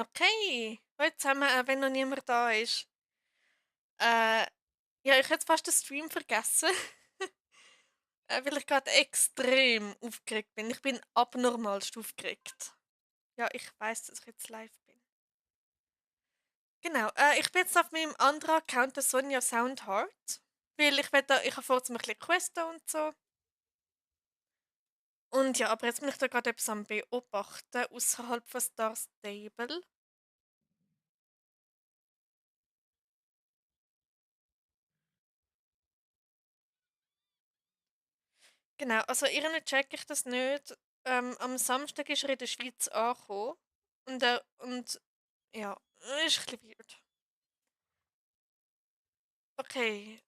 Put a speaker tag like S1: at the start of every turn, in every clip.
S1: Okay, hallo zusammen, wenn noch niemand da ist. Äh, ja, ich hätte fast den Stream vergessen, weil ich gerade extrem aufgeregt bin. Ich bin abnormalst aufgeregt. Ja, ich weiß, dass ich jetzt live bin. Genau, ich bin jetzt auf meinem anderen Account, der Sonja Soundheart, weil ich habe vor, ein bisschen questen und so. Und ja, aber jetzt bin ich da gerade etwas am Beobachten außerhalb von Star Stable. Genau, also irgendwie check ich das nicht. Am Samstag ist er in der Schweiz angekommen. Und ja, ist ein bisschen weird. Okay,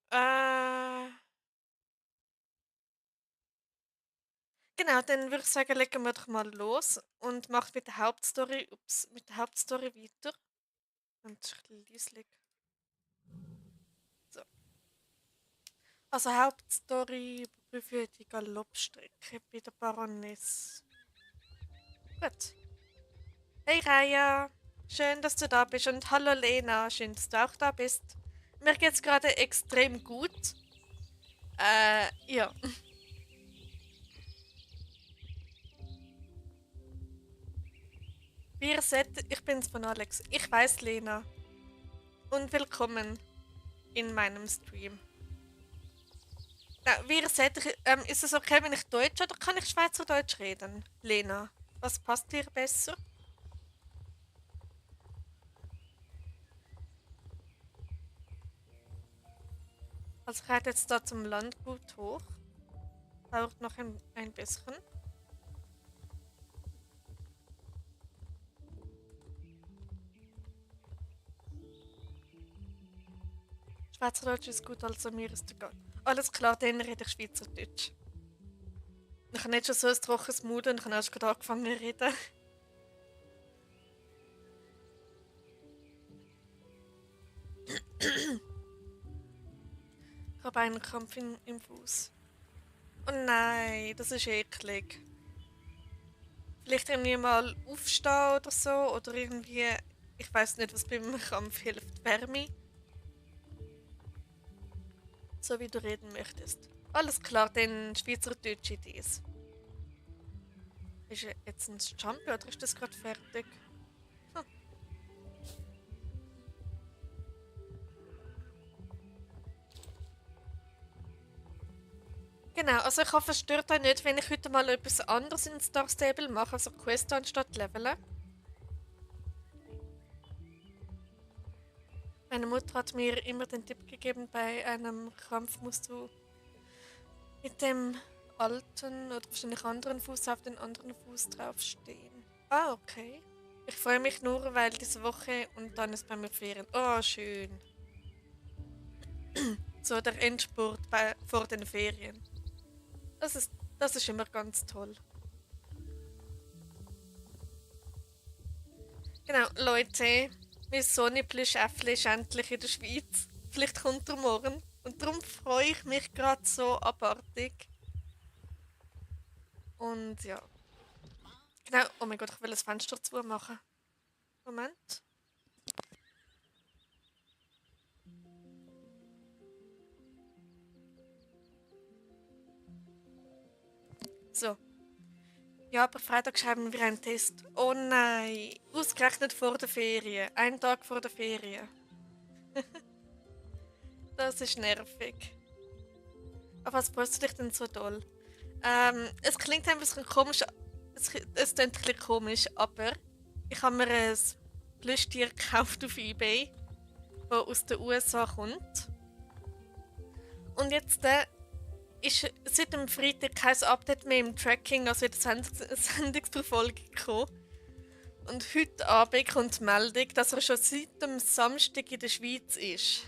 S1: genau, dann würde ich sagen, legen wir doch mal los und macht mit der Hauptstory, mit der Hauptstory weiter. Und es ist ein bisschen leislich. So. Also Hauptstory für die Galoppstrecke bei der Baroness. Gut. Hey Raya, schön, dass du da bist und hallo Lena, schön, dass du auch da bist. Mir geht's gerade extrem gut. Ja. Wir seid, ich bin's von Alex. Ich weiß Lena. Und willkommen in meinem Stream. Wir seid, ist es okay, wenn ich Deutsch oder kann ich Schweizerdeutsch reden? Lena, was passt dir besser? Also ich reite jetzt da zum Landgut hoch. Dauert noch ein bisschen. Schweizerdeutsch ist gut, also mir ist egal. Alles klar, dann rede ich Schweizerdeutsch. Ich habe nicht schon so ein trockenes Mund und ich habe erst gerade angefangen zu reden. Ich habe einen Krampf im Fuß. Oh nein, das ist eklig. Vielleicht irgendwie mal aufstehen oder so. Oder irgendwie, ich weiß nicht, was beim Krampf hilft. Wärme. So wie du reden möchtest. Alles klar, dann Schweizerdeutsche Idees. Ist jetzt ein Jump oder ist das gerade fertig? Hm. Genau, also ich hoffe, es stört euch nicht, wenn ich heute mal etwas anderes in Star Stable mache, also Quest anstatt Leveln. Meine Mutter hat mir immer den Tipp gegeben, bei einem Krampf musst du mit dem alten oder wahrscheinlich anderen Fuß auf den anderen Fuß draufstehen. Ah, okay. Ich freue mich nur, weil diese Woche und dann ist bei mir Ferien. Oh, schön. So der Endspurt vor den Ferien. Das ist, das ist immer ganz toll. Genau, Leute, mein Sonny Plüschäffli ist endlich in der Schweiz. Vielleicht kommt er morgen. Und darum freue ich mich gerade so abartig. Und ja. Genau. Oh mein Gott, ich will das Fenster zumachen. Moment. So. Ja, aber Freitag schreiben wir einen Test. Oh nein. Ausgerechnet vor der Ferien. Ein Tag vor der Ferien. Das ist nervig. Auf was freust du dich denn so doll? Es klingt ein bisschen komisch. Es klingt ein bisschen komisch, aber ich habe mir ein Plüschtier gekauft auf eBay, das aus den USA kommt. Und jetzt ist seit dem Freitag kein Update mehr im Tracking, also in der Sendungsverfolgung gekommen. Und heute Abend kommt die Meldung, dass er schon seit dem Samstag in der Schweiz ist.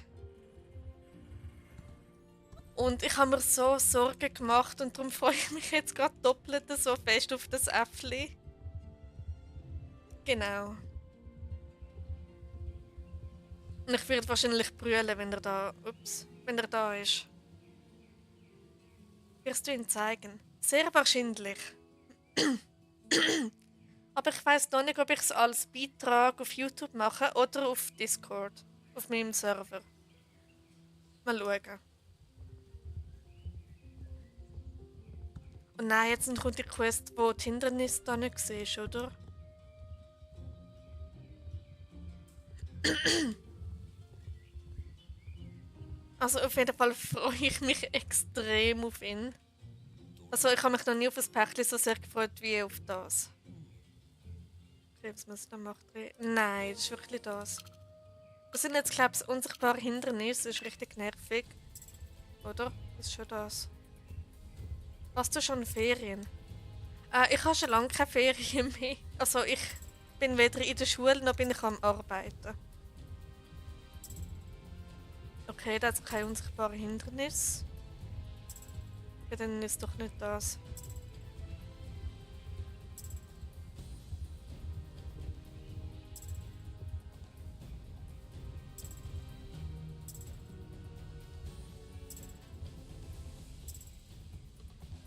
S1: Und ich habe mir so Sorgen gemacht und darum freue ich mich jetzt gerade doppelt so fest auf das Äffli. Genau. Und ich werde wahrscheinlich brüllen, wenn er da ist. Wirst du ihn zeigen? Sehr wahrscheinlich. Aber ich weiß noch nicht, ob ich es als Beitrag auf YouTube mache oder auf Discord. Auf meinem Server. Mal schauen. Und nein, jetzt kommt die Quest, wo die Hindernisse da nicht siehst, oder? Also auf jeden Fall freue ich mich extrem auf ihn. Also ich habe mich noch nie auf ein Päckchen so sehr gefreut wie auf das. Okay, was muss ich da machen? Nein, das ist wirklich das. Das sind jetzt, glaube ich, unsichtbare Hindernisse. Das ist richtig nervig. Oder? Das ist schon das. Hast du schon Ferien? Ich habe schon lange keine Ferien mehr. Also ich bin weder in der Schule noch bin ich am Arbeiten. Okay, da hat es kein unsichtbares Hindernis. Ja, dann ist doch nicht das.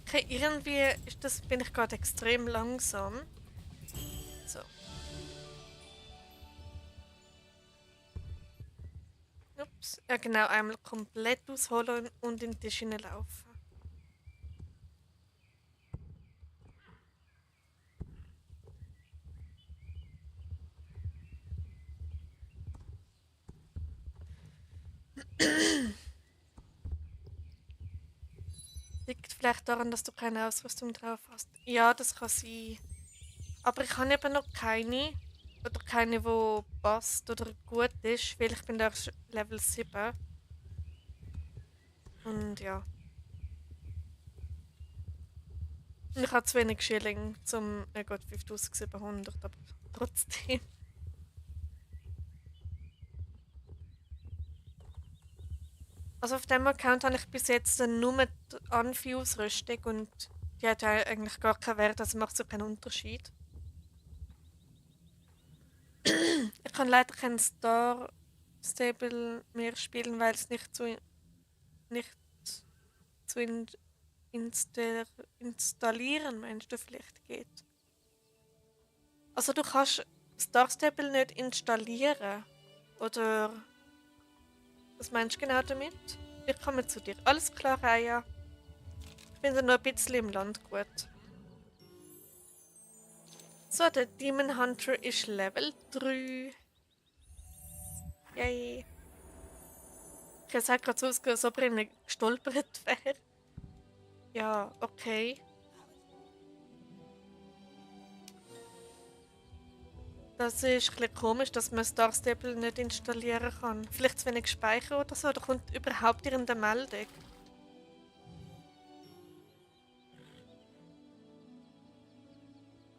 S1: Okay, irgendwie bin ich gerade extrem langsam. So. Ups. Ja genau, einmal komplett ausholen und in die Tisch laufen. Liegt vielleicht daran, dass du keine Ausrüstung drauf hast. Ja, das kann sein. Aber ich habe eben noch keine. Oder keine, die passt oder gut ist, weil ich bin da erst Level 7. Und ja. Und ich habe zu wenig Schilling zum, Gott, 5700, aber trotzdem. Also auf dem Account habe ich bis jetzt nur die Anfi-Ausrüstung und die hat ja eigentlich gar keinen Wert, also macht so keinen Unterschied. Ich kann leider kein Star Stable mehr spielen, weil es nicht zu installieren, meinst du, vielleicht geht. Also du kannst Star Stable nicht installieren. Oder was meinst du genau damit? Ich komme zu dir. Alles klar, Raya. Ich bin da noch ein bisschen im Land gut. So, der Demon Hunter ist Level 3. Yay. Ich hätte gerade so ausgesehen, als ob er gestolpert wäre. Ja, okay. Das ist ein bisschen komisch, dass man Star Stable nicht installieren kann. Vielleicht zu wenig Speicher oder so, da kommt überhaupt irgendeine Meldung.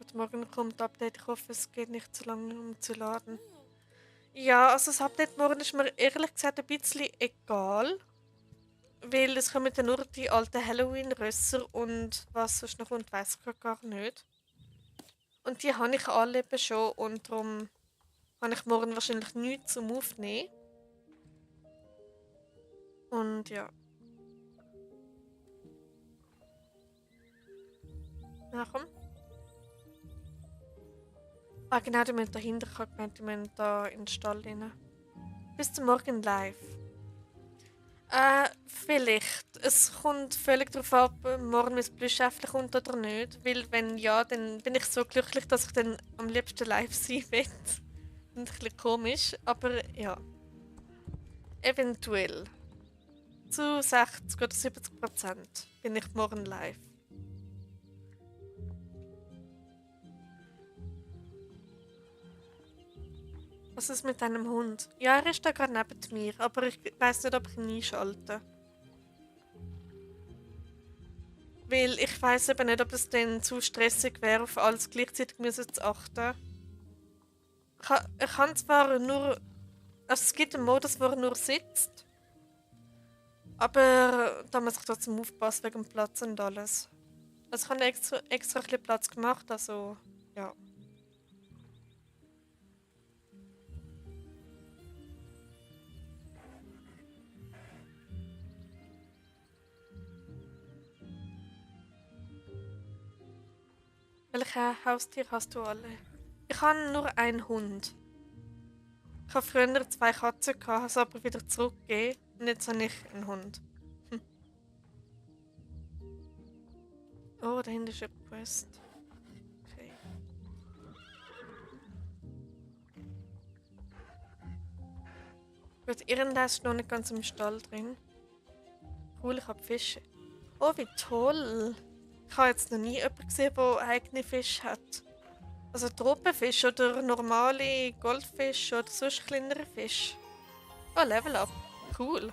S1: Heute Morgen kommt das Update, ich hoffe, es geht nicht zu lange, um zu laden. Ja, also das Update morgen ist mir ehrlich gesagt ein bisschen egal. Weil es kommen dann nur die alten Halloween-Rösser und was sonst noch kommt, weiss ich gar nicht. Und die habe ich alle eben schon und darum habe ich morgen wahrscheinlich nichts zum Aufnehmen. Und ja. Na komm. Ah genau, die müssen dahinter, ich habe gemeint, die müssen da in den Stall rein. Bis zum Morgen live. Vielleicht. Es kommt völlig darauf ab, morgen mein Plüschäffchen kommt oder nicht. Weil wenn ja, dann bin ich so glücklich, dass ich dann am liebsten live sein will. Ein bisschen komisch, aber ja. Eventuell. Zu 60 oder 70% bin ich morgen live. Was ist mit deinem Hund? Ja, er ist da gerade neben mir, aber ich weiß nicht, ob ich ihn einschalte. Weil ich weiß eben nicht, ob es dann zu stressig wäre, auf alles gleichzeitig müssen zu achten. Ich kann zwar nur. Also es gibt einen Modus, wo er nur sitzt, aber da muss ich trotzdem aufpassen wegen dem Platz und alles. Also ich habe extra ein bisschen Platz gemacht, also ja. Welche Haustiere hast du alle? Ich habe nur einen Hund. Ich habe früher zwei Katzen, habe sie aber wieder zurückgegeben. Und jetzt habe ich einen Hund. Hm. Oh, da hinten ist eine Quest. Okay. Gut, irgendwas ist noch nicht ganz im Stall drin. Cool, ich habe Fische. Oh, wie toll! Ich habe jetzt noch nie jemanden gesehen, der eigene Fische hat. Also Tropenfisch oder normale Goldfisch oder sonst kleinere Fisch. Oh, Level Up. Cool.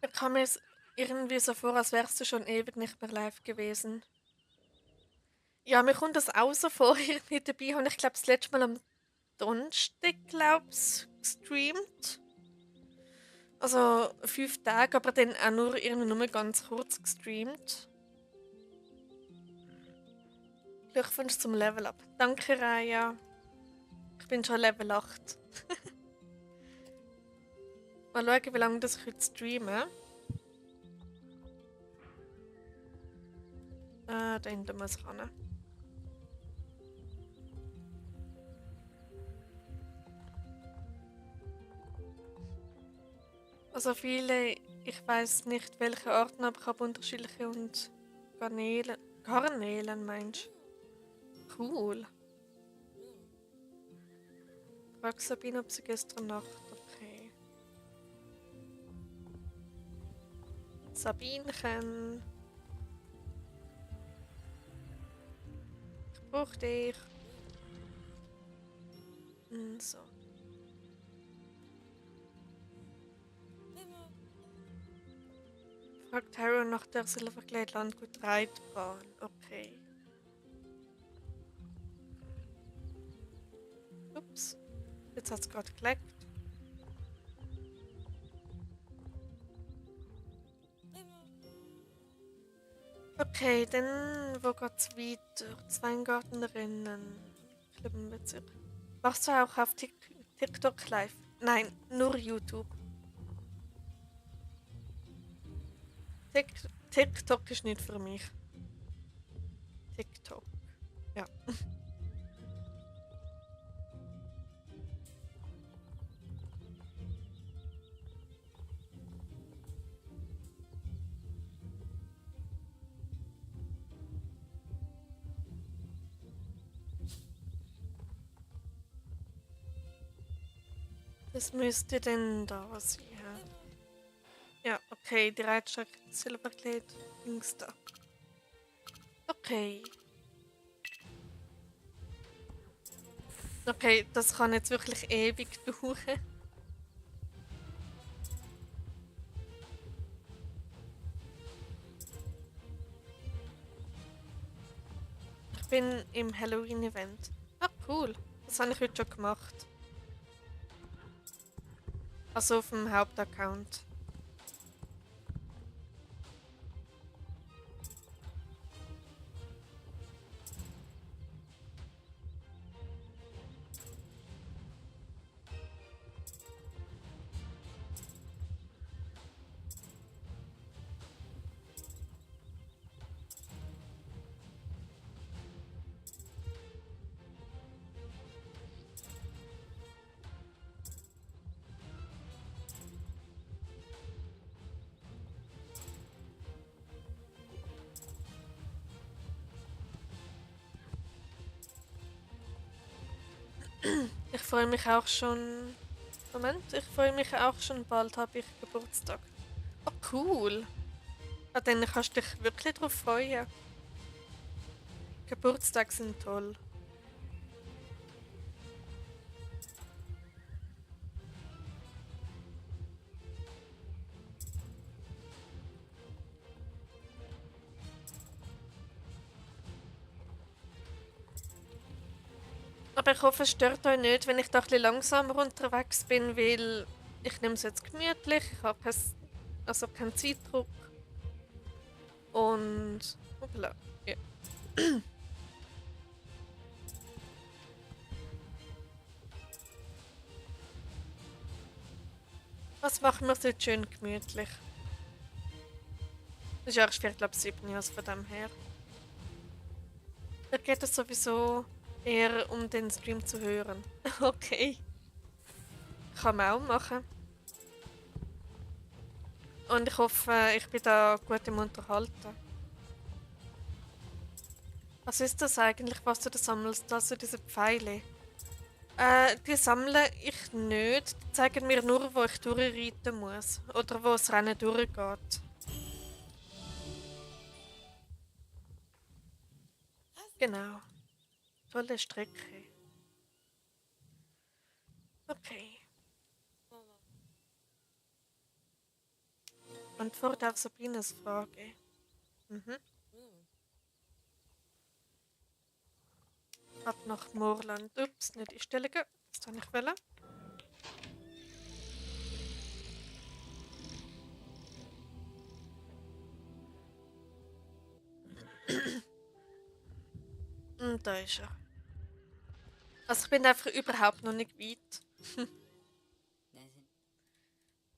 S1: Ich kam mir jetzt irgendwie so vor, als wärst du schon ewig nicht mehr live gewesen. Ja, mir kommt das auch so vor, irgendwie dabei habe ich glaube das letzte Mal am Donnerstag, glaub's, gestreamt. Also 5 Tage, aber dann auch nur ganz kurz gestreamt. Glückwunsch zum Level Up. Danke, Raya. Ich bin schon Level 8. Mal schauen, wie lange das ich heute streame. Da hinten muss ich ran. Also viele, ich weiß nicht welche Arten, aber ich habe unterschiedliche und Garnelen meinst du? Cool. Frag Sabine, ob sie gestern Nacht, okay. Sabinchen. Ich brauch dich. So. Fragt Harry nach der Silberglade Landgut Reitbahn. Okay. Ups. Jetzt hat es gerade geleckt. Okay, dann wo geht's weiter? Weingartenrennen. Klippenbezirk. Machst du auch auf TikTok live? Nein, nur YouTube. TikTok ist nicht für mich. TikTok. Ja. Das müsste denn da sein. Ja, okay, die Reitstrecke Silberglade links da. Okay. Okay, das kann jetzt wirklich ewig dauern. Ich bin im Halloween-Event. Ah, cool. Das habe ich heute schon gemacht. Also auf dem Hauptaccount. Ich freue mich auch schon. Moment, ich freue mich auch schon. Bald habe ich Geburtstag. Oh, cool. Ah, dann kannst du dich wirklich darauf freuen. Geburtstage sind toll. Aber ich hoffe, es stört euch nicht, wenn ich da ein bisschen langsamer unterwegs bin, weil ich nehme es jetzt gemütlich, ich habe also keinen Zeitdruck. Und... Hoppla. Ja. Was machen wir so schön gemütlich? Das ist erst Viertel ab 7, also von dem her. Da geht es sowieso eher um den Stream zu hören. Okay, kann man auch machen. Und ich hoffe, ich bin da gut im Unterhalten. Was ist das eigentlich, was du da sammelst? Also diese Pfeile. Die sammle ich nicht. Die zeigen mir nur, wo ich durchreiten muss. Oder wo das Rennen durchgeht. Genau. Tolle Strecke. Okay. Antwort auf Sabines Frage. Mhm. Ab nach Moorland. Ups, nicht einstellen. Das kann ich wollen. Und da ist er. Also ich bin einfach überhaupt noch nicht weit.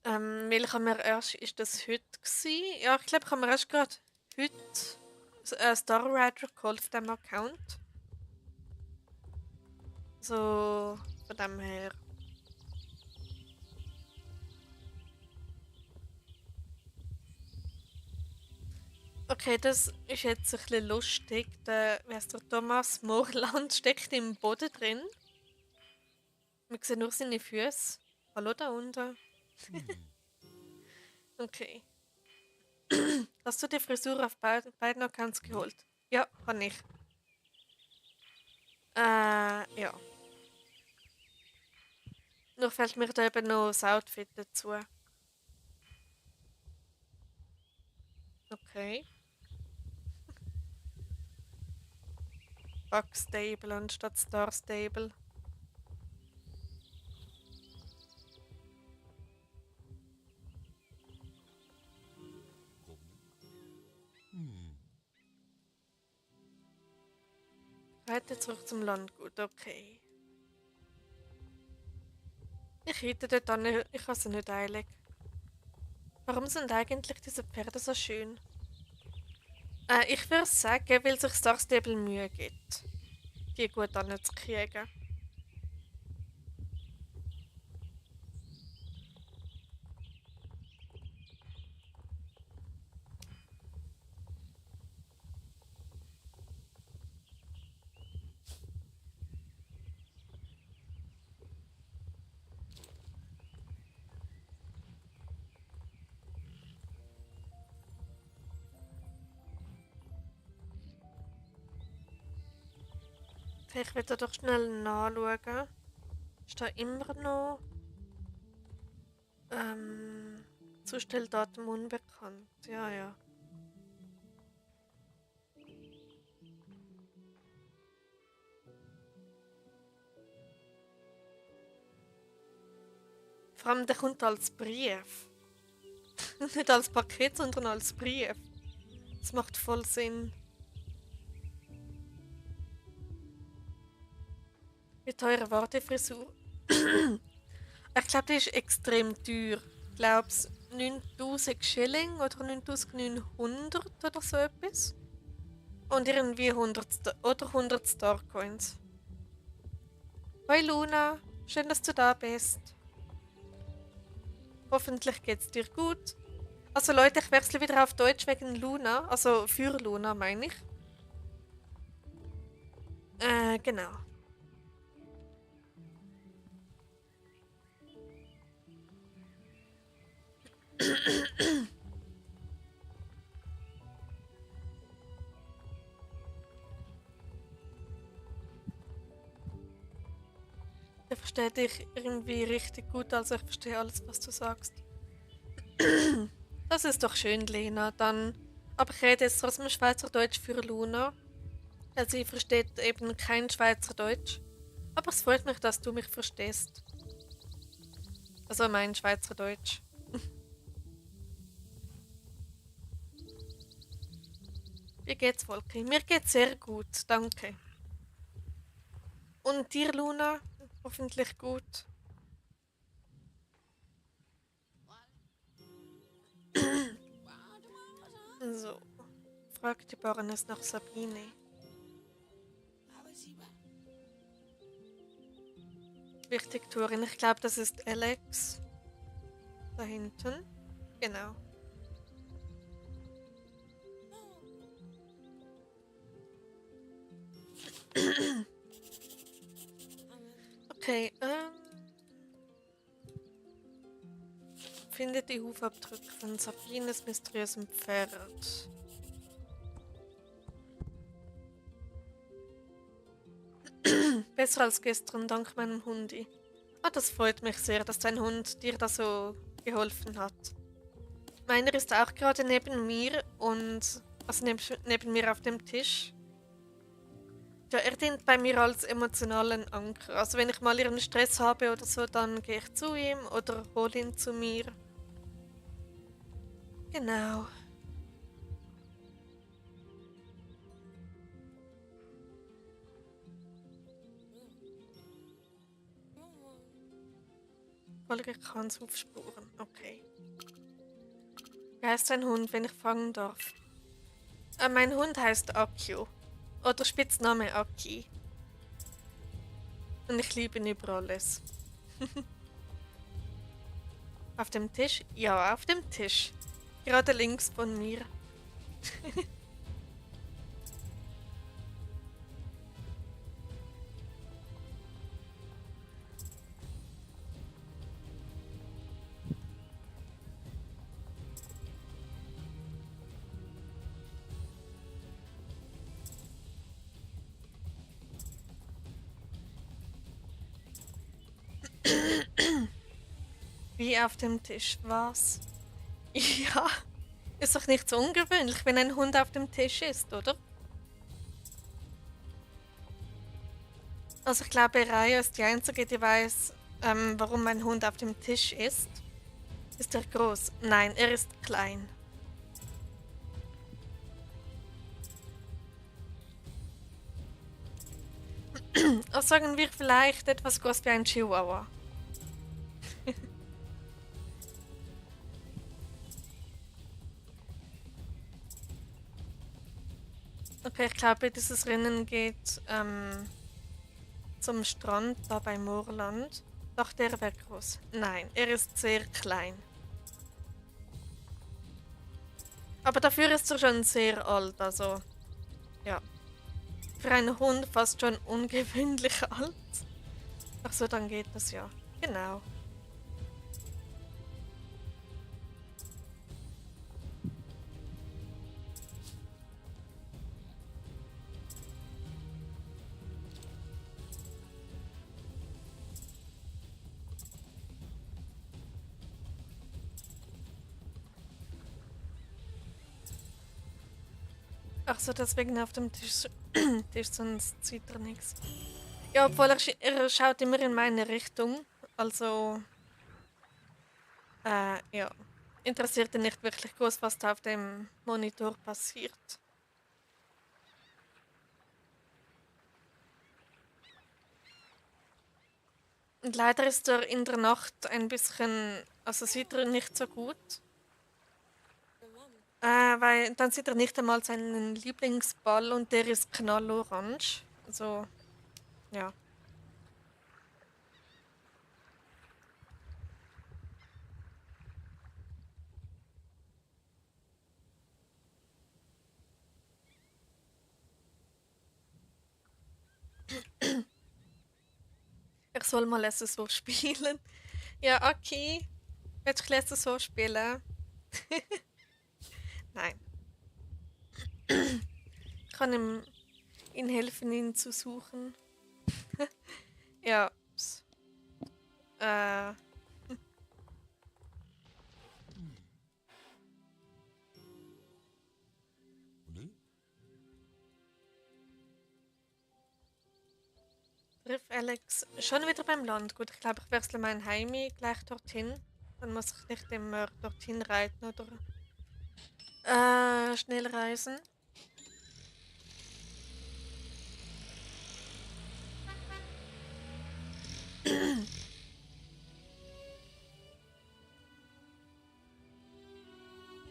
S1: Weil ich habe mir erst, ist das heute gewesen? Ja, ich glaube, ich habe mir erst gerade heute Star Rider geholt auf dem Account. So, von dem her. Okay, das ist jetzt ein bisschen lustig. Wer ist der Thomas Morland steckt im Boden drin. Wir sehen nur seine Füße. Hallo da unten. Okay. Hast du die Frisur auf beiden Accounts geholt? Ja, habe ich. Ja. Nur fällt mir da eben noch das Outfit dazu. Okay. Bug Stable anstatt Star Stable. Weiter zurück zum Landgut, okay. Ich reite dort an, ich habe sie nicht eilig. Warum sind eigentlich diese Pferde so schön? Ich würde sagen, weil sich Star Stable Mühe gibt, die gut anzukriegen. Okay, ich will da doch schnell nachschauen. Ist da immer noch Zustelldatum unbekannt? Ja, ja. Vor allem, der kommt als Brief. Nicht als Paket, sondern als Brief. Das macht voll Sinn. Wie teuer war die Frisur? Ich glaube, die ist extrem teuer. Ich glaube, 9000 Schilling oder 9900 oder so etwas. Und irgendwie 100 Starcoins. Hoi Luna, schön, dass du da bist. Hoffentlich geht's dir gut. Also Leute, ich wechsle wieder auf Deutsch wegen Luna. Also für Luna meine ich. Genau. Ich verstehe dich irgendwie richtig gut, also ich verstehe alles, was du sagst. Das ist doch schön, Lena. Dann, aber ich rede jetzt trotzdem Schweizerdeutsch für Luna. Also sie versteht eben kein Schweizerdeutsch. Aber es freut mich, dass du mich verstehst. Also mein Schweizerdeutsch. Wie geht's, Volki? Mir geht's sehr gut, danke. Und dir, Luna? Hoffentlich gut. Fragt die Baroness nach Sabine. Wichtigtourin, ich glaube, das ist Alex. Da hinten. Genau. Okay, findet die Hufabdrücke von Sabines mysteriösem Pferd. Besser als gestern, dank meinem Hundi. Ah, das freut mich sehr, dass dein Hund dir da so geholfen hat. Meiner ist auch gerade neben mir und also neben mir auf dem Tisch. Ja, er dient bei mir als emotionalen Anker. Also wenn ich mal ihren Stress habe oder so, dann gehe ich zu ihm oder hole ihn zu mir. Genau. Folge Kahns Hufspuren. Okay. Wie heißt dein Hund, wenn ich fangen darf? Mein Hund heißt Akio. Oder Spitzname Aki. Und ich liebe ihn über alles. Auf dem Tisch? Ja, auf dem Tisch. Gerade links von mir. Wie auf dem Tisch. Was? Ja, ist doch nicht so ungewöhnlich, wenn ein Hund auf dem Tisch ist, oder? Also ich glaube, Raya ist die Einzige, die weiß, warum mein Hund auf dem Tisch ist. Ist er groß? Nein, er ist klein. Also sagen wir vielleicht etwas groß wie ein Chihuahua. Okay, ich glaube, dieses Rennen geht zum Strand da bei Moorland. Doch der wäre groß. Nein, er ist sehr klein. Aber dafür ist er schon sehr alt, also ja. Für einen Hund fast schon ungewöhnlich alt. Ach so, dann geht das ja. Genau. Ach so, deswegen auf dem Tisch, Tisch sonst sieht er nichts. Ja, obwohl er schaut immer in meine Richtung. Also, ja. Interessiert ihn nicht wirklich groß, was da auf dem Monitor passiert. Und leider ist er in der Nacht ein bisschen, also sieht er nicht so gut. Weil dann sieht er nicht einmal seinen Lieblingsball und der ist knallorange. Also, ja. Ich soll mal SSO spielen. Ja, okay. Willst du SSO spielen? Nein. Ich kann ihm helfen, ihn zu suchen. Ja. Ups. Äh. Triff Alex schon wieder beim Land. Gut, ich glaube, ich wechsle mein Heimi gleich dorthin. Dann muss ich nicht immer dorthin reiten oder schnell reisen.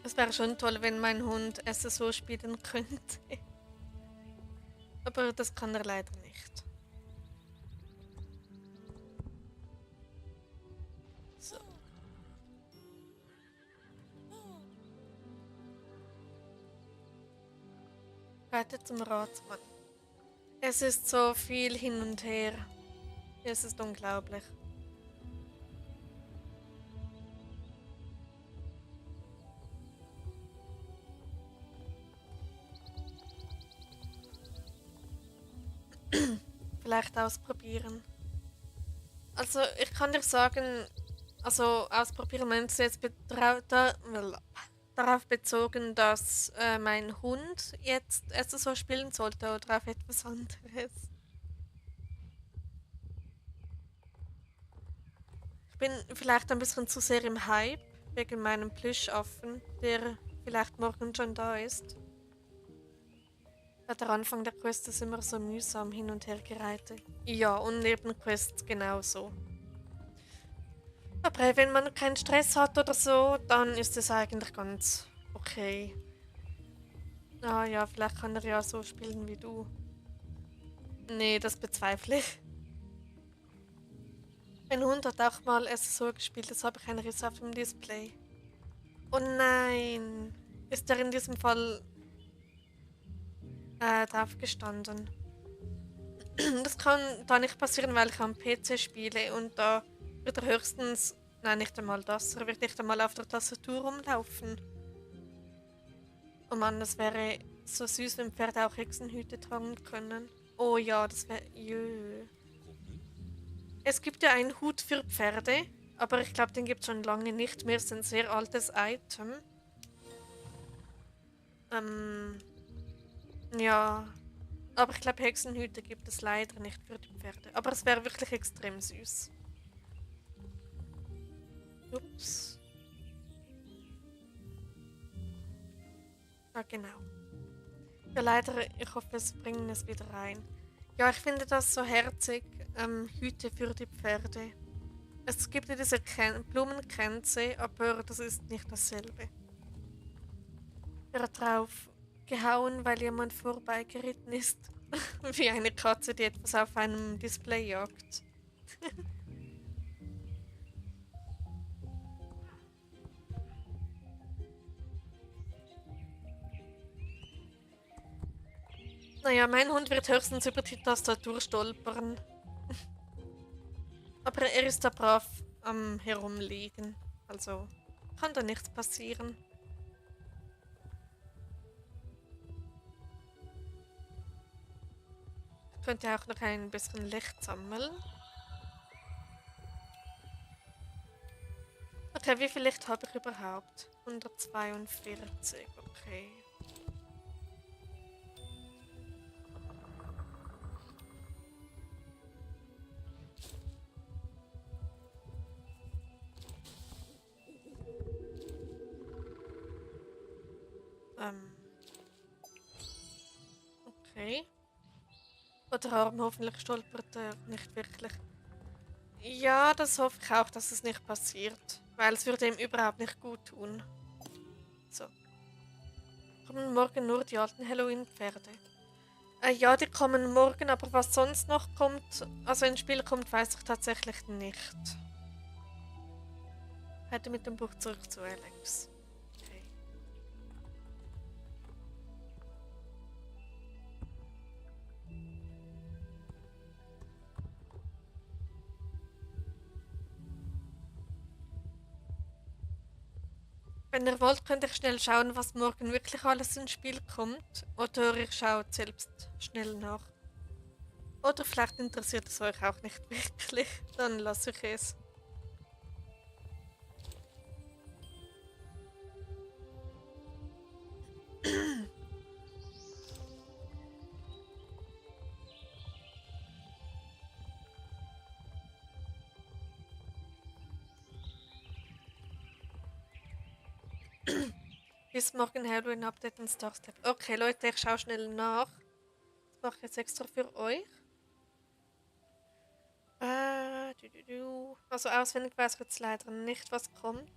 S1: Es wäre schon toll, wenn mein Hund SSO spielen könnte. Aber das kann er leider nicht. So. Weiter zum Ratsmann. Es ist so viel hin und her. Es ist unglaublich. Vielleicht ausprobieren. Also, ich kann dir sagen, also ausprobieren meinst du jetzt darauf bezogen, dass mein Hund jetzt so spielen sollte oder auf etwas anderes? Ich bin vielleicht ein bisschen zu sehr im Hype wegen meinem Plüschaffen, der vielleicht morgen schon da ist. Weil der Anfang der Quest ist immer so mühsam hin und her gereitet. Ja, und Nebenquests genauso. Aber wenn man keinen Stress hat oder so, dann ist es eigentlich ganz okay. Ah ja, vielleicht kann er ja so spielen wie du. Nee, das bezweifle ich. Mein Hund hat auch mal SSO gespielt, das habe ich einen Riss auf dem Display. Oh nein! Ist er in diesem Fall drauf gestanden? Das kann da nicht passieren, weil ich am PC spiele und da wird er höchstens, nein, nicht einmal das, er wird nicht einmal auf der Tastatur rumlaufen. Oh Mann, das wäre so süß, wenn Pferde auch Hexenhüte tragen können. Oh ja, das wäre, jö. Es gibt ja einen Hut für Pferde, aber ich glaube, den gibt es schon lange nicht mehr. Es ist ein sehr altes Item. Ähm, ja. Aber ich glaube, Hexenhüte gibt es leider nicht für die Pferde. Aber es wäre wirklich extrem süß. Ups. Ah, genau. Ja, leider, ich hoffe, es bringen es wieder rein. Ja, ich finde das so herzig. Hüte für die Pferde. Es gibt ja diese Blumenkränze, aber das ist nicht dasselbe. Er hat drauf gehauen, weil jemand vorbeigeritten ist. Wie eine Katze, die etwas auf einem Display jagt. Naja, mein Hund wird höchstens über die Tastatur stolpern. Aber er ist da brav am Herumliegen. Also kann da nichts passieren. Ich könnte auch noch ein bisschen Licht sammeln. Okay, wie viel Licht habe ich überhaupt? 142, okay. Ähm, okay. Oder hoffentlich stolpert er nicht wirklich. Ja, das hoffe ich auch, dass es nicht passiert. Weil es würde ihm überhaupt nicht gut tun. So. Kommen morgen nur die alten Halloween-Pferde? Ja, die kommen morgen, aber was sonst noch kommt, also ins Spiel kommt, weiß ich tatsächlich nicht. Hätte mit dem Buch zurück zu Alex. Okay. Wenn ihr wollt, könnt ihr schnell schauen, was morgen wirklich alles ins Spiel kommt. Oder ihr schaut selbst schnell nach. Oder vielleicht interessiert es euch auch nicht wirklich. Dann lasse ich es. Bis morgen Halloween Update und Star Step. Okay, Leute, ich schaue schnell nach. Das mache ich jetzt extra für euch. Also auswendig weiß ich jetzt leider nicht, was kommt.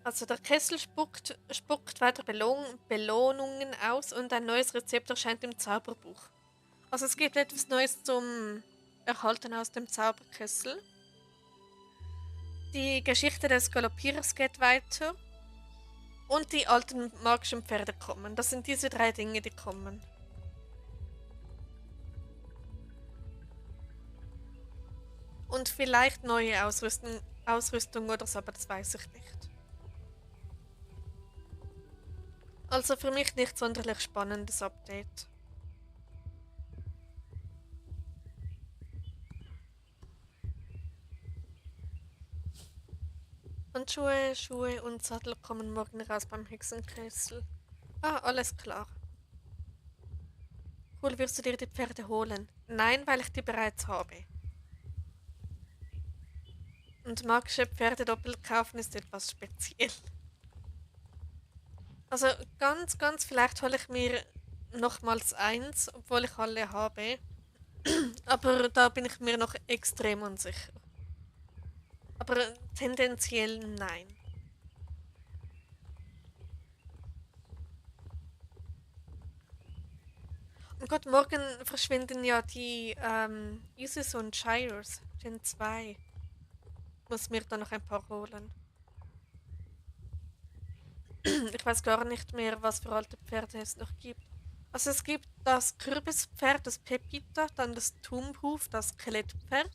S1: Also der Kessel spuckt weiter Belohnungen aus und ein neues Rezept erscheint im Zauberbuch. Also es gibt etwas Neues zum Erhalten aus dem Zauberkessel. Die Geschichte des Galoppierers geht weiter und die alten magischen Pferde kommen. Das sind diese drei Dinge, die kommen. Und vielleicht neue Ausrüstung oder so, aber das weiß ich nicht. Also für mich nicht sonderlich spannendes Update. Handschuhe, Schuhe und Sattel kommen morgen raus beim Hexenkessel. Ah, alles klar. Cool, wirst du dir die Pferde holen? Nein, weil ich die bereits habe. Und magische Pferde doppelt kaufen ist etwas speziell. Also ganz vielleicht hole ich mir nochmals eins, obwohl ich alle habe. Aber da bin ich mir noch extrem unsicher. Aber tendenziell nein. Oh Gott, morgen verschwinden ja die Isis und Shires. Gen 2. Muss mir da noch ein paar holen. Ich weiß gar nicht mehr, was für alte Pferde es noch gibt. Also es gibt das Kürbispferd, das Pepita, dann das Tumhuf, das Skelettpferd,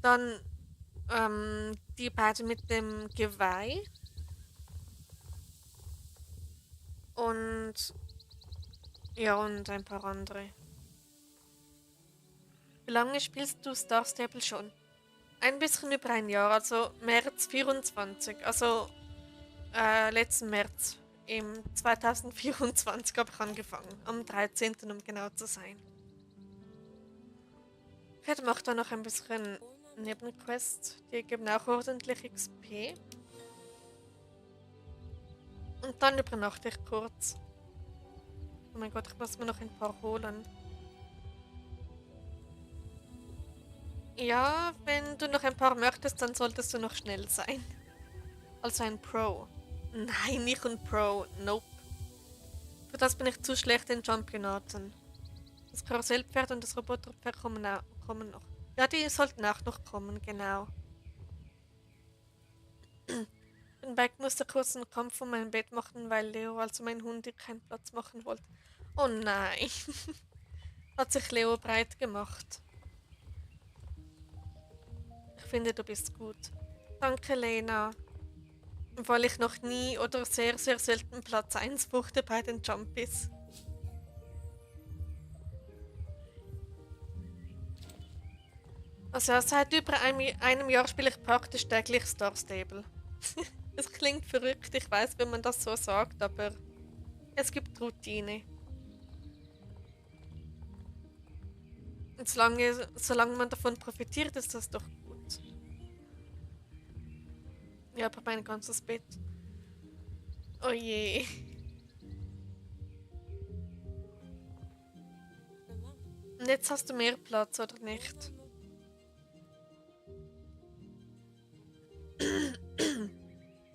S1: dann die beiden mit dem Geweih und ja, und ein paar andere. Wie lange spielst du Star Stable schon? Ein bisschen über ein Jahr, also März 24, also letzten März im 2024 habe ich angefangen, am 13. um genau zu sein. Ich hätte macht da noch ein bisschen Nebenquests, die geben auch ordentlich XP. Und dann übernachte ich kurz. Oh mein Gott, ich muss mir noch ein paar holen. Ja, wenn du noch ein paar möchtest, dann solltest du noch schnell sein. Also ein Pro. Nein, nicht ein Pro. Nope. Für das bin ich zu schlecht in Championaten. Das Karussellpferd und das Roboterpferd kommen noch. Ja, die sollten auch noch kommen, genau. Bin weg, musste kurz einen Kampf um mein Bett machen, weil Leo, also mein Hund, hier keinen Platz machen wollte. Oh nein. Hat sich Leo breit gemacht. Ich finde, du bist gut. Danke, Lena. Weil ich noch nie oder sehr selten Platz 1 wurde bei den Jumpies. Also ja, seit über einem Jahr spiele ich praktisch täglich Star Stable. Es klingt verrückt, ich weiß, wenn man das so sagt, aber es gibt Routine. Und solange man davon profitiert, ist das doch gut. Ja, aber mein ganzes Bett. Oh je. Und jetzt hast du mehr Platz, oder nicht?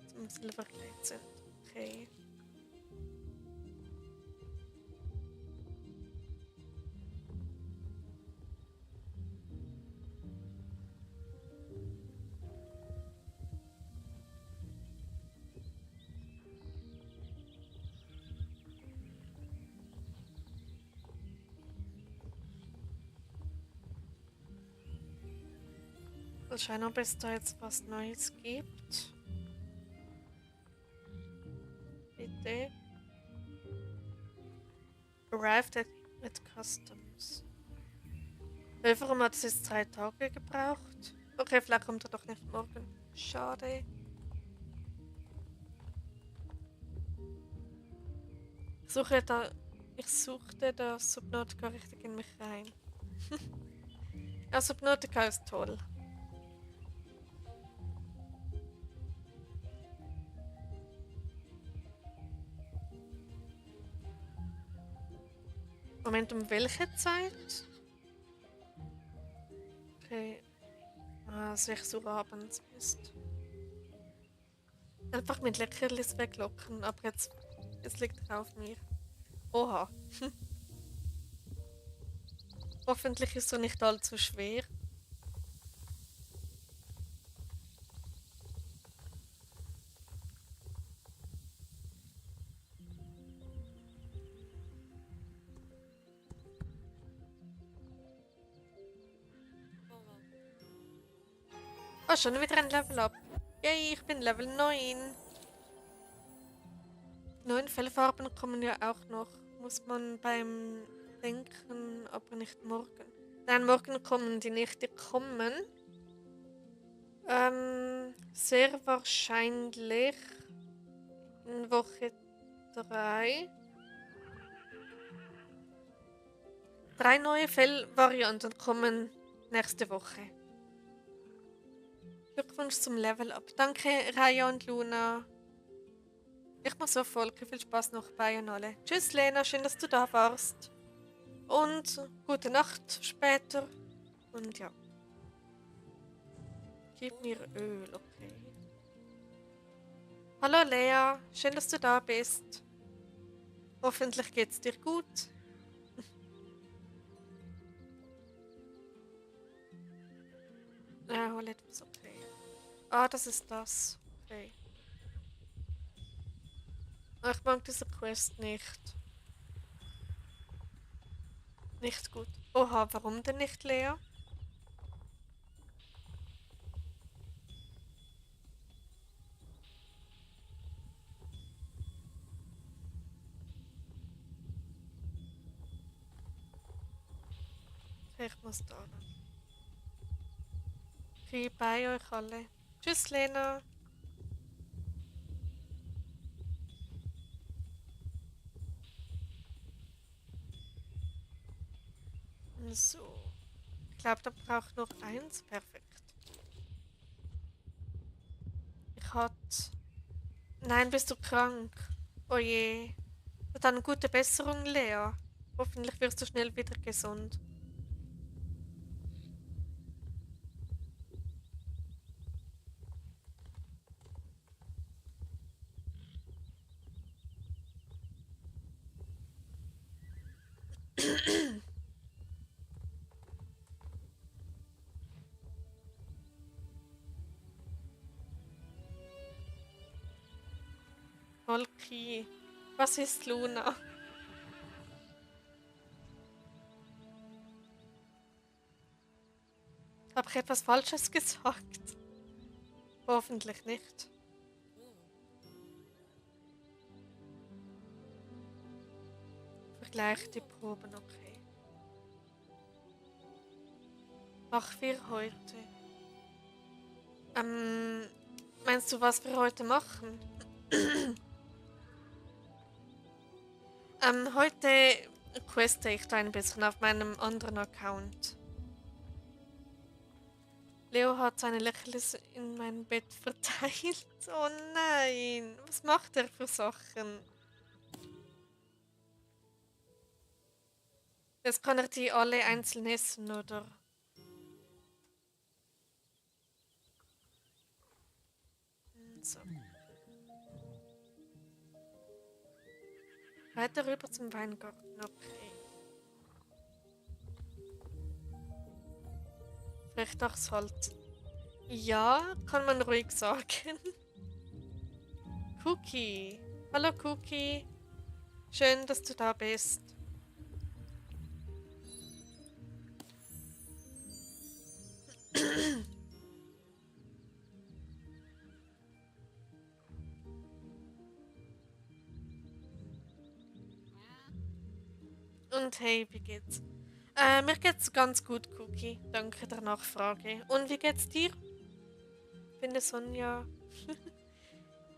S1: Zum Silberkleid sind. Okay. Mal schauen, ob es da jetzt was Neues gibt. Bitte. Arrived at Customs. Warum hat es jetzt 3 Tage gebraucht? Okay, vielleicht kommt er doch nicht morgen. Schade. Ich suche da. Ich suchte das Subnautica richtig in mich rein. Ja, Subnautica ist toll. Moment, um welche Zeit? Okay. Ah, 6 Uhr abends bist. Einfach mit Leckerlis weglocken, aber jetzt liegt er auf mir. Oha. Hoffentlich ist er nicht allzu schwer. Oh, schon wieder ein Level up. Yay, ich bin Level 9. 9 Fellfarben kommen ja auch noch. Muss man beim Denken, aber nicht morgen. Nein, morgen kommen die nicht. Die kommen sehr wahrscheinlich in Woche 3. 3 neue Fellvarianten kommen nächste Woche. Glückwunsch zum Level Up. Danke, Raya und Luna. Ich muss so folgen. Viel Spaß noch bei und alle. Tschüss, Lena. Schön, dass du da warst. Und gute Nacht später. Und ja. Gib mir Öl, okay. Hallo, Lea. Schön, dass du da bist. Hoffentlich geht's dir gut. Hol etwas, okay. Ah, das ist das. Okay. Ah, ich mag diese Quest nicht. Nicht gut. Oha, warum denn nicht, Lea? Okay, ich muss da lang. Okay, bei euch alle. Tschüss, Lena. So. Ich glaube, da braucht noch eins. Perfekt. Ich hatte. Nein, bist du krank? Oh je. Dann gute Besserung, Lea. Hoffentlich wirst du schnell wieder gesund. Volki. Was ist Luna? Habe ich etwas Falsches gesagt? Hoffentlich nicht. Vergleich die Proben, okay. Ach, wir heute. Meinst du, was wir heute machen? Heute queste ich da ein bisschen auf meinem anderen Account. Leo hat seine Leckerlis in mein Bett verteilt. Oh nein, was macht er für Sachen? Jetzt kann er die alle einzeln essen, oder? So. Weiter rüber zum Weingarten, okay. Vielleicht auch Salz. Ja, kann man ruhig sagen. Cookie. Hallo Cookie. Schön, dass du da bist. Und hey, wie geht's? Mir geht's ganz gut, Cookie. Danke der Nachfrage. Und wie geht's dir? Ich bin Sonja.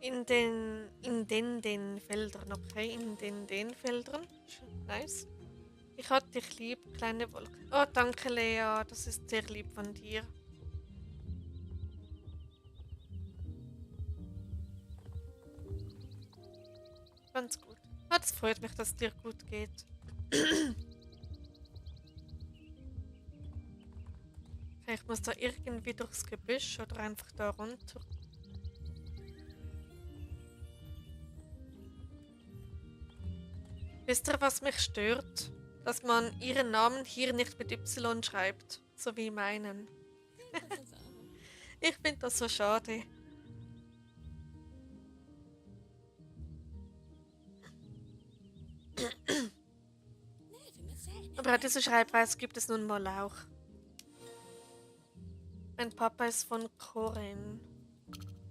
S1: In den Feldern, okay? In den Feldern. Nice. Ich hab dich lieb, kleine Wolke. Oh, danke, Lea. Das ist sehr lieb von dir. Ganz gut. Ah, das freut mich, dass es dir gut geht. Okay, ich muss da irgendwie durchs Gebüsch oder einfach da runter. Wisst ihr, was mich stört? Dass man ihren Namen hier nicht mit Y schreibt, so wie meinen. Ich finde das so schade. Aber diese Schreibweise gibt es nun mal auch. Mein Papa ist von Korea.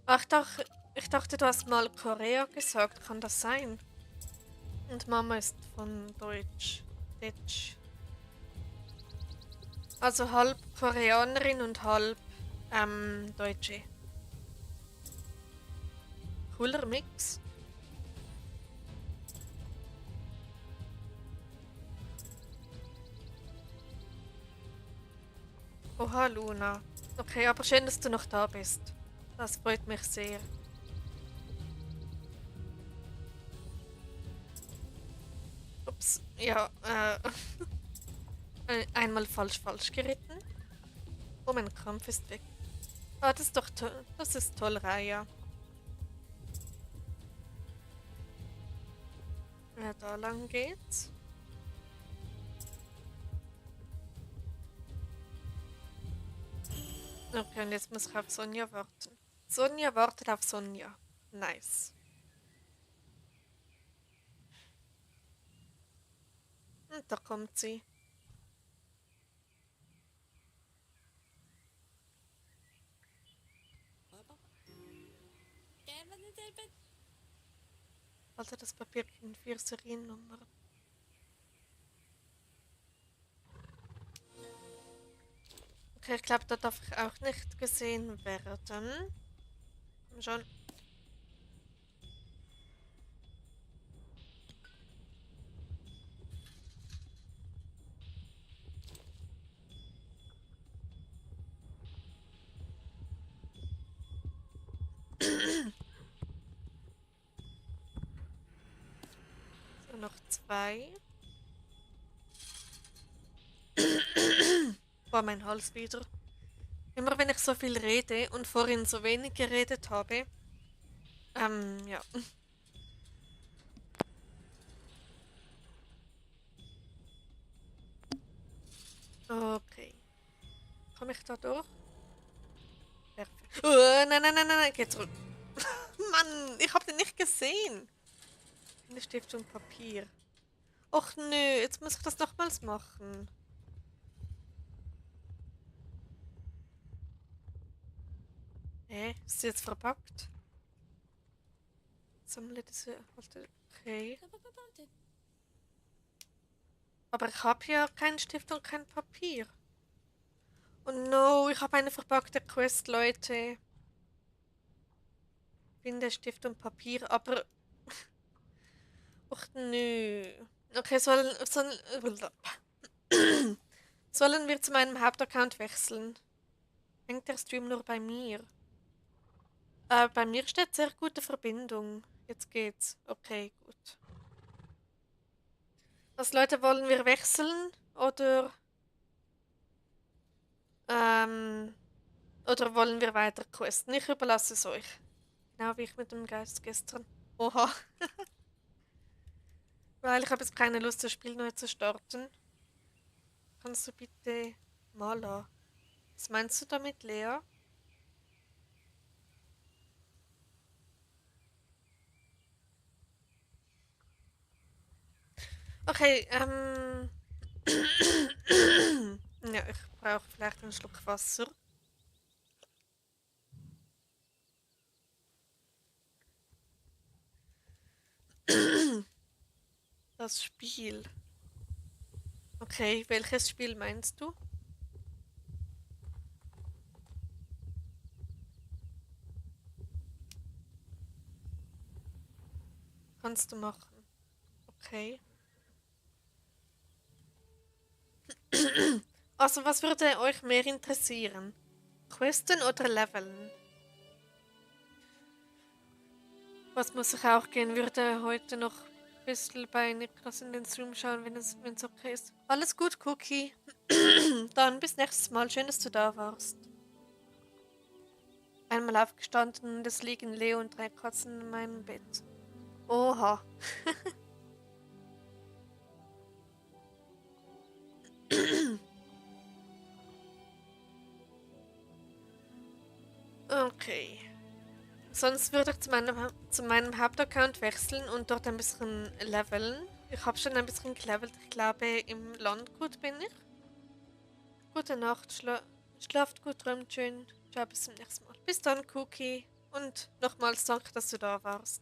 S1: Ach, ich dachte, du hast mal Korea gesagt. Kann das sein? Und Mama ist von Deutsch. Deutsch. Also halb Koreanerin und halb Deutsche. Cooler Mix. Oha, Luna. Okay, aber schön, dass du noch da bist. Das freut mich sehr. Ups, ja, einmal falsch geritten. Oh, mein Kampf ist weg. Ah, das ist doch toll. Das ist toll, Raya. Ja, da lang geht's. Okay, und jetzt muss ich auf Sonja warten. Sonja wartet auf Sonja. Nice. Und da kommt sie. Also das Papier in 4 Seriennummern. Okay, ich glaube, da darf ich auch nicht gesehen werden. Komm schon. So, noch 2. Boah, mein Hals wieder. Immer wenn ich so viel rede und vorhin so wenig geredet habe. Ja. Okay. Komme ich da durch? Perfekt. Nein. Geh zurück. Mann, ich habe den nicht gesehen. Eine Stift und Papier. Och nö, jetzt muss ich das nochmals machen. Hä? Ist sie jetzt verpackt? Sammle diese alte. Okay. Aber ich habe ja keinen Stift und kein Papier. Oh no, ich habe eine verpackte Quest, Leute. Finde Stift und Papier, aber. Och nö. Okay, sollen wir zu meinem Hauptaccount wechseln? Hängt der Stream nur bei mir? Bei mir steht sehr gute Verbindung. Jetzt geht's. Okay, gut. Was, Leute, wollen wir wechseln? Ähm, oder wollen wir weiter questen? Ich überlasse es euch. Genau wie ich mit dem Geist gestern. Oha. Weil ich habe jetzt keine Lust, das Spiel neu zu starten. Kannst du bitte Mala? Was meinst du damit, Lea? Okay, ja, ich brauche vielleicht einen Schluck Wasser. Das Spiel. Okay, welches Spiel meinst du? Kannst du machen. Okay. Also, was würde euch mehr interessieren? Questen oder Leveln? Was muss ich auch gehen? Würde heute noch ein bisschen bei Niklas in den Stream schauen, wenn es okay ist. Alles gut, Cookie. Dann bis nächstes Mal. Schön, dass du da warst. Einmal aufgestanden und es liegen Leo und 3 Katzen in meinem Bett. Oha. Okay. Sonst würde ich zu meinem Hauptaccount wechseln und dort ein bisschen leveln. Ich habe schon ein bisschen gelevelt. Ich glaube, im Landgut bin ich. Gute Nacht, schlaft gut, träumt schön. Ciao, bis zum nächsten Mal. Bis dann, Cookie. Und nochmals danke, dass du da warst.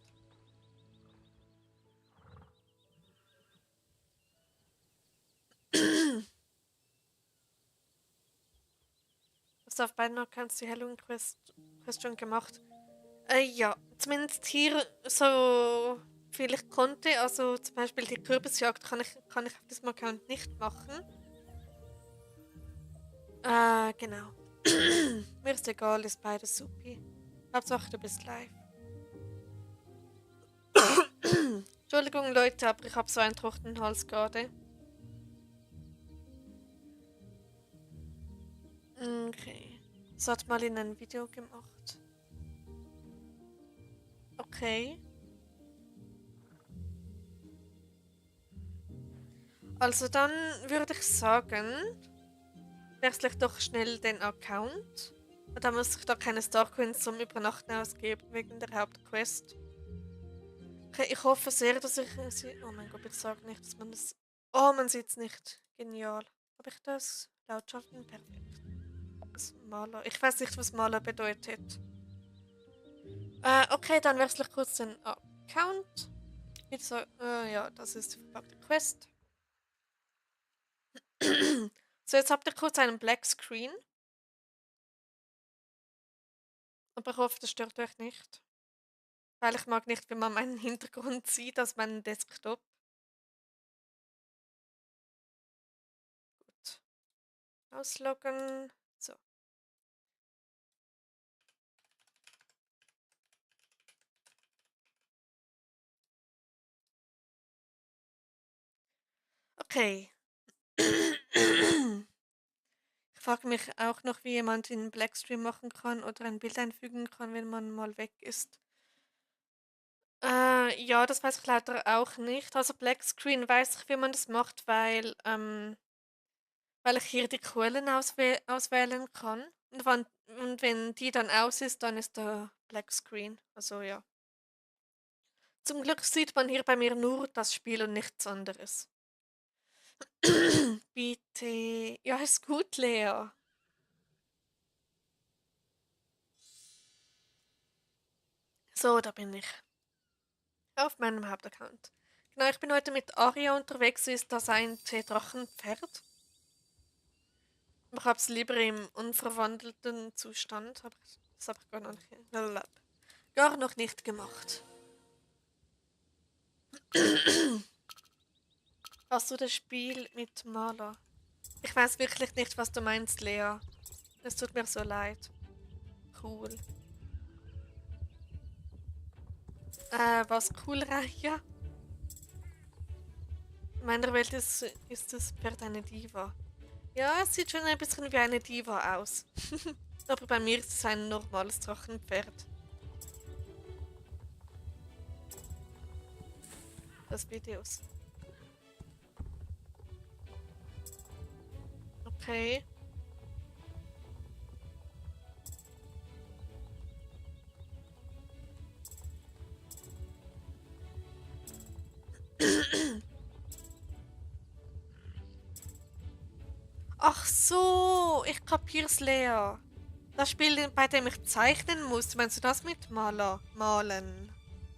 S1: Hast du auf beiden Accounts die Halloween-Quest schon gemacht? Ja, zumindest hier so viel ich konnte. Also zum Beispiel die Kürbisjagd kann ich auf diesem Account nicht machen. Genau. Mir ist egal, ist beides supi. Hauptsache du bist live. Entschuldigung Leute, aber ich habe so einen trockenen Hals gerade. Okay. Das hat mal in ein Video gemacht. Okay. Also dann würde ich sagen, wechsle ich doch schnell den Account. Und dann muss ich da keine Starcoins zum Übernachten ausgeben wegen der Hauptquest. Okay, ich hoffe sehr, dass ich sie. Oh mein Gott, bitte sag nicht, dass man das. Oh, man sieht es nicht. Genial. Habe ich das? Lautschalten? Perfekt. Das Maler. Ich weiß nicht, was Maler bedeutet. Okay, dann wechsle ich kurz den Account. Jetzt, ja, das ist die verpackte Quest. So, jetzt habt ihr kurz einen Black Screen. Aber ich hoffe, das stört euch nicht. Weil ich mag nicht, wenn man meinen Hintergrund sieht, aus meinem Desktop. Gut. Ausloggen. So. Okay. Ich frage mich auch noch, wie jemand in Blackstream machen kann oder ein Bild einfügen kann, wenn man mal weg ist. Ja, das weiß ich leider auch nicht. Also Blackscreen weiß ich, wie man das macht, weil ich hier die Quellen auswählen kann. Und wenn die dann aus ist, dann ist der Blackscreen. Also ja. Zum Glück sieht man hier bei mir nur das Spiel und nichts anderes. Bitte. Ja, ist gut, Lea. So, da bin ich. Auf meinem Hauptaccount. Genau, ich bin heute mit Aria unterwegs. Sie ist das ein Drachenpferd. Ich habe es lieber im unverwandelten Zustand. Das habe ich gar noch nicht gemacht. Hast du das Spiel mit Maler? Ich weiß wirklich nicht, was du meinst, Lea. Es tut mir so leid. Cool. Was cool, Raya? In meiner Welt ist das Pferd eine Diva. Ja, es sieht schon ein bisschen wie eine Diva aus. Aber bei mir ist es ein normales Drachenpferd. Das Videos. Okay. Ach so, ich kapier's, Lea. Das Spiel, bei dem ich zeichnen muss, meinst du das mit Maler? Malen.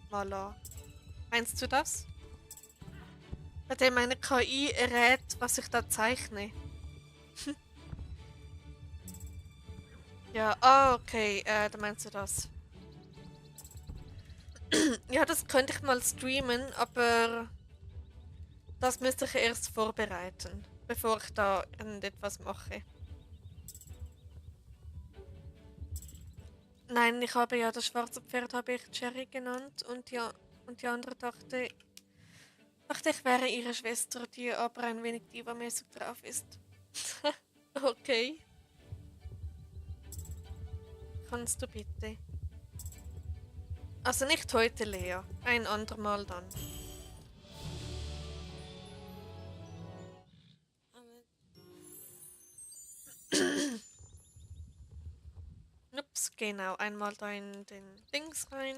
S1: Maler. Meinst du das? Bei dem meine KI errät, was ich da zeichne. Ja, okay, da meinst du das. Ja, das könnte ich mal streamen, aber das müsste ich erst vorbereiten, bevor ich da irgendetwas mache. Nein, ich habe ja das schwarze Pferd habe ich Cherry genannt und die andere dachte ich wäre ihre Schwester, die aber ein wenig divamäßig drauf ist. Okay, kannst du bitte? Also nicht heute, Lea. Ein andermal dann. Ups. Genau, einmal da in den Dings rein.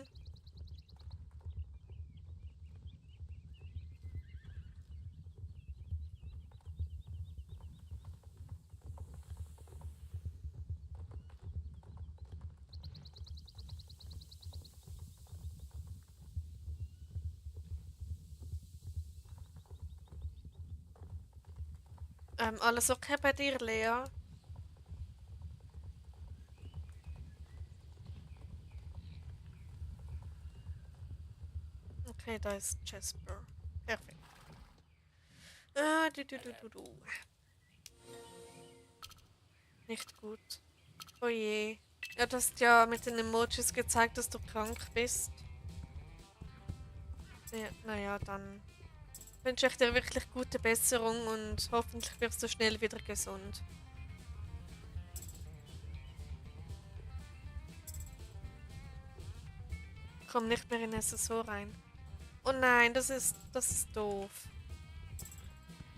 S1: Alles okay bei dir, Lea? Okay, da ist Jasper. Perfekt. Du. Nicht gut. Oh je. Ja, du hast ja mit den Emojis gezeigt, dass du krank bist. Ja, naja, dann wünsche ich dir wirklich gute Besserung und hoffentlich wirst du schnell wieder gesund. Komm nicht mehr in SSO rein. Oh nein, das ist doof.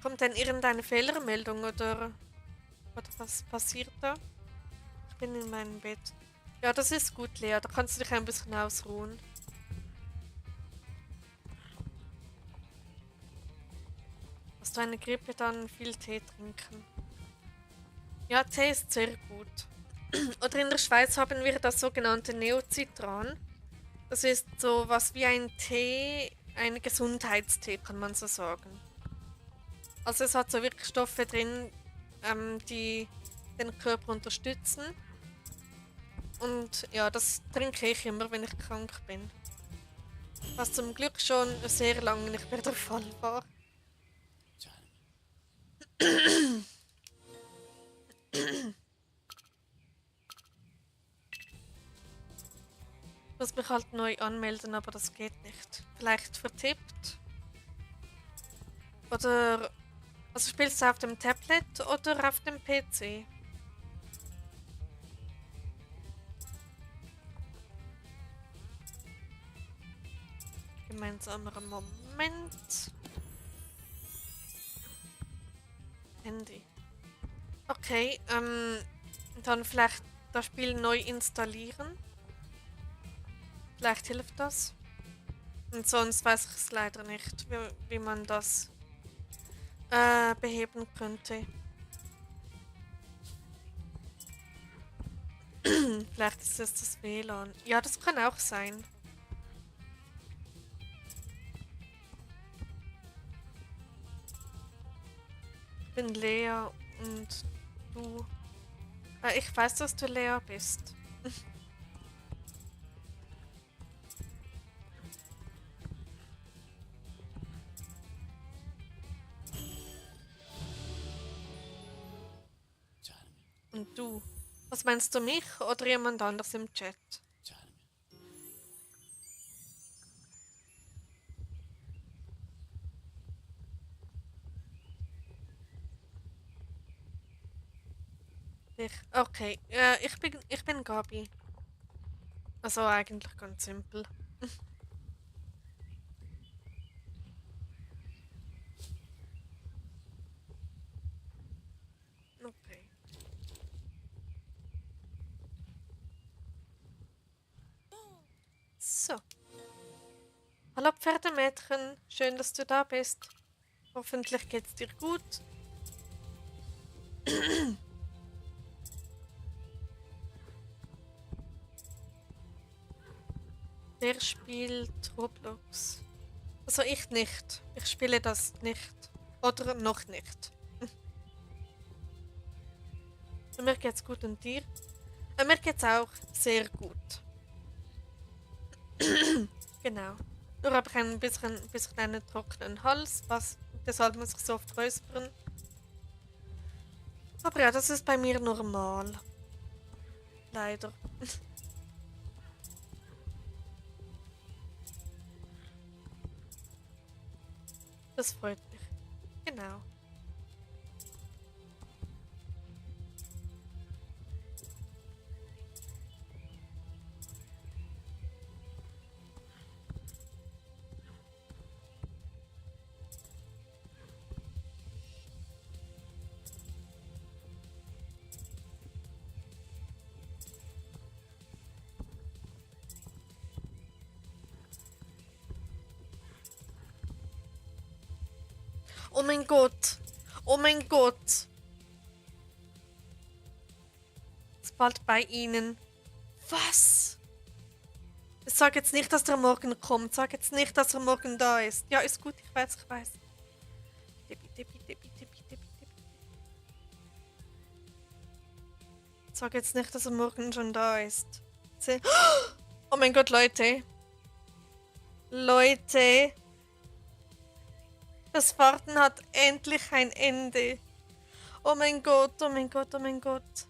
S1: Kommt denn irgendeine Fehlermeldung oder was passiert da? Ich bin in meinem Bett. Ja, das ist gut, Lea. Da kannst du dich ein bisschen ausruhen. Hast du eine Grippe, dann viel Tee trinken. Ja, Tee ist sehr gut. Oder in der Schweiz haben wir das sogenannte Neocitran. Das ist so was wie ein Tee, ein Gesundheitstee, kann man so sagen. Also es hat so Wirkstoffe drin, die den Körper unterstützen. Und ja, das trinke ich immer, wenn ich krank bin. Was zum Glück schon sehr lange nicht mehr der Fall war. Ich muss mich halt neu anmelden, aber das geht nicht. Vielleicht vertippt? Oder. Also spielst du auf dem Tablet oder auf dem PC? Gemeinsamer Moment. Handy. Okay, dann vielleicht das Spiel neu installieren. Vielleicht hilft das. Und sonst weiß ich es leider nicht, wie man das beheben könnte. Vielleicht ist es das WLAN. Ja, das kann auch sein. Ich bin Lea und du. Ich weiß, dass du Lea bist. Und du. Was meinst du, mich oder jemand anders im Chat? Ich. Okay, ich bin Gabi. Also eigentlich ganz simpel. Okay. So. Hallo Pferdemädchen, schön, dass du da bist. Hoffentlich geht's dir gut. Wer spielt Roblox? Also ich nicht. Ich spiele das nicht. Oder noch nicht. Mir geht's gut und dir? Mir geht's auch sehr gut. Genau. Nur habe ich ein bisschen einen trockenen Hals, deshalb muss ich so oft räuspern. Aber ja, das ist bei mir normal. Leider. Das freut mich. Genau. Oh mein Gott. Oh mein Gott. Ist bald bei Ihnen. Was? Sag jetzt nicht, dass er morgen kommt. Sag jetzt nicht, dass er morgen da ist. Ja, ist gut, ich weiß, ich weiß. Bitte, bitte, bitte, bitte, bitte, bitte, bitte. Sag jetzt nicht, dass er morgen schon da ist. Oh mein Gott, Leute. Leute. Das Warten hat endlich ein Ende. Oh mein Gott, oh mein Gott, oh mein Gott.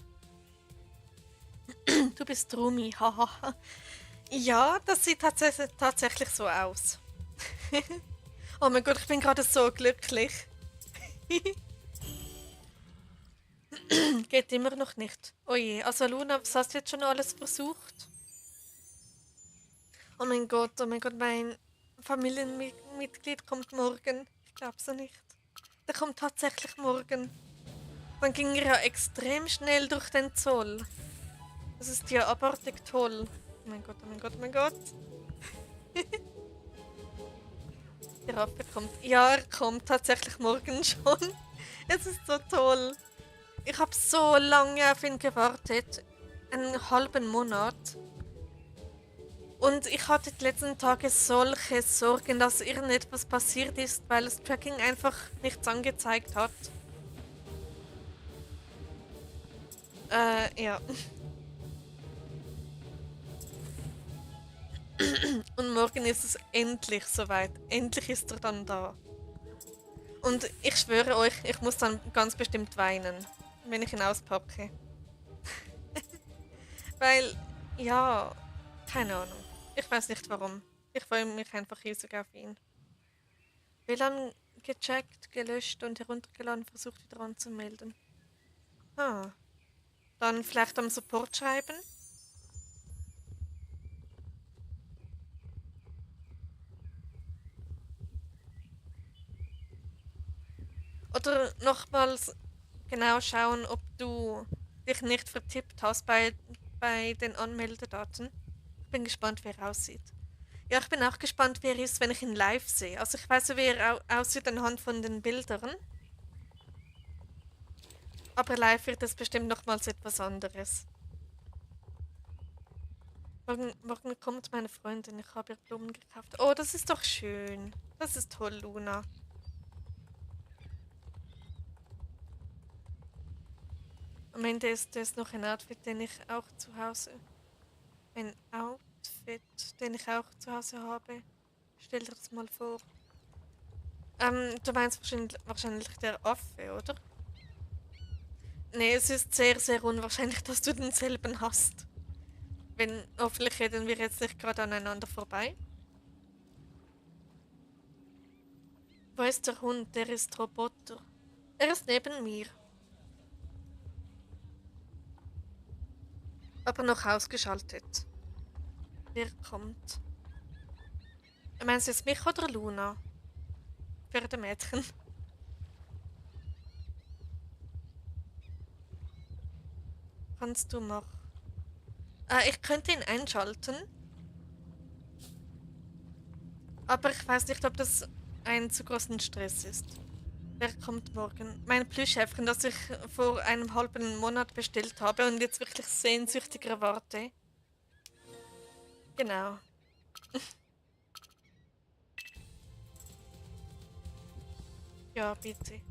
S1: Du bist Rumi, haha. Ja, das sieht tatsächlich so aus. Oh mein Gott, ich bin gerade so glücklich. Geht immer noch nicht. Oh je, also Luna, was hast du jetzt schon alles versucht? Oh mein Gott, mein Familienmitglied kommt morgen. Ich glaub's ja nicht. Der kommt tatsächlich morgen. Dann ging er ja extrem schnell durch den Zoll. Das ist ja abartig toll. Oh mein Gott, oh mein Gott, oh mein Gott. Der Affe kommt. Ja, er kommt tatsächlich morgen schon. Es ist so toll. Ich habe so lange auf ihn gewartet. Einen halben Monat. Und ich hatte die letzten Tage solche Sorgen, dass irgendetwas passiert ist, weil das Tracking einfach nichts angezeigt hat. Ja. Und morgen ist es endlich soweit. Endlich ist er dann da. Und ich schwöre euch, ich muss dann ganz bestimmt weinen, wenn ich ihn auspacke. Weil, ja, keine Ahnung. Ich weiß nicht warum. Ich freue mich einfach riesig auf ihn. WLAN gecheckt, gelöscht und heruntergeladen, versucht wieder anzumelden. Ah, dann vielleicht am Support schreiben? Oder nochmals genau schauen, ob du dich nicht vertippt hast bei den Anmeldedaten. Ich bin gespannt, wie er aussieht. Ja, ich bin auch gespannt, wie er ist, wenn ich ihn live sehe. Also ich weiß ja, wie er aussieht anhand von den Bildern. Aber live wird es bestimmt nochmals etwas anderes. Morgen kommt meine Freundin. Ich habe ihr Blumen gekauft. Oh, das ist doch schön. Das ist toll, Luna. Am Ende ist es noch ein Outfit, den ich auch zu Hause. Ein Outfit, den ich auch zu Hause habe. Stell dir das mal vor. Du meinst wahrscheinlich der Affe, oder? Nee, es ist sehr, sehr unwahrscheinlich, dass du denselben hast. Wenn, hoffentlich reden wir jetzt nicht gerade aneinander vorbei. Wo ist der Hund? Der ist Roboter. Er ist neben mir. Aber noch ausgeschaltet. Wer kommt? Meinst du jetzt mich oder Luna? Pferdemädchen. Kannst du machen. Ich könnte ihn einschalten. Aber ich weiß nicht, ob das ein zu großen Stress ist. Wer kommt morgen? Mein Plüschhäfchen, das ich vor einem halben Monat bestellt habe und jetzt wirklich sehnsüchtig erwarte. Genau. Ja, bitte.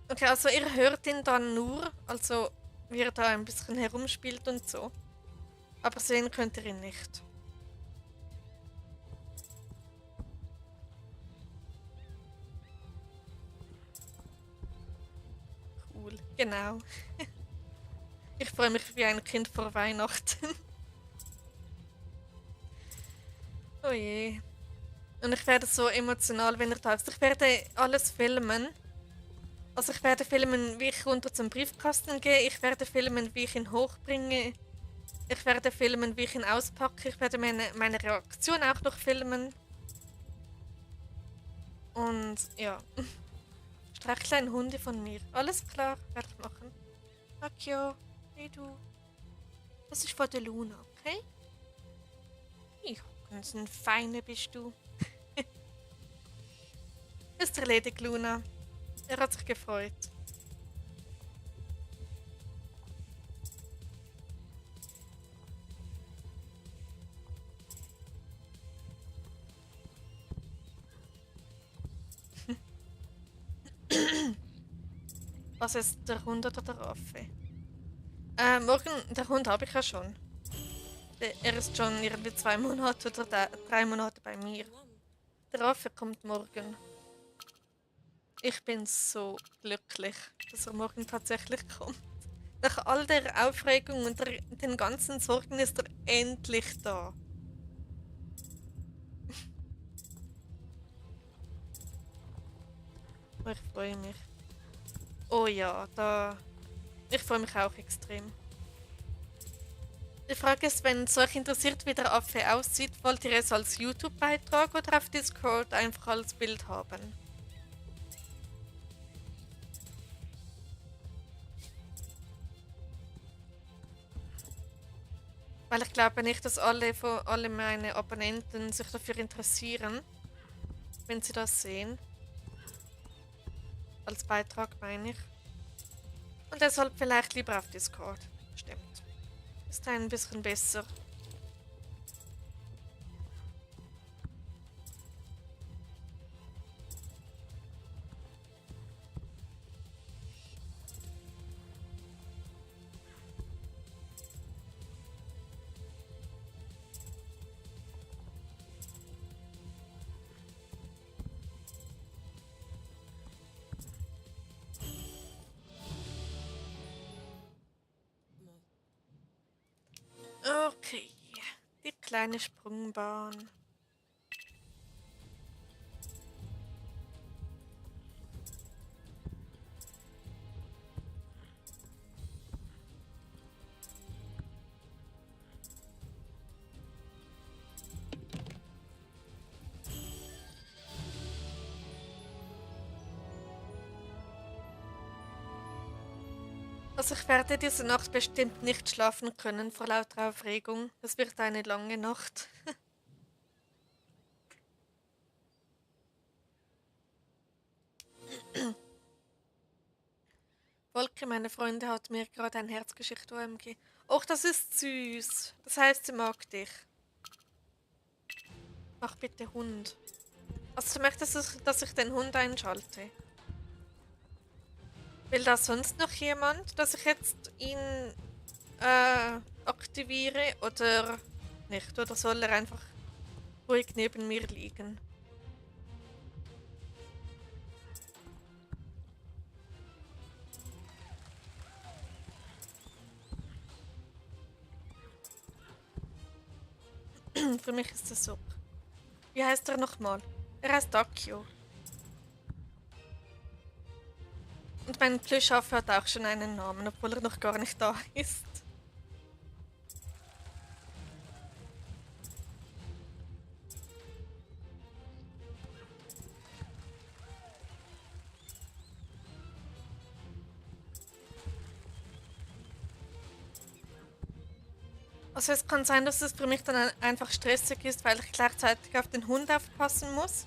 S1: Okay, also ihr hört ihn dann nur, also wie er da ein bisschen herumspielt und so. Aber sehen könnt ihr ihn nicht. Cool, genau. Ich freue mich wie ein Kind vor Weihnachten. Oh je. Und ich werde so emotional, wenn er da ist. Ich werde alles filmen. Also ich werde filmen, wie ich runter zum Briefkasten gehe. Ich werde filmen, wie ich ihn hochbringe. Ich werde filmen, wie ich ihn auspacke. Ich werde meine Reaktion auch noch filmen. Und ja. Streichle ein Hunde von mir. Alles klar, werde ich machen. Akio, hey du. Das ist von der Luna, okay? Ja, ganz ein Feiner bist du. Ist erledigt, Luna. Er hat sich gefreut. Was ist der Hund oder der Affe? Morgen, der Hund habe ich ja schon. Er ist schon irgendwie 2 Monate oder 3 Monate bei mir. Der Affe kommt morgen. Ich bin so glücklich, dass er morgen tatsächlich kommt. Nach all der Aufregung und den ganzen Sorgen ist er endlich da. Oh, ich freue mich. Oh ja, ich freue mich auch extrem. Die Frage ist, wenn es euch interessiert, wie der Affe aussieht, wollt ihr es als YouTube-Beitrag oder auf Discord einfach als Bild haben? Weil ich glaube nicht, dass alle meine Abonnenten sich dafür interessieren, wenn sie das sehen. Als Beitrag meine ich. Und deshalb vielleicht lieber auf Discord. Stimmt. Ist ein bisschen besser. Okay. Die kleine Sprungbahn. Also ich werde diese Nacht bestimmt nicht schlafen können vor lauter Aufregung. Es wird eine lange Nacht. Volker, meine Freundin, hat mir gerade ein Herz geschickt, OMG. Och, das ist süß. Das heißt, sie mag dich. Mach bitte Hund. Also du möchtest, dass ich den Hund einschalte? Will da sonst noch jemand, dass ich jetzt ihn aktiviere oder nicht? Oder soll er einfach ruhig neben mir liegen? Für mich ist das so. Wie heißt er nochmal? Er heißt Akio. Und mein Plüschaffe hat auch schon einen Namen, obwohl er noch gar nicht da ist. Also es kann sein, dass es für mich dann einfach stressig ist, weil ich gleichzeitig auf den Hund aufpassen muss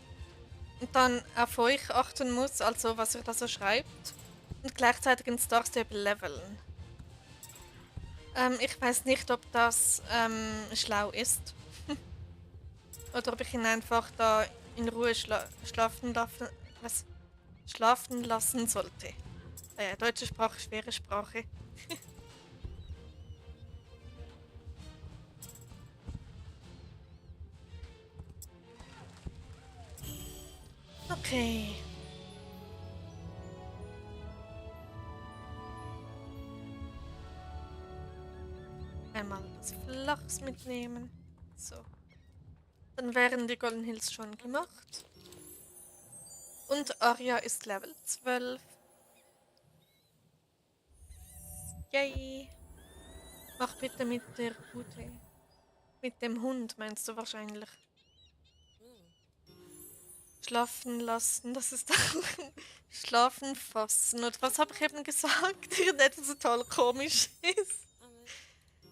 S1: und dann auf euch achten muss, also was ihr da so schreibt und gleichzeitig in Star Stable leveln. Ich weiß nicht, ob das schlau ist oder ob ich ihn einfach da in Ruhe schlafen lassen sollte. Deutsche Sprache, schwere Sprache. Okay. Einmal das Flachs mitnehmen. So. Dann wären die Golden Hills schon gemacht. Und Arya ist Level 12. Yay. Mach bitte mit der Gute. Mit dem Hund meinst du wahrscheinlich. Schlafen lassen, das ist auch Schlafen fassen. Und was habe ich eben gesagt? Irgendetwas total komisch ist.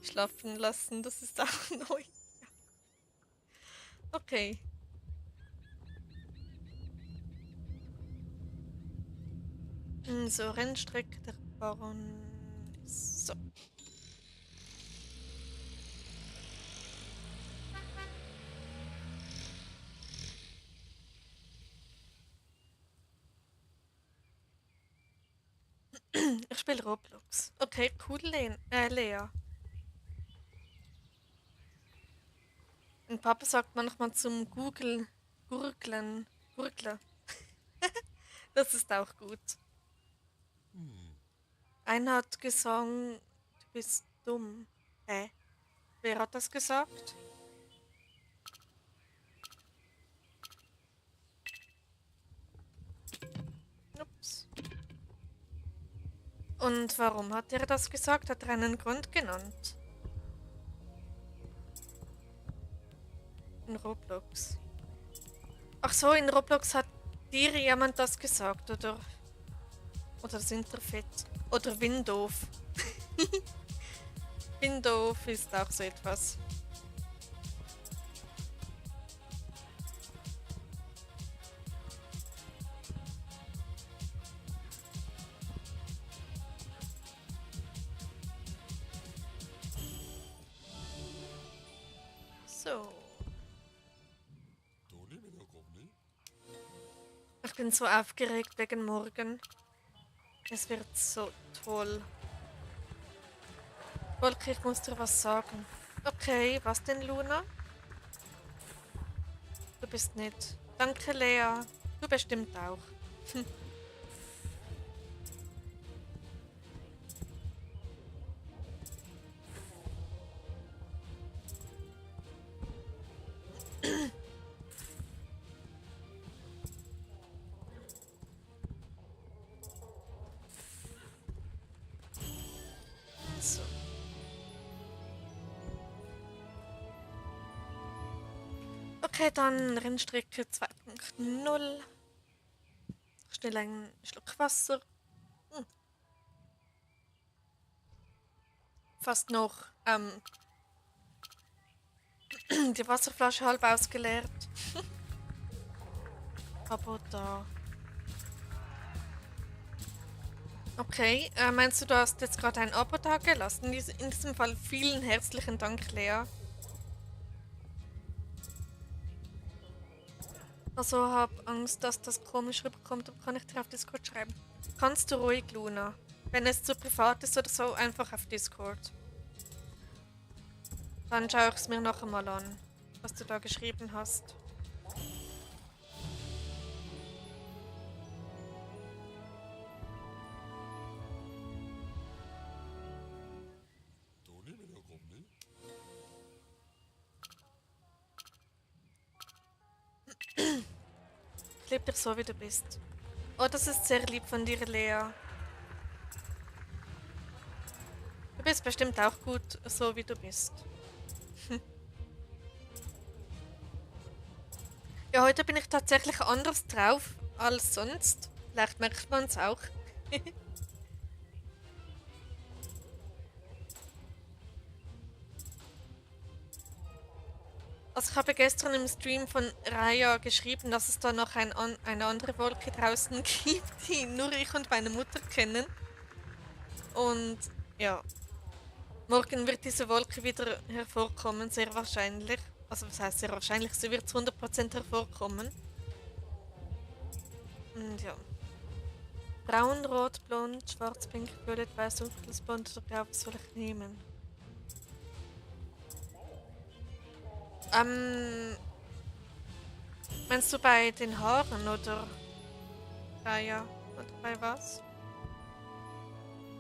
S1: Schlafen lassen, das ist auch neu. Okay. So, Rennstrecke der Baron. So. Ich spiele Roblox. Okay, cool, Lea. Und Papa sagt manchmal zum Googeln, Gurgeln. Das ist auch gut. Einer hat gesagt, du bist dumm. Hä? Wer hat das gesagt? Ups. Und warum hat er das gesagt? Hat er einen Grund genannt? In Roblox. Ach so, in Roblox hat dir jemand das gesagt, oder? Oder sind wir fett? Oder Windoof. Windoof ist auch so etwas. So. Ich bin so aufgeregt wegen morgen. Es wird so toll. Volker, ich muss dir was sagen. Okay, was denn, Luna? Du bist nett. Danke, Lea. Du bestimmt auch. So. Okay, dann Rennstrecke 2.0. Schnell einen Schluck Wasser. Hm. Fast noch die Wasserflasche halb ausgeleert. Aber da. Okay, meinst du, du hast jetzt gerade ein Abo da gelassen? In diesem Fall vielen herzlichen Dank, Lea. Also hab Angst, dass das komisch rüberkommt, aber kann ich dir auf Discord schreiben? Kannst du ruhig, Luna. Wenn es zu privat ist oder so, einfach auf Discord. Dann schaue ich es mir noch einmal an, was du da geschrieben hast. Ich liebe dich so, wie du bist. Oh, das ist sehr lieb von dir, Lea. Du bist bestimmt auch gut, so wie du bist. Ja, heute bin ich tatsächlich anders drauf als sonst. Vielleicht merkt man es auch. Also ich habe gestern im Stream von Raya geschrieben, dass es da noch eine andere Wolke draußen gibt, die nur ich und meine Mutter kennen. Und ja, morgen wird diese Wolke wieder hervorkommen, sehr wahrscheinlich. Also was heißt sehr wahrscheinlich, sie wird zu 100% hervorkommen. Und ja. Braun, Rot, Blond, Schwarz, Pink, Violett, Weiß, Dunkles, Blond oder Grau, was soll ich nehmen? Meinst du bei den Haaren oder Raya? Oder bei was?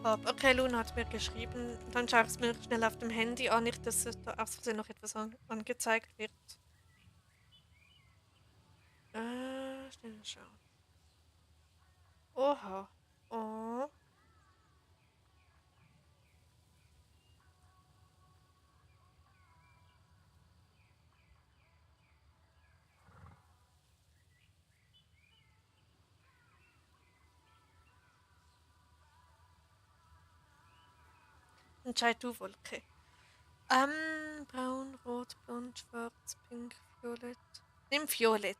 S1: Okay, Luna hat mir geschrieben. Dann schaue ich es mir schnell auf dem Handy an, nicht, dass es da aus Versehen noch etwas angezeigt wird. Schnell schauen. Oha. Oh. Entscheid du, Wolke. Braun, Rot, Blond, Schwarz, Pink, Violett. Nimm Violett.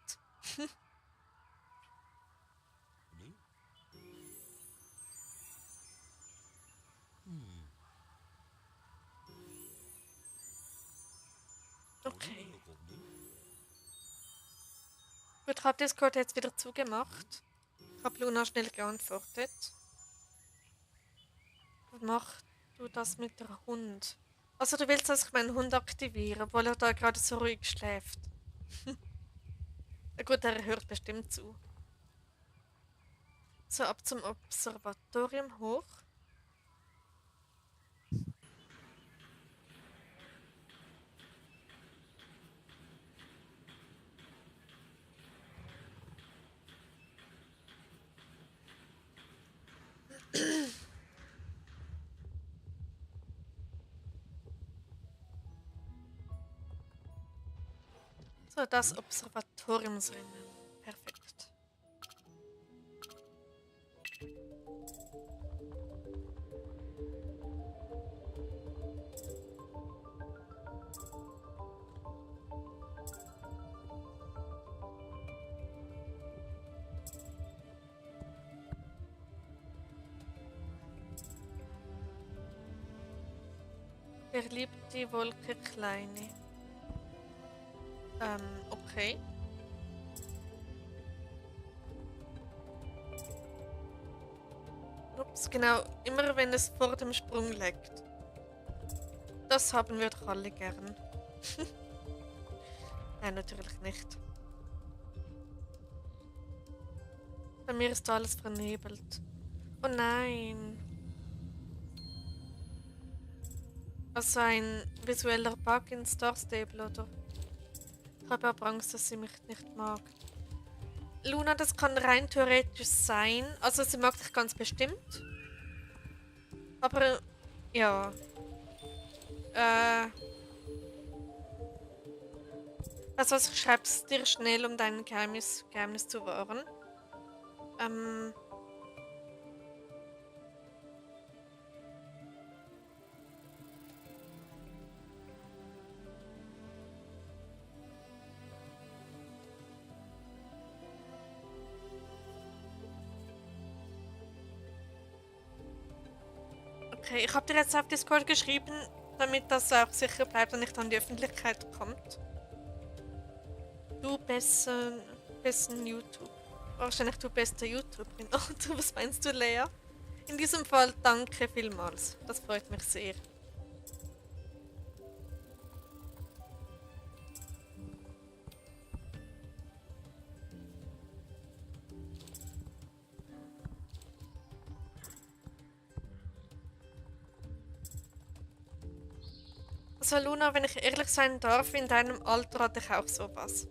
S1: Okay. Gut, ich habe Discord jetzt wieder zugemacht. Ich habe Luna schnell geantwortet. Mach du das mit der Hund? Also du willst, dass ich meinen Hund aktiviere, obwohl er da gerade so ruhig schläft. Na gut, er hört bestimmt zu. So, ab zum Observatorium hoch. So, das Observatoriumsrennen. Perfekt. Wer liebt die Wolke Kleine? Okay. Ups, genau. Immer wenn es vor dem Sprung leckt. Das haben wir doch alle gern. Nein, natürlich nicht. Bei mir ist alles vernebelt. Oh nein. Also ein visueller Bug in Star Stable, oder? Ich habe aber Angst, dass sie mich nicht mag. Luna, das kann rein theoretisch sein. Also sie mag dich ganz bestimmt. Aber ja. Äh. Also ich schreibe es dir schnell, um dein Geheimnis zu wahren. Ähm. Okay, ich habe dir jetzt auf Discord geschrieben, damit das auch sicher bleibt und nicht an die Öffentlichkeit kommt. Du besten YouTube. Wahrscheinlich du beste YouTuberin. Oh, du, was meinst du, Lea? In diesem Fall danke vielmals. Das freut mich sehr. Also Luna, wenn ich ehrlich sein darf, in deinem Alter hatte ich auch sowas.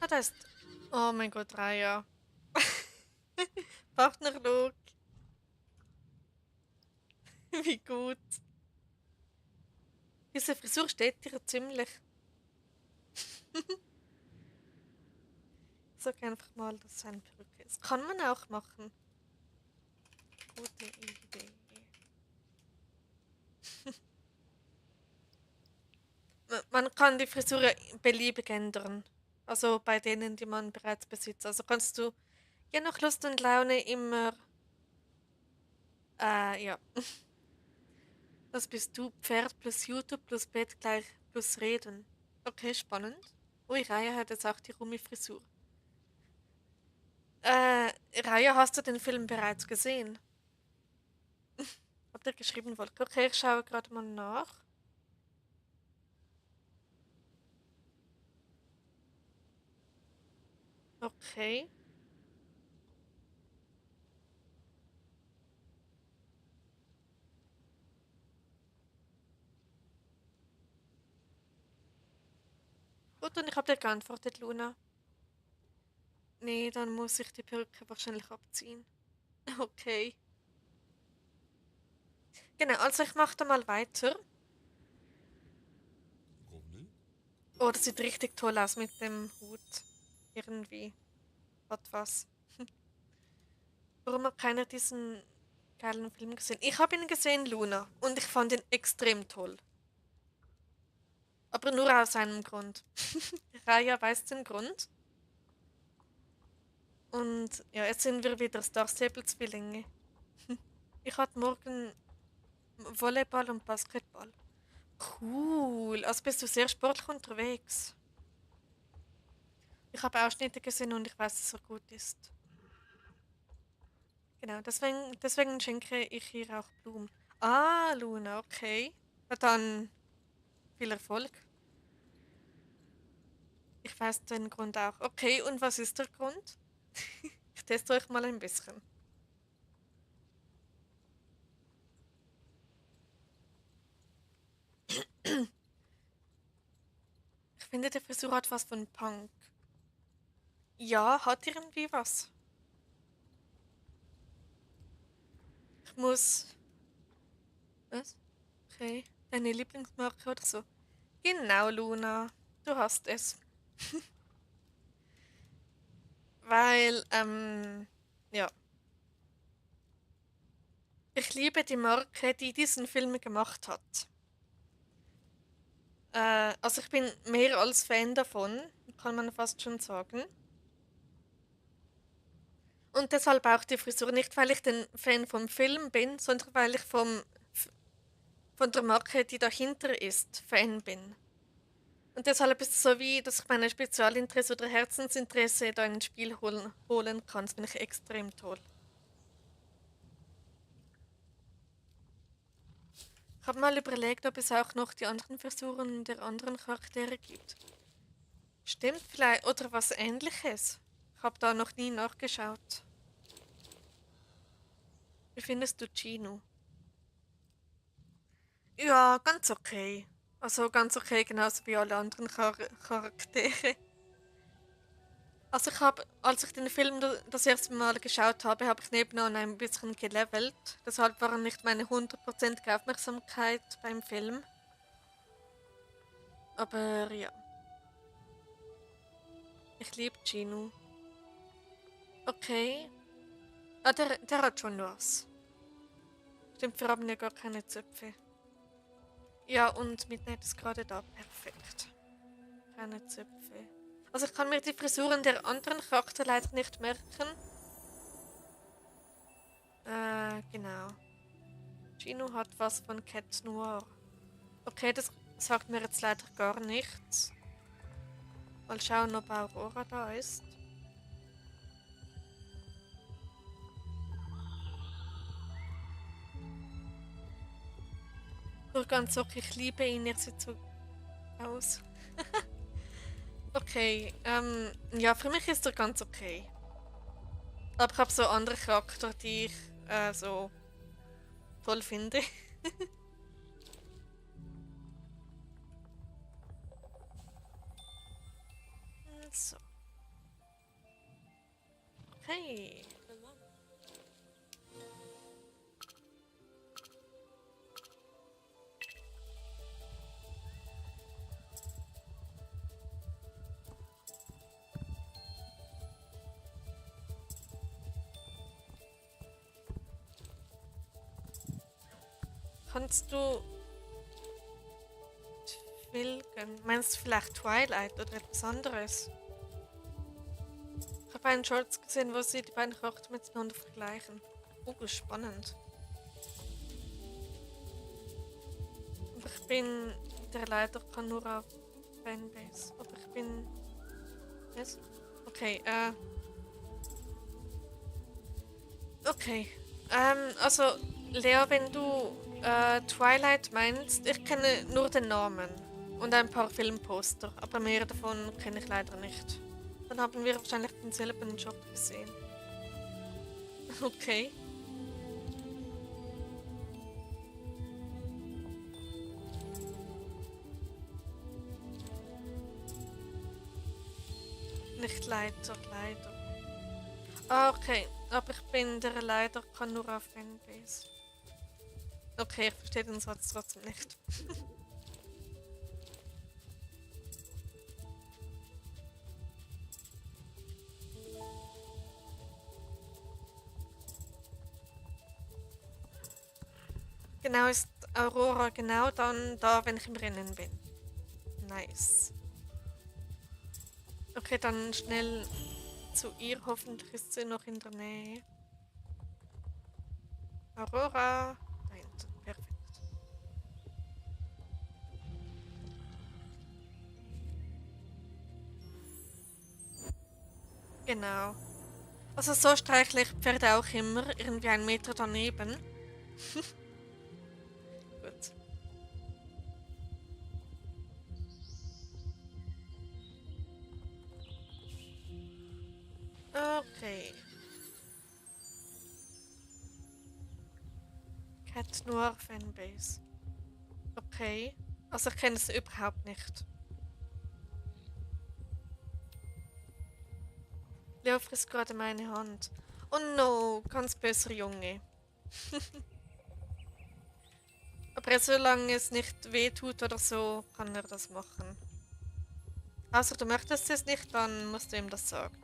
S1: Ah, da ist... Oh mein Gott, Raya. Partnerlook. Wie gut. Diese Frisur steht dir ziemlich. Ich sag einfach mal, dass es eine Perücke ist. Kann man auch machen. Gute Idee. Man kann die Frisur ja beliebig ändern. Also bei denen, die man bereits besitzt. Also kannst du je nach Lust und Laune immer. Ja. Das bist du. Pferd plus YouTube plus Bett gleich plus Reden. Okay, spannend. Ui, Raya hat jetzt auch die Rumi-Frisur. Raya, hast du den Film bereits gesehen? Habt ihr geschrieben, Wolke? Okay, ich schaue gerade mal nach. Okay. Gut, und ich habe dir geantwortet, Luna. Nee, dann muss ich die Perücke wahrscheinlich abziehen. Okay. Genau, also ich mache da mal weiter.
S2: Warum nicht?
S1: Oh, das sieht richtig toll aus mit dem Hut. Irgendwie. Hat was. Warum hat keiner diesen geilen Film gesehen? Ich habe ihn gesehen, Luna, und ich fand ihn extrem toll. Aber nur aus einem Grund. Raya weiß den Grund. Und ja, jetzt sind wir wieder Star Stable-Zwillinge. Ich hatte morgen Volleyball und Basketball. Cool. Also bist du sehr sportlich unterwegs. Ich habe Ausschnitte gesehen und ich weiß, dass er gut ist. Genau, deswegen schenke ich ihr auch Blumen. Ah, Luna, okay. Na dann viel Erfolg. Ich weiß den Grund auch. Okay, und was ist der Grund? Ich teste euch mal ein bisschen. Ich finde, die Frisur hat was von Punk. Ja, hat irgendwie was. Ich muss. Was? Okay. Deine Lieblingsmarke oder so? Genau, Luna. Du hast es. Weil, ja. Ich liebe die Marke, die diesen Film gemacht hat. Also ich bin mehr als Fan davon, kann man fast schon sagen. Und deshalb auch die Frisur. Nicht, weil ich den Fan vom Film bin, sondern weil ich von der Marke, die dahinter ist, Fan bin. Und deshalb ist es so wie, dass ich meine Spezialinteresse oder Herzensinteresse da ins Spiel holen kann. Das finde ich extrem toll. Ich habe mal überlegt, ob es auch noch die anderen Frisuren der anderen Charaktere gibt. Stimmt vielleicht, oder was Ähnliches. Ich habe da noch nie nachgeschaut. Wie findest du Gino? Ja, ganz okay. Also ganz okay, genauso wie alle anderen Charaktere. Also ich habe, als ich den Film das erste Mal geschaut habe, habe ich nebenan ein bisschen gelevelt. Deshalb war nicht meine hundertprozentige Aufmerksamkeit beim Film. Aber ja, ich liebe Gino. Okay. Ah, der hat schon was. Stimmt, wir haben ja gar keine Zöpfe. Ja, und Midnight ist gerade da. Perfekt. Keine Zöpfe. Also ich kann mir die Frisuren der anderen Charakter leider nicht merken. Genau. Gino hat was von Cat Noir. Okay, das sagt mir jetzt leider gar nichts. Mal schauen, ob Aurora da ist. Nur ganz okay, ich liebe ihn, er sieht so aus. Okay, ja, für mich ist er ganz okay. Aber ich habe so andere Charakter, die ich so toll finde. So, okay. Kannst du Wilgen? Meinst du vielleicht Twilight oder etwas anderes? Ich habe einen Shorts gesehen, wo sie die beiden Charaktere miteinander vergleichen. Spannend. Aber ich bin der Leiter kann nur auf Fanbase. Aber ich bin. Was? Okay, okay. Also, Leo, wenn du Twilight meinst, ich kenne nur den Namen und ein paar Filmposter, aber mehr davon kenne ich leider nicht. Dann haben wir wahrscheinlich denselben Job gesehen. Okay. Nicht leider, leider. Ah, okay. Aber ich bin der leider kann nur auf Fanbase. Okay, ich verstehe den Satz trotzdem nicht. Genau ist Aurora genau dann da, wenn ich im Rennen bin. Nice. Okay, dann schnell zu ihr. Hoffentlich ist sie noch in der Nähe. Aurora. Da hinten. Perfekt. Genau. Also so streichle ich Pferde auch immer. Irgendwie 1 Meter daneben. Gut. Okay. Cat Noir Fanbase. Okay. Also ich kenne es überhaupt nicht. Leo frisst gerade meine Hand. Oh no, ganz böser Junge. Aber solange es nicht weh tut oder so, kann er das machen. Außer du möchtest es nicht, dann musst du ihm das sagen.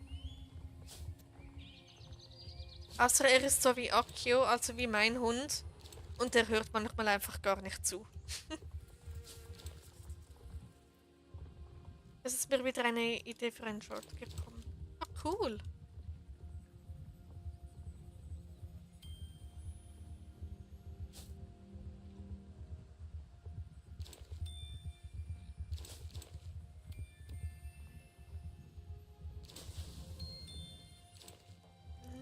S1: Außer er ist so wie Akio, also wie mein Hund. Und der hört manchmal einfach gar nicht zu. Es ist mir wieder eine Idee für einen Short gekommen. Ah, cool.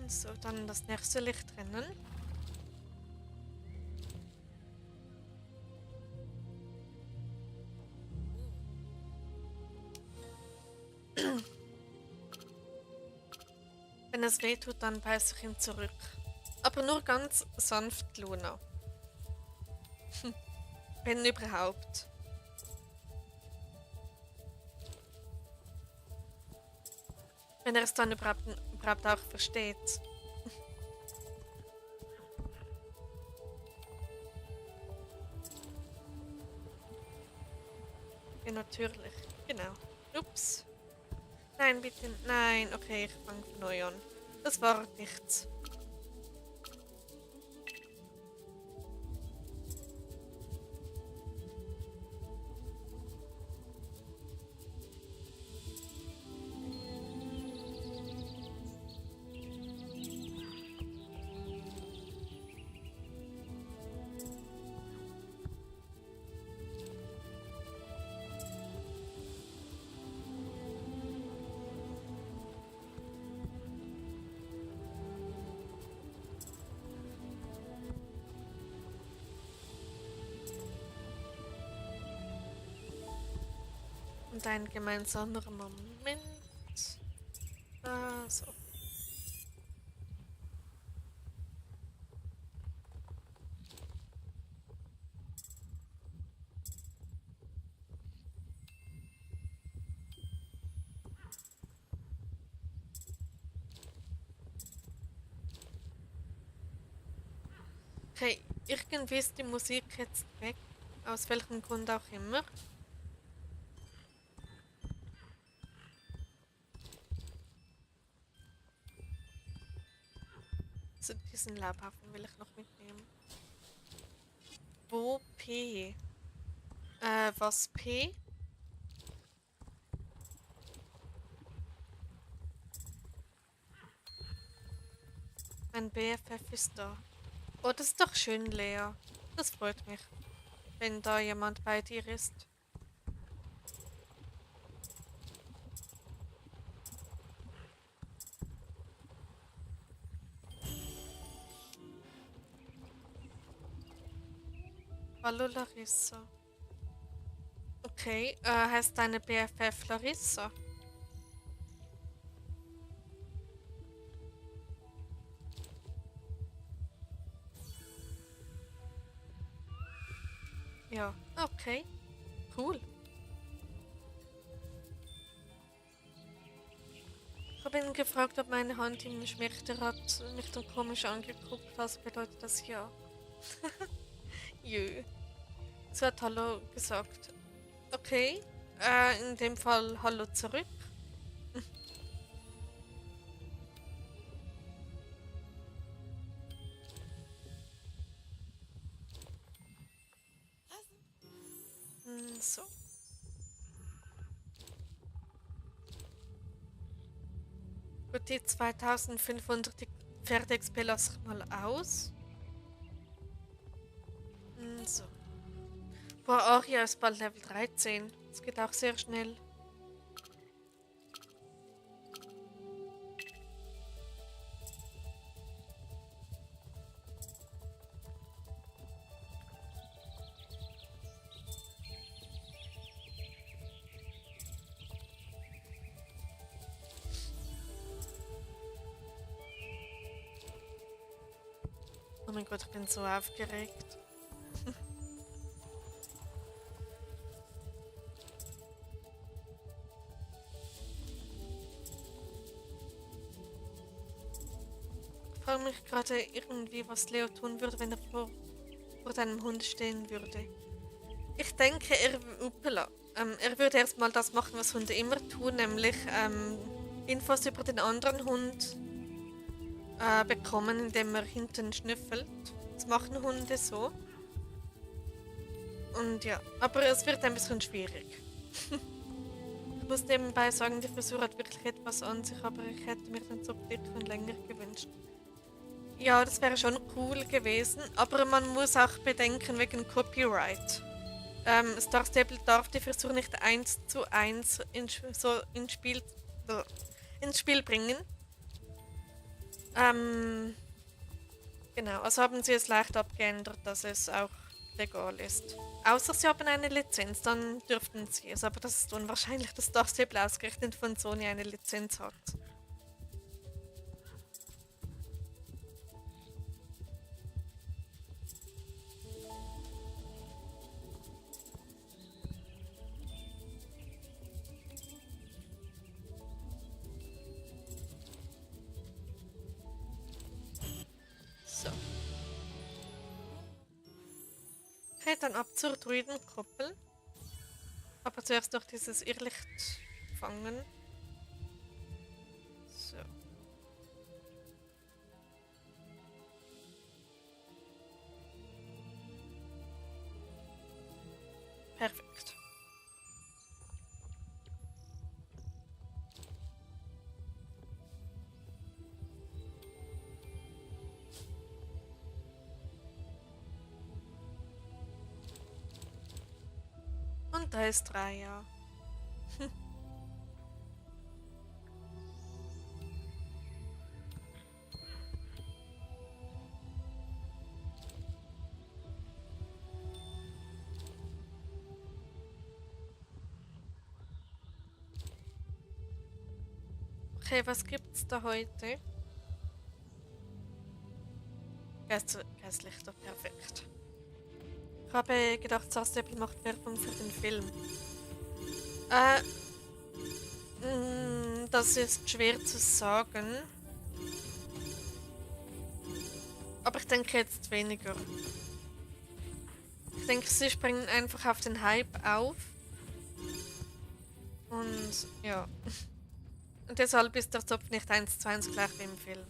S1: So, dann das nächste Licht trennen. Wenn es weh tut, dann beiß ich ihn zurück. Aber nur ganz sanft, Luna. Wenn überhaupt. Wenn er es dann überhaupt auch versteht. Ja, natürlich. Genau. Ups. Nein, bitte. Nein. Okay, ich fange von neu an. Das war nichts. Und ein gemeinsamer Moment. So. Okay, irgendwie ist die Musik jetzt weg. Aus welchem Grund auch immer. Also diesen Labhaufen will ich noch mitnehmen. Wo P? Was P? Mein BFF ist da. Oh, das ist doch schön, Lea. Das freut mich, wenn da jemand bei dir ist. Hallo Larissa. Okay, heißt deine BFF Larissa? Ja, okay, cool. Ich Robin gefragt, ob meine Hand ihm schmeckt. Er hat mich dann komisch angeguckt. Was bedeutet das ja? Jö. Sie hat Hallo gesagt. Okay. In dem Fall Hallo zurück. So. Gut, die 2500 Pferde-XP lasse ich mal aus. So. Boah, Aria ist bald Level 13. Das geht auch sehr schnell. Oh mein Gott, ich bin so aufgeregt. Ich frage mich gerade irgendwie, was Leo tun würde, wenn er vor deinem Hund stehen würde. Ich denke, er würde erstmal das machen, was Hunde immer tun, nämlich Infos über den anderen Hund bekommen, indem er hinten schnüffelt. Das machen Hunde so. Und ja, aber es wird ein bisschen schwierig. Ich muss nebenbei sagen, die Frisur hat wirklich etwas an sich, aber ich hätte mir den Zopflicht schon länger gewünscht. Ja, das wäre schon cool gewesen, aber man muss auch bedenken wegen Copyright. Star Stable darf die Frisur nicht 1:1 ins Spiel bringen. Genau, also haben sie es leicht abgeändert, dass es auch legal ist. Außer sie haben eine Lizenz, dann dürften sie es. Aber das ist unwahrscheinlich, dass Star Stable ausgerechnet von Sony eine Lizenz hat. So. Okay, dann ab zur Druidenkoppel. Aber zuerst noch dieses Irrlicht fangen. So. Perfekt. Und da ist Raya. Okay, was gibt's da heute? Geistlichter, perfekt. Ich habe gedacht, Star Stable macht Werbung für den Film. Das ist schwer zu sagen. Aber ich denke jetzt weniger. Ich denke, sie springen einfach auf den Hype auf. Und ja. Und deshalb ist der Zopf nicht 1:1 gleich wie im Film.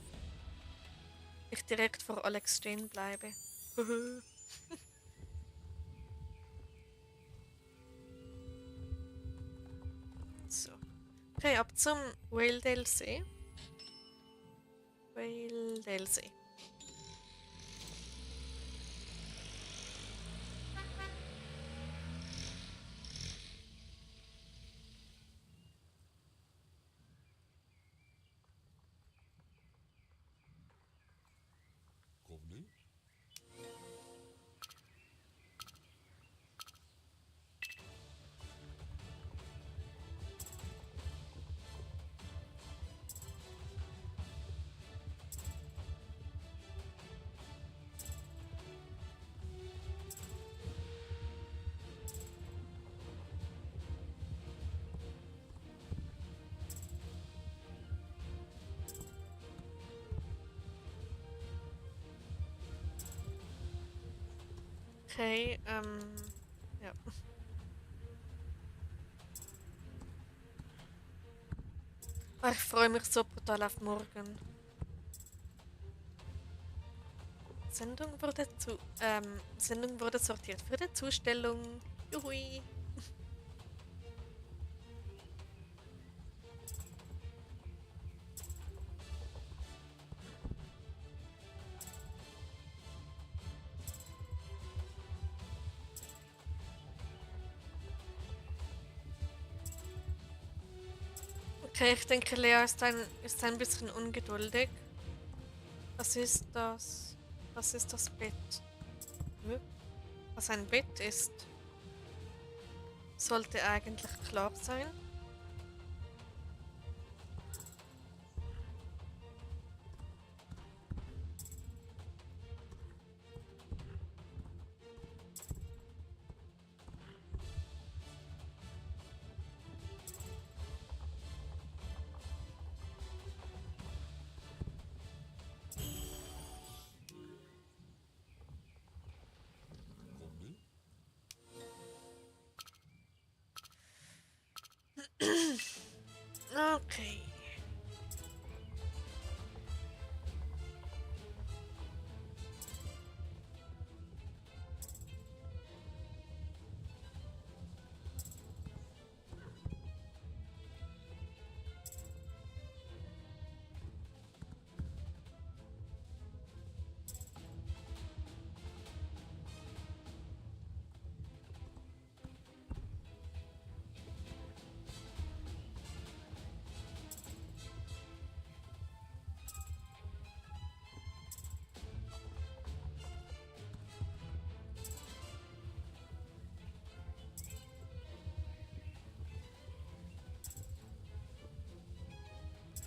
S1: Ich direkt vor Alex stehen bleibe. So. Okay, ab zum Whaledale See. Whaledale See.
S2: Convenu?
S1: Okay, ja. Ah, ich freue mich so brutal auf morgen. Sendung wurde sortiert für die Zustellung. Juhui. Okay, ich denke, Lea ist ein bisschen ungeduldig. Was ist das? Was ist das Bett? Hm? Was ein Bett ist, sollte eigentlich klar sein. Okay.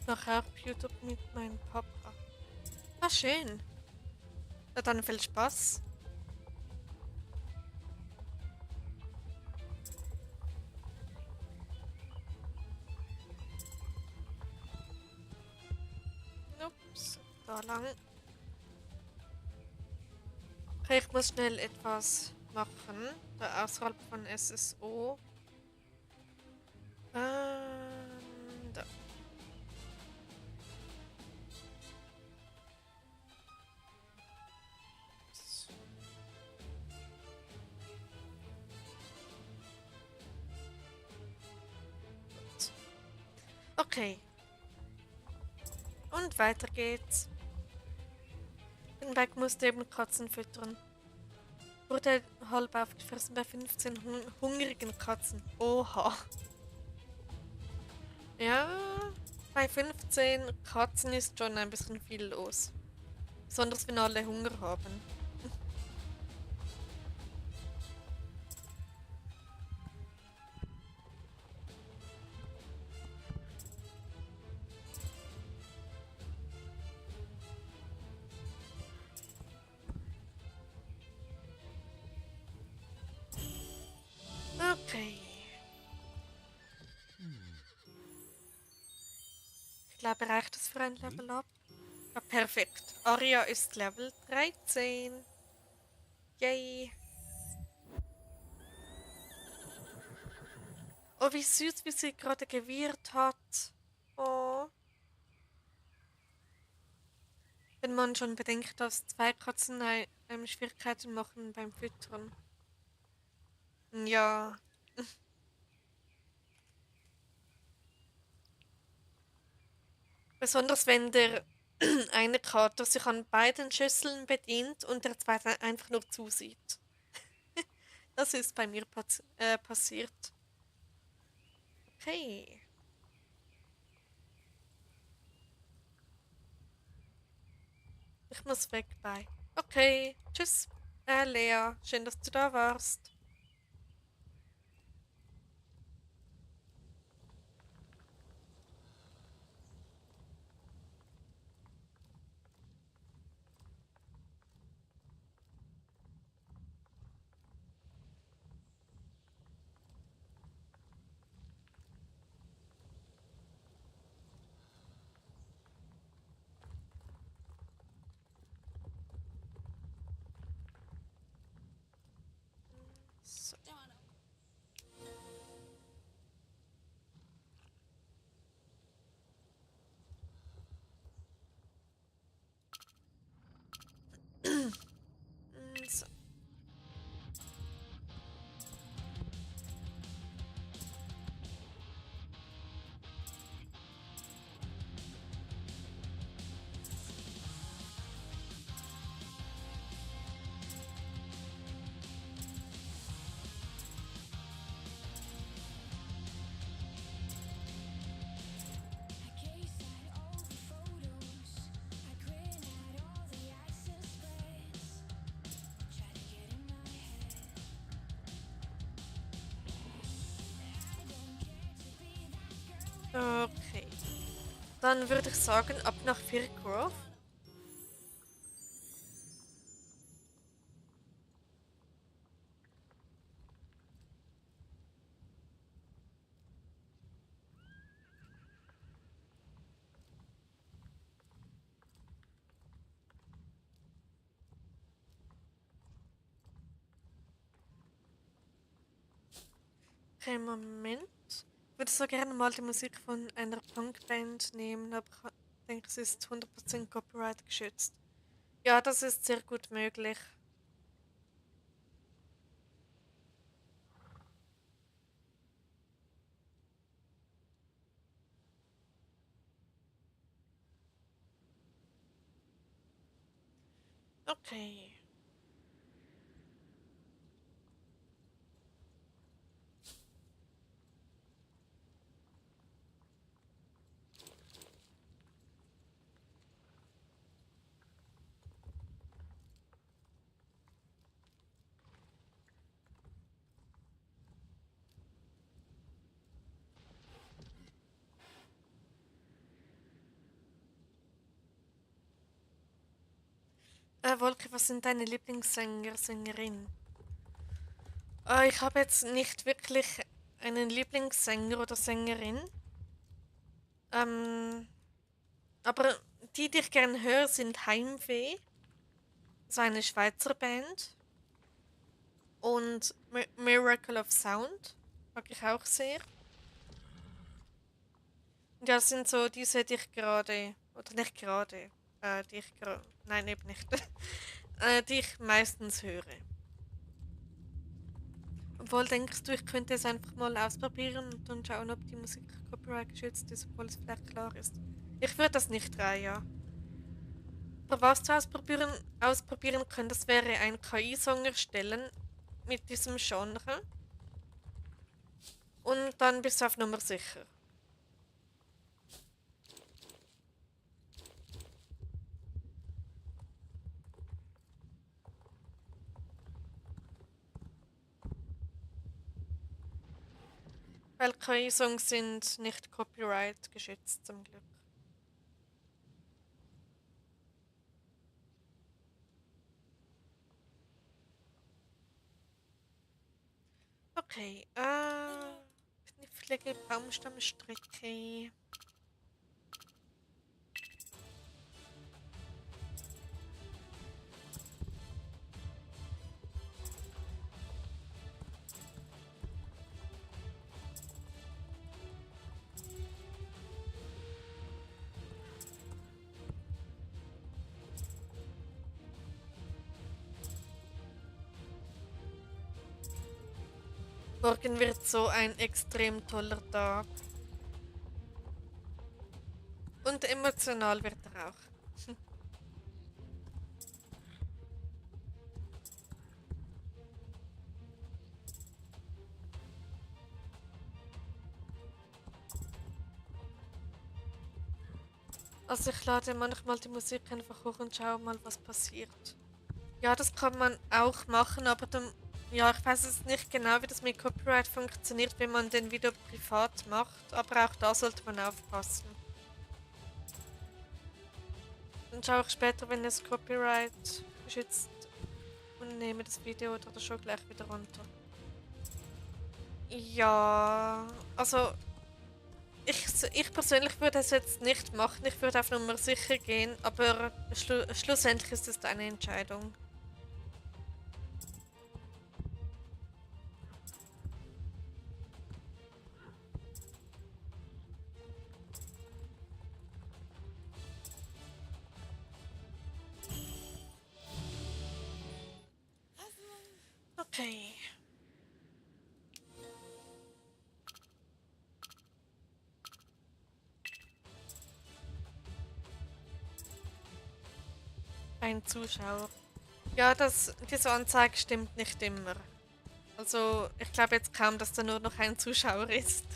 S1: Noch auch YouTube mit meinem Papa. Ah, schön. Na dann viel Spaß. Ups, da lang. Okay, ich muss schnell etwas machen. Da außerhalb von SSO. Da. Okay. Und weiter geht's. Den Weg musste eben Katzen füttern. Wurde halb aufgefressen bei 15 hungrigen Katzen. Oha. Ja, bei 15 Katzen ist schon ein bisschen viel los. Besonders wenn alle Hunger haben. Okay. Ich glaube, reicht das für ein Level Up? Ja, perfekt. Aria ist Level 13. Yay. Oh, wie süß, wie sie gerade gewirrt hat. Oh. Wenn man schon bedenkt, dass zwei Katzen Schwierigkeiten machen beim Füttern. Ja. Besonders wenn der eine Kater sich an beiden Schüsseln bedient und der zweite einfach nur zusieht. Das ist bei mir passiert. Okay. Ich muss weg, bye. Okay. Tschüss. Lea, schön, dass du da warst. Okay. Dann würde ich sagen, ab nach Firgrove. Okay, Moment. Ich würde so gerne mal die Musik von einer Punkband nehmen, aber ich denke, es ist 100% Copyright geschützt. Ja, das ist sehr gut möglich. Okay. Wolke, was sind deine Lieblingssänger, Sängerin? Ich habe jetzt nicht wirklich einen Lieblingssänger oder Sängerin. Ähm, aber die ich gerne höre, sind Heimweh, so eine Schweizer Band. Und Miracle of Sound mag ich auch sehr. Und ja, das sind so diese, die ich gerade, oder nicht gerade, die ich gerade, nein, eben nicht, die ich meistens höre. Obwohl, denkst du, ich könnte es einfach mal ausprobieren und dann schauen, ob die Musik Copyright geschützt ist, obwohl es vielleicht klar ist. Ich würde das nicht rein, ja. Aber was du ausprobieren könntest, wäre ein KI-Song erstellen mit diesem Genre und dann bist du auf Nummer sicher. Weil KI-Songs sind nicht Copyright geschützt, zum Glück. Okay, knifflige Baumstammstrecke. Morgen wird so ein extrem toller Tag. Und emotional wird er auch. Also ich lade manchmal die Musik einfach hoch und schaue mal, was passiert. Ja, das kann man auch machen, aber dann, ja, ich weiß jetzt nicht genau, wie das mit Copyright funktioniert, wenn man den Video privat macht, aber auch da sollte man aufpassen. Dann schaue ich später, wenn es Copyright geschützt und nehme das Video oder das schon gleich wieder runter. Ja, also ich persönlich würde es jetzt nicht machen, ich würde auf Nummer sicher gehen, aber schlussendlich ist es deine Entscheidung. Okay. Ein Zuschauer. Ja, diese Anzeige stimmt nicht immer. Also, ich glaube jetzt kaum, dass da nur noch ein Zuschauer ist.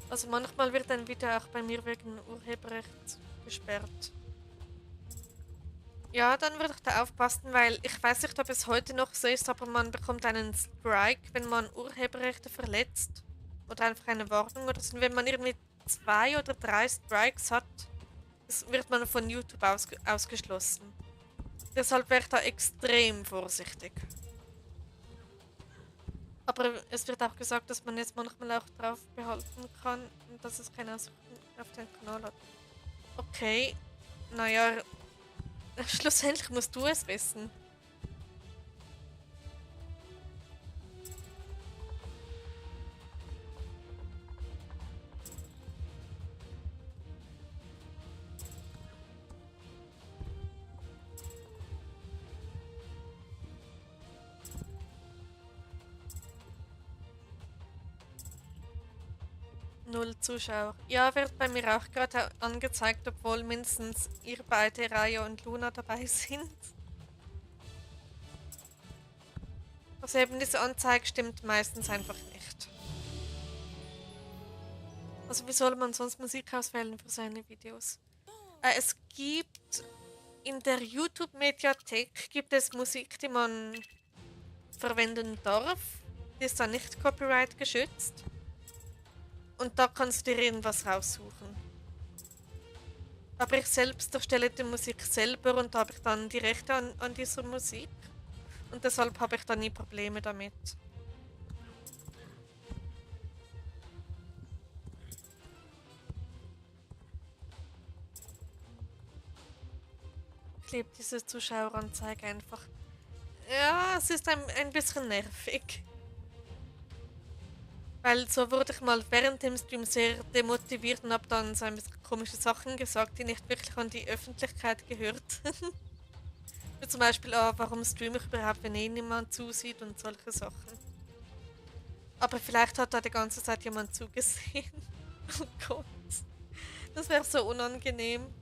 S1: Also manchmal wird ein Video auch bei mir wegen Urheberrecht gesperrt. Ja, dann würde ich da aufpassen, weil ich weiß nicht, ob es heute noch so ist, aber man bekommt einen Strike, wenn man Urheberrechte verletzt. Oder einfach eine Warnung oder so. Und wenn man irgendwie 2 oder 3 Strikes hat, wird man von YouTube ausgeschlossen. Deshalb wäre ich da extrem vorsichtig. Aber es wird auch gesagt, dass man jetzt manchmal auch drauf behalten kann und dass es keine Auswirkungen auf den Kanal hat. Okay, naja, schlussendlich musst du es wissen. Null Zuschauer. Ja, wird bei mir auch gerade angezeigt, obwohl mindestens ihr beide, Raya und Luna, dabei sind. Also eben diese Anzeige stimmt meistens einfach nicht. Also wie soll man sonst Musik auswählen für seine Videos? Es gibt in der YouTube-Mediathek gibt es Musik, die man verwenden darf. Die ist dann nicht Copyright geschützt. Und da kannst du dir irgendwas raussuchen. Aber ich selbst erstelle die Musik selber und da habe ich dann die Rechte an dieser Musik. Und deshalb habe ich da nie Probleme damit. Ich liebe diese Zuschaueranzeige einfach. Ja, es ist ein bisschen nervig. Weil so wurde ich mal während dem Stream sehr demotiviert und habe dann so ein bisschen komische Sachen gesagt, die nicht wirklich an die Öffentlichkeit gehört. Wie zum Beispiel, warum streame ich überhaupt, wenn eh niemand zusieht und solche Sachen. Aber vielleicht hat da die ganze Zeit jemand zugesehen. Oh Gott. Das wäre so unangenehm.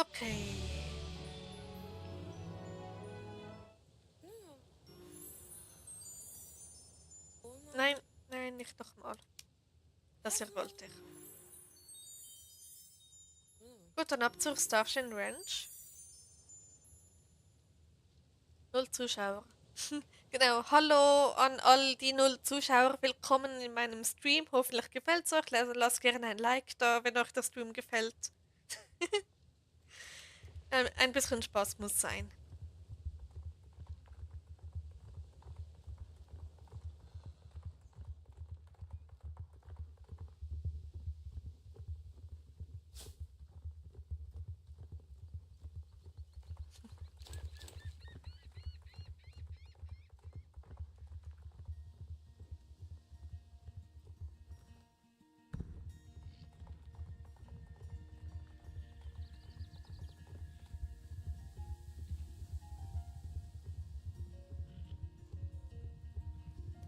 S1: Okay. Nein, nein, nicht nochmal. Das wollte ich. Gut, dann ab zur Starshine Ranch. 0 Zuschauer. Genau, hallo an all die 0 Zuschauer. Willkommen in meinem Stream. Hoffentlich gefällt es euch. Lasst gerne ein Like da, wenn euch der Stream gefällt. Ein bisschen Spaß muss sein.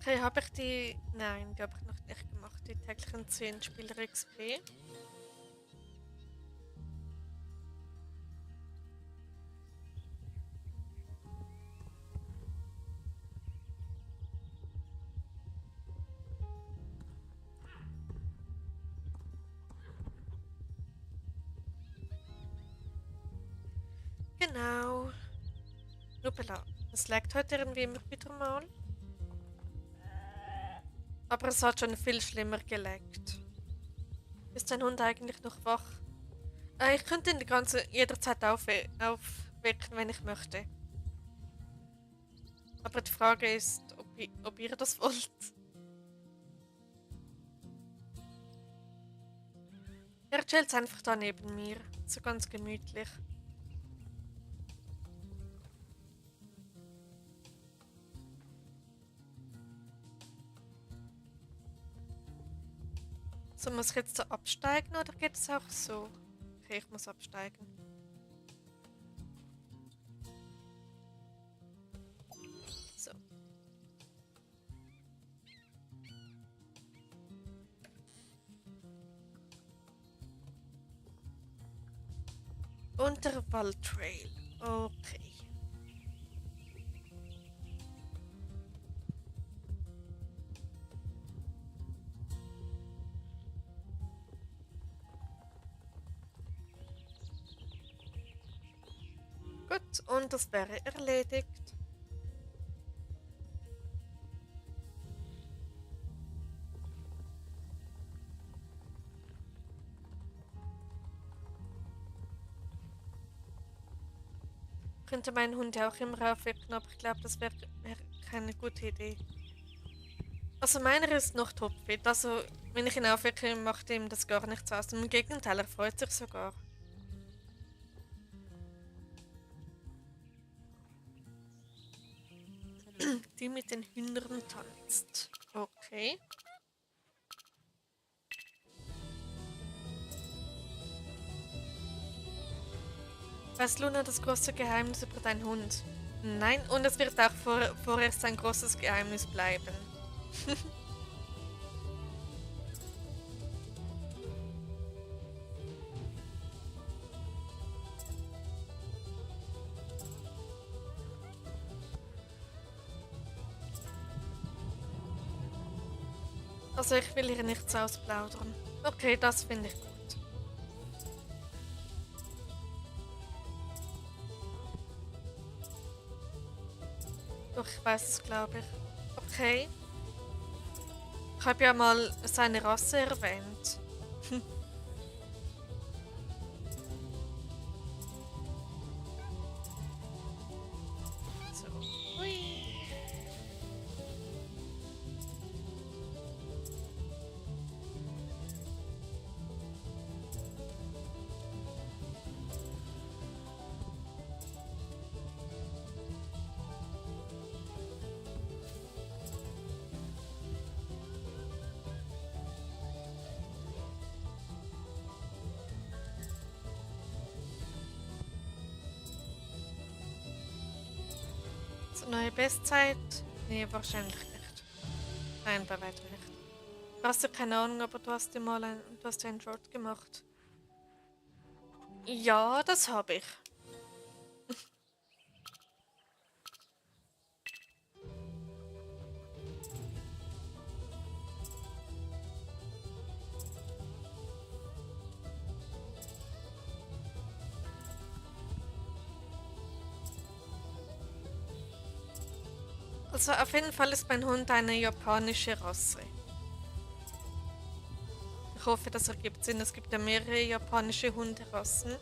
S1: Okay, habe ich die... Nein, die habe ich noch nicht gemacht. Die täglichen 10 Spieler XP. Genau. Hoppala. Es laggt heute irgendwie immer wieder mal. Aber es hat schon viel schlimmer gelaggt. Ist dein Hund eigentlich noch wach? Ich könnte ihn jederzeit aufwecken, wenn ich möchte. Aber die Frage ist, ob ihr das wollt. Er chillt einfach da neben mir. So ganz gemütlich. So, muss ich jetzt so absteigen oder geht es auch so? Okay, ich muss absteigen. So. Unterwaldtrail. Okay. Gut, und das wäre erledigt. Könnte mein Hund ja auch immer aufwecken, aber ich glaube, das wäre keine gute Idee. Also meiner ist noch topfit, also wenn ich ihn aufwecke, macht ihm das gar nichts aus. Im Gegenteil, er freut sich sogar. Die mit den Hühnern tanzt. Okay. Weiß Luna das große Geheimnis über deinen Hund? Nein, und es wird auch vorerst ein großes Geheimnis bleiben. Also ich will hier nichts ausplaudern. Okay, das finde ich gut. Doch, ich weiß es, glaube ich. Okay. Ich habe ja mal seine Rasse erwähnt. So. Hui. So, neue Bestzeit? Nee, wahrscheinlich nicht. Nein, bei weitem nicht. Du hast ja keine Ahnung, aber du hast ja einen Short gemacht. Ja, das habe ich. Also auf jeden Fall ist mein Hund eine japanische Rasse. Ich hoffe, das ergibt Sinn. Es gibt ja mehrere japanische Hunderassen.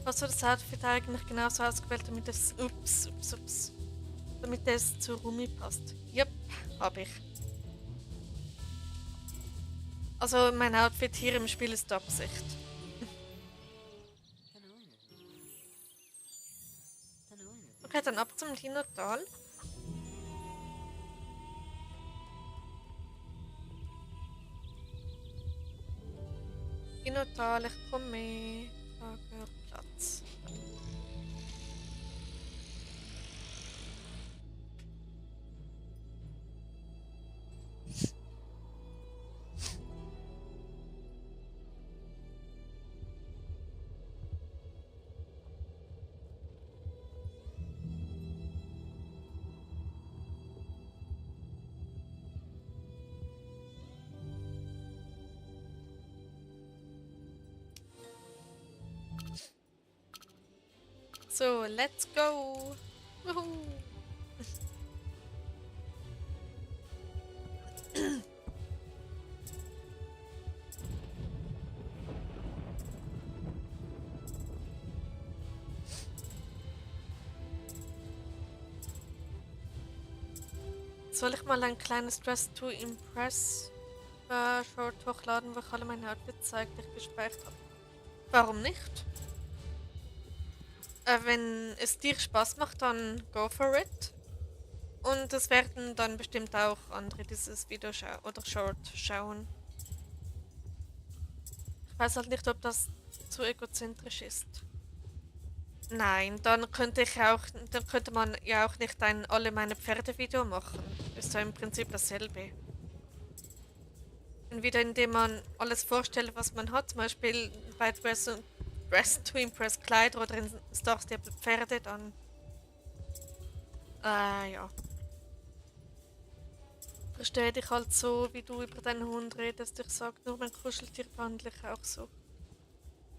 S1: Hast du das Outfit eigentlich genauso ausgewählt, damit damit es zu Rumi passt? Yep, habe ich. Also mein Outfit hier im Spiel ist Absicht. Okay, dann ab zum Dinotal. Dinotal, ich komme. Lagerplatz. So, let's go! Woohoo. Soll ich mal ein kleines Dress to Impress Short hochladen, wo ich alle meine Outfits zeige, die ich gespeichert habe? Warum nicht? Wenn es dir Spaß macht, dann go for it. Und es werden dann bestimmt auch andere dieses Video oder Short schauen. Ich weiß halt nicht, ob das zu egozentrisch ist. Nein, dann könnte man ja auch nicht ein alle meine Pferde-Video machen. Ist ja im Prinzip dasselbe. Entweder indem man alles vorstellt, was man hat, zum Beispiel bei Dress to Impress Kleider oder in Star Stable Pferde, dann, ja. Verstehe dich halt so, wie du über deinen Hund redest. Ich sag nur, mein Kuscheltier behandle ich auch so.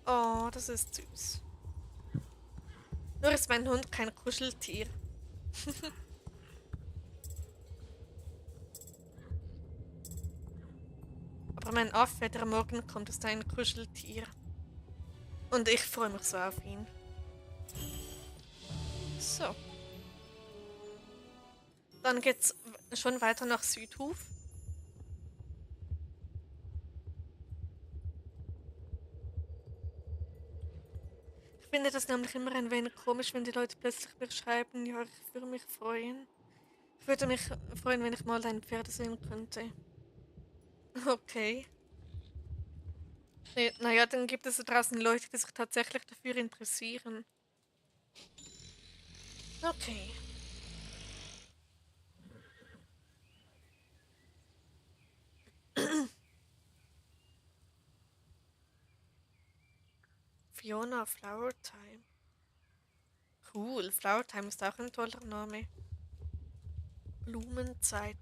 S1: Oh, das ist süß. Nur ist mein Hund kein Kuscheltier. Aber mein Affe, der morgen kommt, ist ein Kuscheltier. Und ich freue mich so auf ihn. So. Dann geht's schon weiter nach Südhof. Ich finde das nämlich immer ein wenig komisch, wenn die Leute plötzlich mir schreiben, ja, ich würde mich freuen. Ich würde mich freuen, wenn ich mal dein Pferd sehen könnte. Okay. Nee, naja, dann gibt es da draußen Leute, die sich tatsächlich dafür interessieren. Okay. Fiona Flower Time. Cool, Flower Time ist auch ein toller Name. Blumenzeit.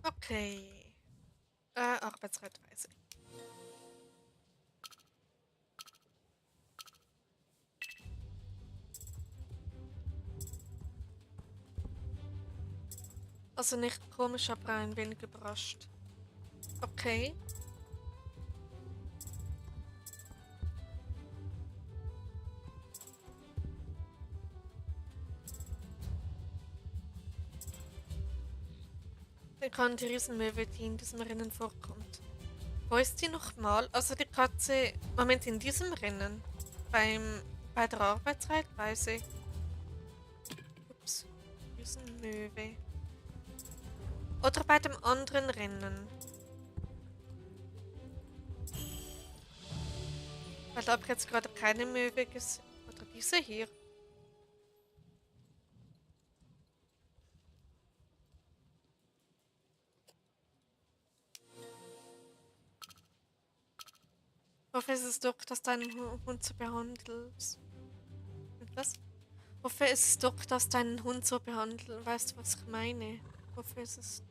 S1: Okay. Arbeitszeitweise. Also nicht komisch, aber ein wenig überrascht. Okay. Dann kann die Riesenmöwe, die in diesem Rennen vorkommt. Wo ist die nochmal? Also die Katze. Moment, in diesem Rennen. Bei der Arbeitszeitweise. Ups. Riesenmöwe. Oder bei dem anderen Rennen. Weil da habe ich jetzt gerade keine Möwe gesehen. Oder diese hier. Wofür ist es doch, dass dein Hund so behandelst? Was? Wofür ist es doch, dass deinen Hund so behandelt? Weißt du, was ich meine? Wofür ist es?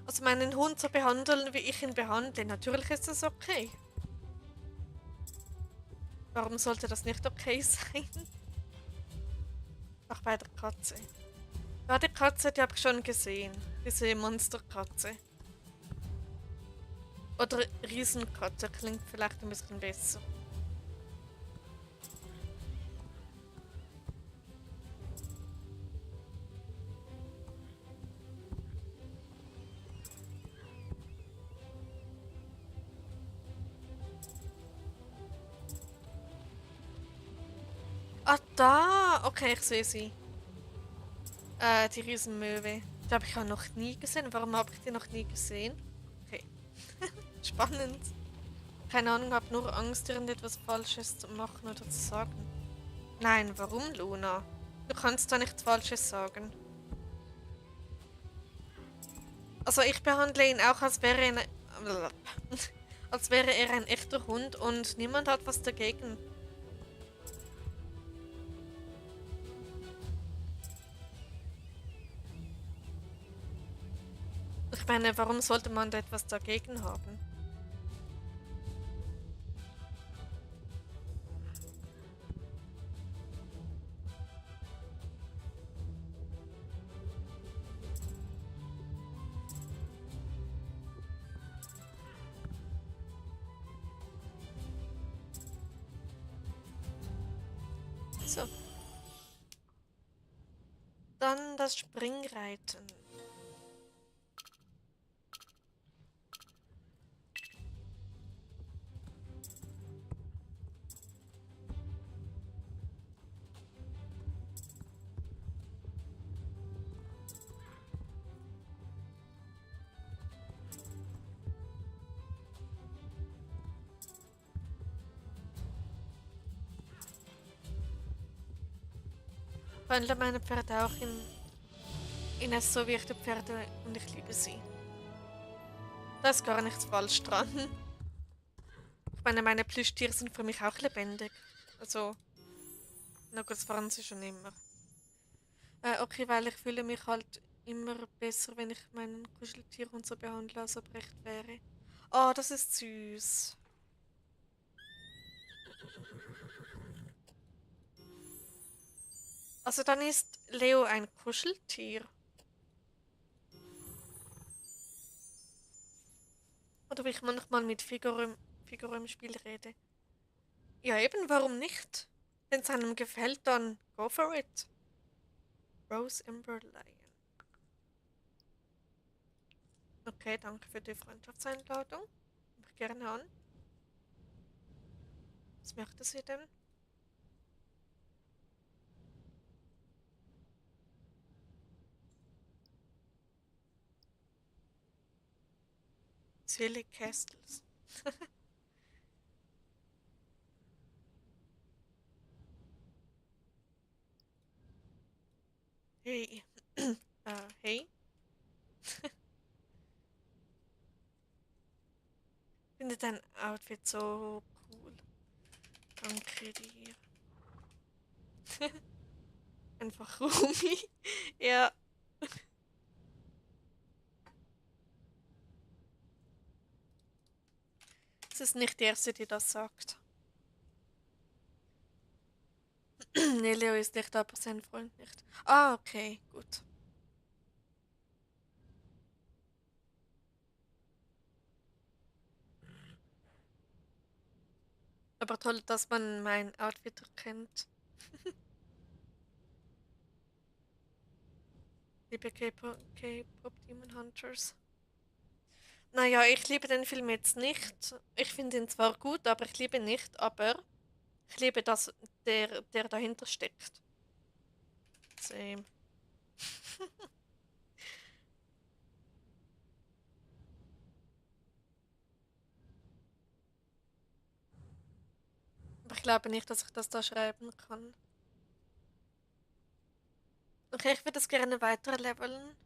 S1: Also meinen Hund so behandeln, wie ich ihn behandle. Natürlich ist das okay. Warum sollte das nicht okay sein? Auch bei der Katze. Ja, die Katze, die habe ich schon gesehen. Diese Monsterkatze. Oder Riesenkatze klingt vielleicht ein bisschen besser. Ah, da! Okay, ich sehe sie. Die Riesenmöwe. Die habe ich ja noch nie gesehen. Warum habe ich die noch nie gesehen? Okay. Spannend. Keine Ahnung, habe nur Angst, irgendetwas Falsches zu machen oder zu sagen. Nein, warum, Luna? Du kannst da nichts Falsches sagen. Also ich behandle ihn auch, als wäre er ein echter Hund und niemand hat was dagegen. Ich meine, warum sollte man da etwas dagegen haben? So, dann das Springreiten. behandle meine Pferde auch in es so wie echte Pferde und ich liebe sie. Da ist gar nichts falsch dran. Ich meine Plüschtiere sind für mich auch lebendig. Also, na gut, das waren sie schon immer. Okay, weil ich fühle mich halt immer besser, wenn ich mein Kuscheltier und so behandle, als ob recht wäre. Oh, das ist süß. Also dann ist Leo ein Kuscheltier. Oder wie ich manchmal mit Figaro im Spiel rede. Ja, eben, warum nicht? Wenn es einem gefällt, dann go for it. Rose Ember Lion. Okay, danke für die Freundschaftseinladung. Nehme ich gerne an. Was möchte sie denn? Silly Castles. Hey. Hey. Finde dein Outfit so cool. Danke dir. Einfach Rumi. Ja. Es ist nicht die erste, die das sagt. Nee, Leo ist nicht, aber sein Freund nicht. Ah, okay, gut. Aber toll, dass man mein Outfit erkennt. Liebe K-Pop Demon Hunters. Naja, ich liebe den Film jetzt nicht. Ich finde ihn zwar gut, aber ich liebe ihn nicht, aber ich liebe, dass der dahinter steckt. Same. Aber ich glaube nicht, dass ich das da schreiben kann. Okay, ich würde es gerne weiter leveln.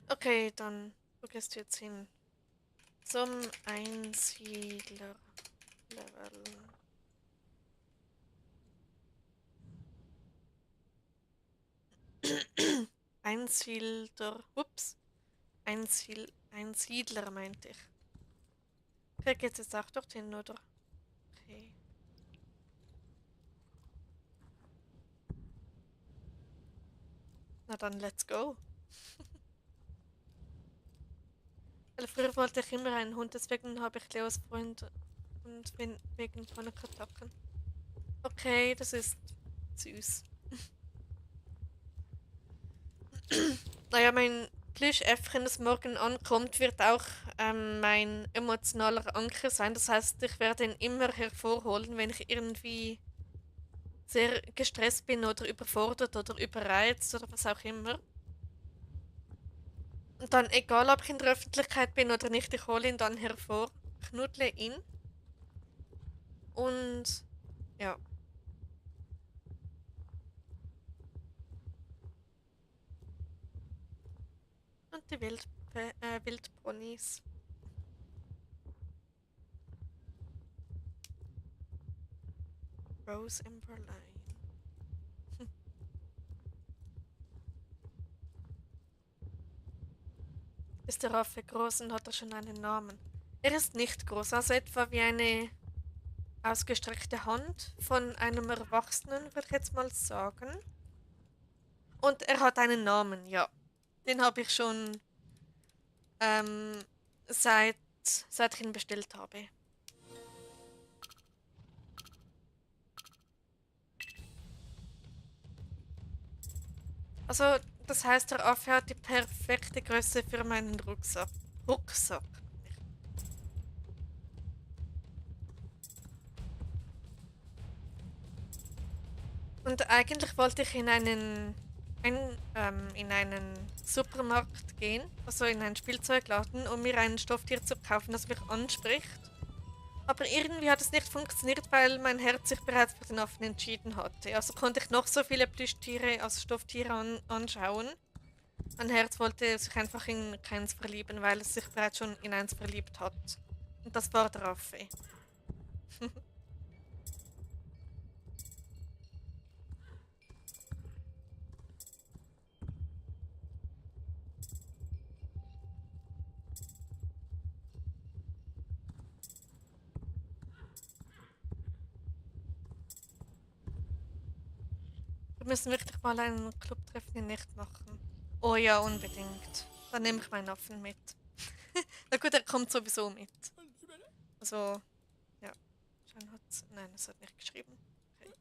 S1: Okay, dann wo gehst du jetzt hin? Zum Einsiedler leveln. Einsiedler meinte ich. Okay, geht's jetzt auch dorthin, oder? Okay. Na dann, let's go. Weil früher wollte ich immer einen Hund, deswegen habe ich Leos Freund und wegen Panikattacken. Okay, das ist süß. Naja, mein Plüschäffchen, das morgen ankommt, wird auch mein emotionaler Anker sein. Das heißt, ich werde ihn immer hervorholen, wenn ich irgendwie sehr gestresst bin oder überfordert oder überreizt oder was auch immer. Und dann, egal ob ich in der Öffentlichkeit bin oder nicht, ich hole ihn dann hervor, knuddle ihn und ja. Und die Wildponys. Rose Emberline. Ist der Affe groß und hat er schon einen Namen? Er ist nicht groß, also etwa wie eine ausgestreckte Hand von einem Erwachsenen, würde ich jetzt mal sagen. Und er hat einen Namen, ja. Den habe ich schon ähm, seit, seit ich ihn bestellt habe. Also, das heißt, der Affe hat die perfekte Größe für meinen Rucksack. Rucksack. Und eigentlich wollte ich in einen in einen Supermarkt gehen, also in einen Spielzeugladen, um mir ein Stofftier zu kaufen, das mich anspricht. Aber irgendwie hat es nicht funktioniert, weil mein Herz sich bereits für den Affen entschieden hatte. Also konnte ich noch so viele Plüschtiere, also Stofftiere anschauen. Mein Herz wollte sich einfach in keins verlieben, weil es sich bereits schon in eins verliebt hat. Und das war der Affe. Wir müssen wirklich mal einen Clubtreffen in Nicht machen. Oh ja, unbedingt. Dann nehme ich meinen Affen mit. Na gut, er kommt sowieso mit. Also, ja. Schein hat's. Nein, es hat nicht geschrieben. Okay.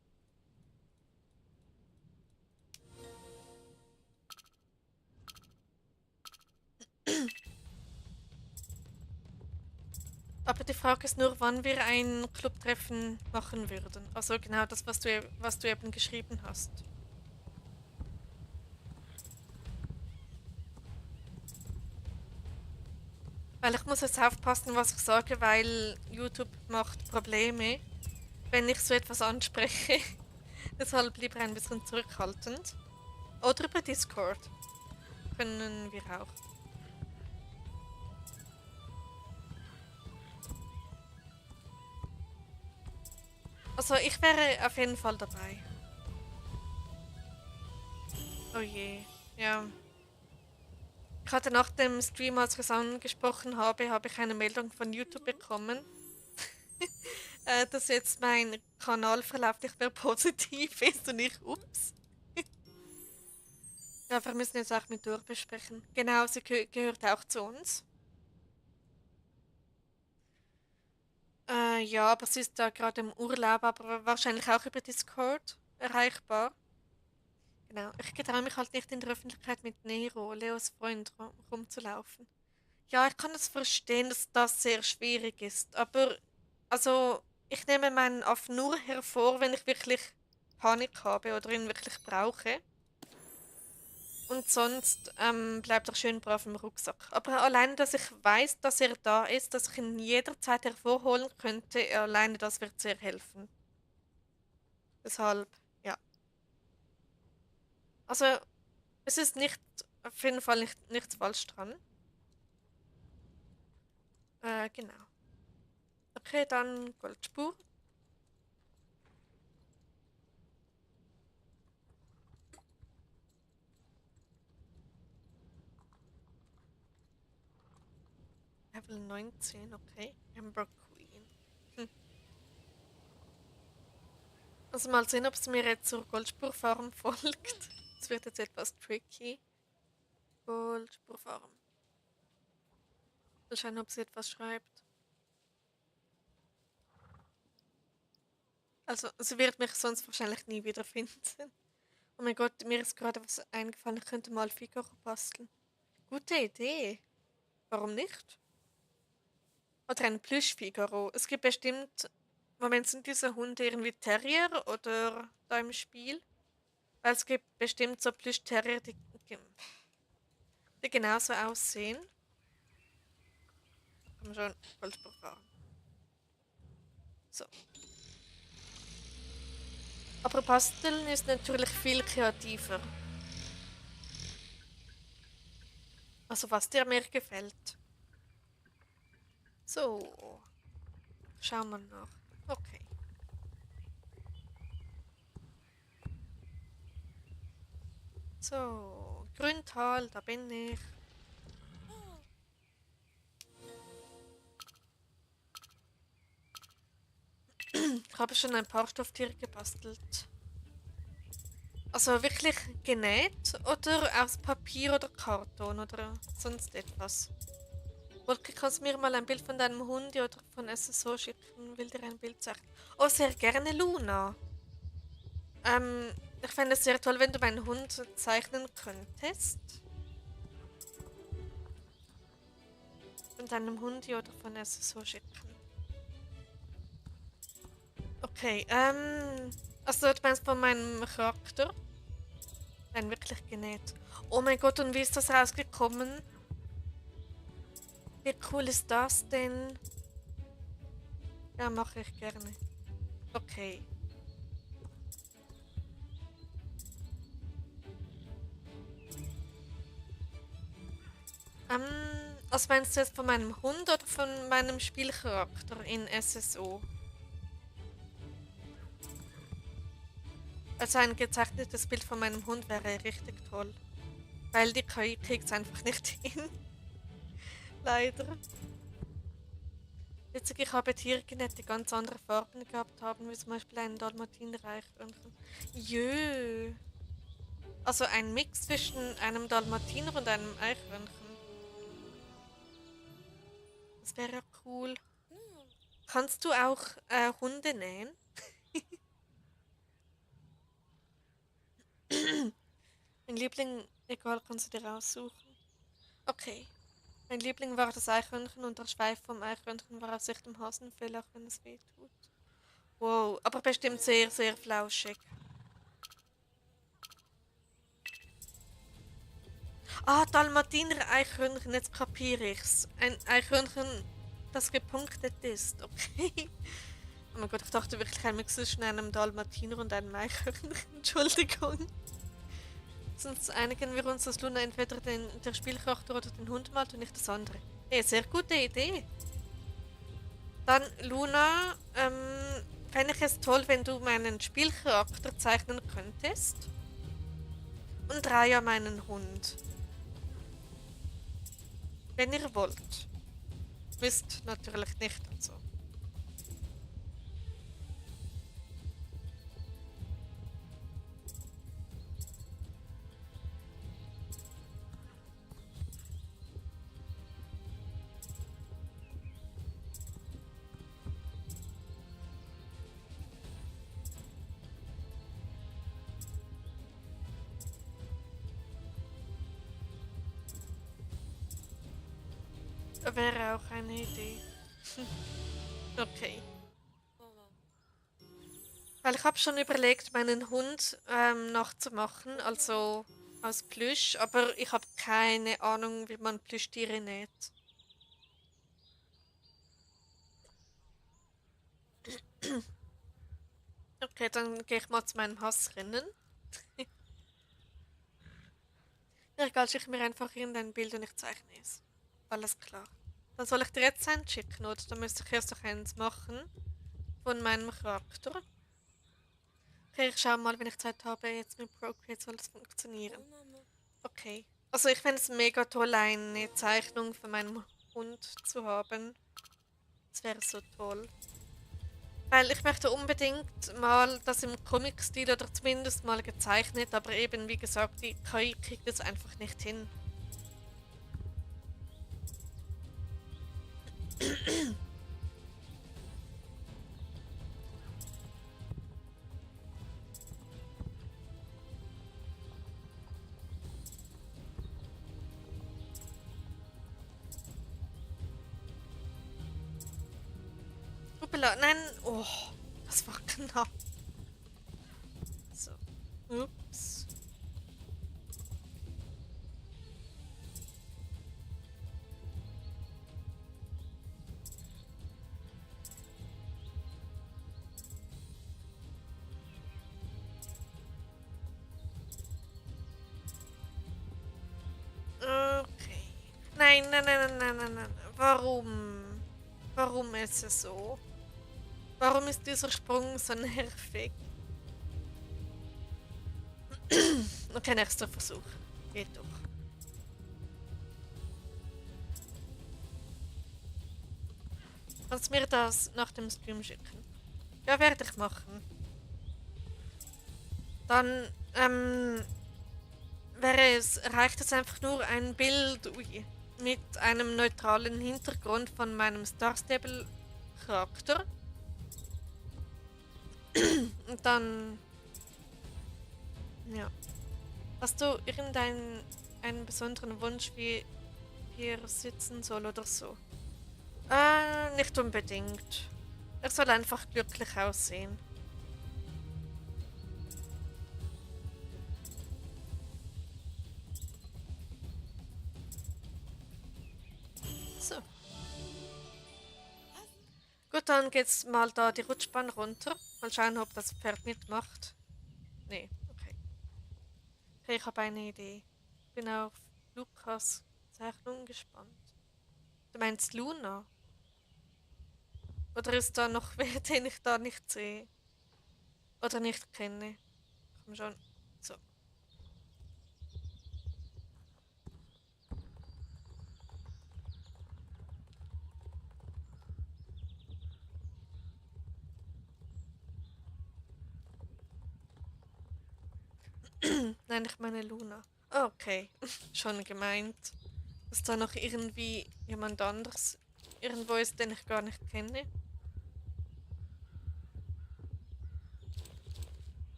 S1: Aber die Frage ist nur, wann wir ein Clubtreffen machen würden. Also genau das, was du eben geschrieben hast. Weil ich muss jetzt aufpassen, was ich sage, weil YouTube macht Probleme, wenn ich so etwas anspreche. Deshalb lieber ein bisschen zurückhaltend. Oder über Discord können wir auch. Also ich wäre auf jeden Fall dabei. Oh je, ja. Ich hatte nach dem Stream, als ich es angesprochen habe, habe ich eine Meldung von YouTube bekommen, dass jetzt mein Kanalverlauf nicht mehr positiv ist und ich, ups. Ja, wir müssen jetzt auch mit Dor besprechen. Genau, sie gehört auch zu uns. Ja, aber sie ist da gerade im Urlaub, aber wahrscheinlich auch über Discord erreichbar. Genau, ich getraue mich halt nicht in der Öffentlichkeit mit Nero, Leos Freund, rumzulaufen. Ja, ich kann es verstehen, dass das sehr schwierig ist, aber also ich nehme meinen Aff nur hervor, wenn ich wirklich Panik habe oder ihn wirklich brauche. Und sonst bleibt er schön brav im Rucksack. Aber alleine, dass ich weiß, dass er da ist, dass ich ihn jederzeit hervorholen könnte, alleine das wird sehr helfen. Deshalb, ja. Also, es ist nicht, auf jeden Fall nichts falsch dran. Genau. Okay, dann Goldspur. Level 19, okay. Ember Queen. Hm. Also mal sehen, ob es mir jetzt zur Goldspurfarm folgt. Es wird jetzt etwas tricky. Goldspurfarm. Mal schauen, ob sie etwas schreibt. Also, sie wird mich sonst wahrscheinlich nie wiederfinden. Oh mein Gott, mir ist gerade was eingefallen. Ich könnte mal Figaro basteln. Gute Idee. Warum nicht? Oder ein Plüsch-Figaro. Es gibt bestimmt. Moment, sind diese Hunde irgendwie Terrier oder da im Spiel? Weil es gibt bestimmt so Plüsch-Terrier, die genauso aussehen. Komm schon, Goldspurfarm. So. Aber Basteln ist natürlich viel kreativer. Also was dir mehr gefällt. So, schauen wir nach. Okay. So, Grüntal, da bin ich. Ich habe schon ein paar Stofftiere gebastelt. Also wirklich genäht oder aus Papier oder Karton oder sonst etwas. Wolke, kannst du mir mal ein Bild von deinem Hund oder von SSO schicken? Will dir ein Bild zeigen? Oh, sehr gerne, Luna. Ich fände es sehr toll, wenn du meinen Hund zeichnen könntest. Von deinem Hund oder von SSO schicken. Okay, also du meinst von meinem Charakter? Nein, wirklich genäht. Oh mein Gott, und wie ist das rausgekommen? Wie cool ist das denn? Ja, mache ich gerne. Okay. Ähm, was meinst du jetzt von meinem Hund oder von meinem Spielcharakter in SSO? Also ein gezeichnetes Bild von meinem Hund wäre richtig toll. Weil die KI kriegt es einfach nicht hin. Leider. Witzig, ich habe Tiere genäht, die ganz andere Farben gehabt haben, wie zum Beispiel einen Dalmatiner Eichhörnchen. Jö. Also ein Mix zwischen einem Dalmatiner und einem Eichhörnchen. Das wäre ja cool. Kannst du auch Hunde nähen? Mein Liebling, egal, kannst du dir aussuchen. Okay. Mein Liebling war das Eichhörnchen und der Schweif vom Eichhörnchen war aus echtem Hasenfell, auch wenn es weh tut. Wow, aber bestimmt sehr, sehr flauschig. Ah, Dalmatiner Eichhörnchen, jetzt kapiere ich's. Ein Eichhörnchen, das gepunktet ist, okay. Oh mein Gott, ich dachte wirklich ein Mix zwischen einem Dalmatiner und einem Eichhörnchen. Entschuldigung. Sonst einigen wir uns, dass Luna entweder der Spielcharakter oder den Hund malt und nicht das andere. Hey, sehr gute Idee. Dann, Luna, fände ich es toll, wenn du meinen Spielcharakter zeichnen könntest. Und Raya meinen Hund. Wenn ihr wollt. Wisst natürlich nicht und so. Wäre auch eine Idee. Okay. Weil ich habe schon überlegt, meinen Hund nachzumachen, also aus Plüsch, aber ich habe keine Ahnung, wie man Plüschtiere näht. Okay, dann gehe ich mal zu meinem Hassrennen. Ja, egal, schick mir einfach irgendein Bild und ich zeichne es. Alles klar. Dann soll ich dir jetzt eins schicken, oder? Dann müsste ich erst noch eins machen von meinem Charakter. Okay, ich schau mal, wenn ich Zeit habe, jetzt mit Procreate soll das funktionieren. Okay. Also ich fände es mega toll, eine Zeichnung von meinem Hund zu haben. Das wäre so toll. Weil ich möchte unbedingt mal das im Comic-Stil oder zumindest mal gezeichnet, aber eben wie gesagt, die KI kriegt es einfach nicht hin. Hoppala, nein, oh, das war knapp. So, ups. Okay. Nein, nein, nein, nein, nein, nein, nein. Warum? Warum ist es so? Warum ist dieser Sprung so nervig? Okay, nächster Versuch. Geht doch. Kannst du mir das nach dem Stream schicken? Ja, werde ich machen. Dann, reicht es einfach nur ein Bild ui, mit einem neutralen Hintergrund von meinem Star Stable Charakter. Und dann, ja. Hast du einen besonderen Wunsch, wie hier sitzen soll oder so? Nicht unbedingt. Er soll einfach glücklich aussehen. So. Gut, dann geht's mal da die Rutschbahn runter. Mal schauen, ob das Pferd mitmacht. Nee, okay. Okay, ich habe eine Idee. Bin auf Lukas Zeichnung gespannt. Du meinst Luna? Oder ist da noch wer, den ich da nicht sehe? Oder nicht kenne? Komm schon. So. Nein, ich meine Luna. Okay, schon gemeint, dass da noch irgendwie jemand anderes irgendwo ist, den ich gar nicht kenne.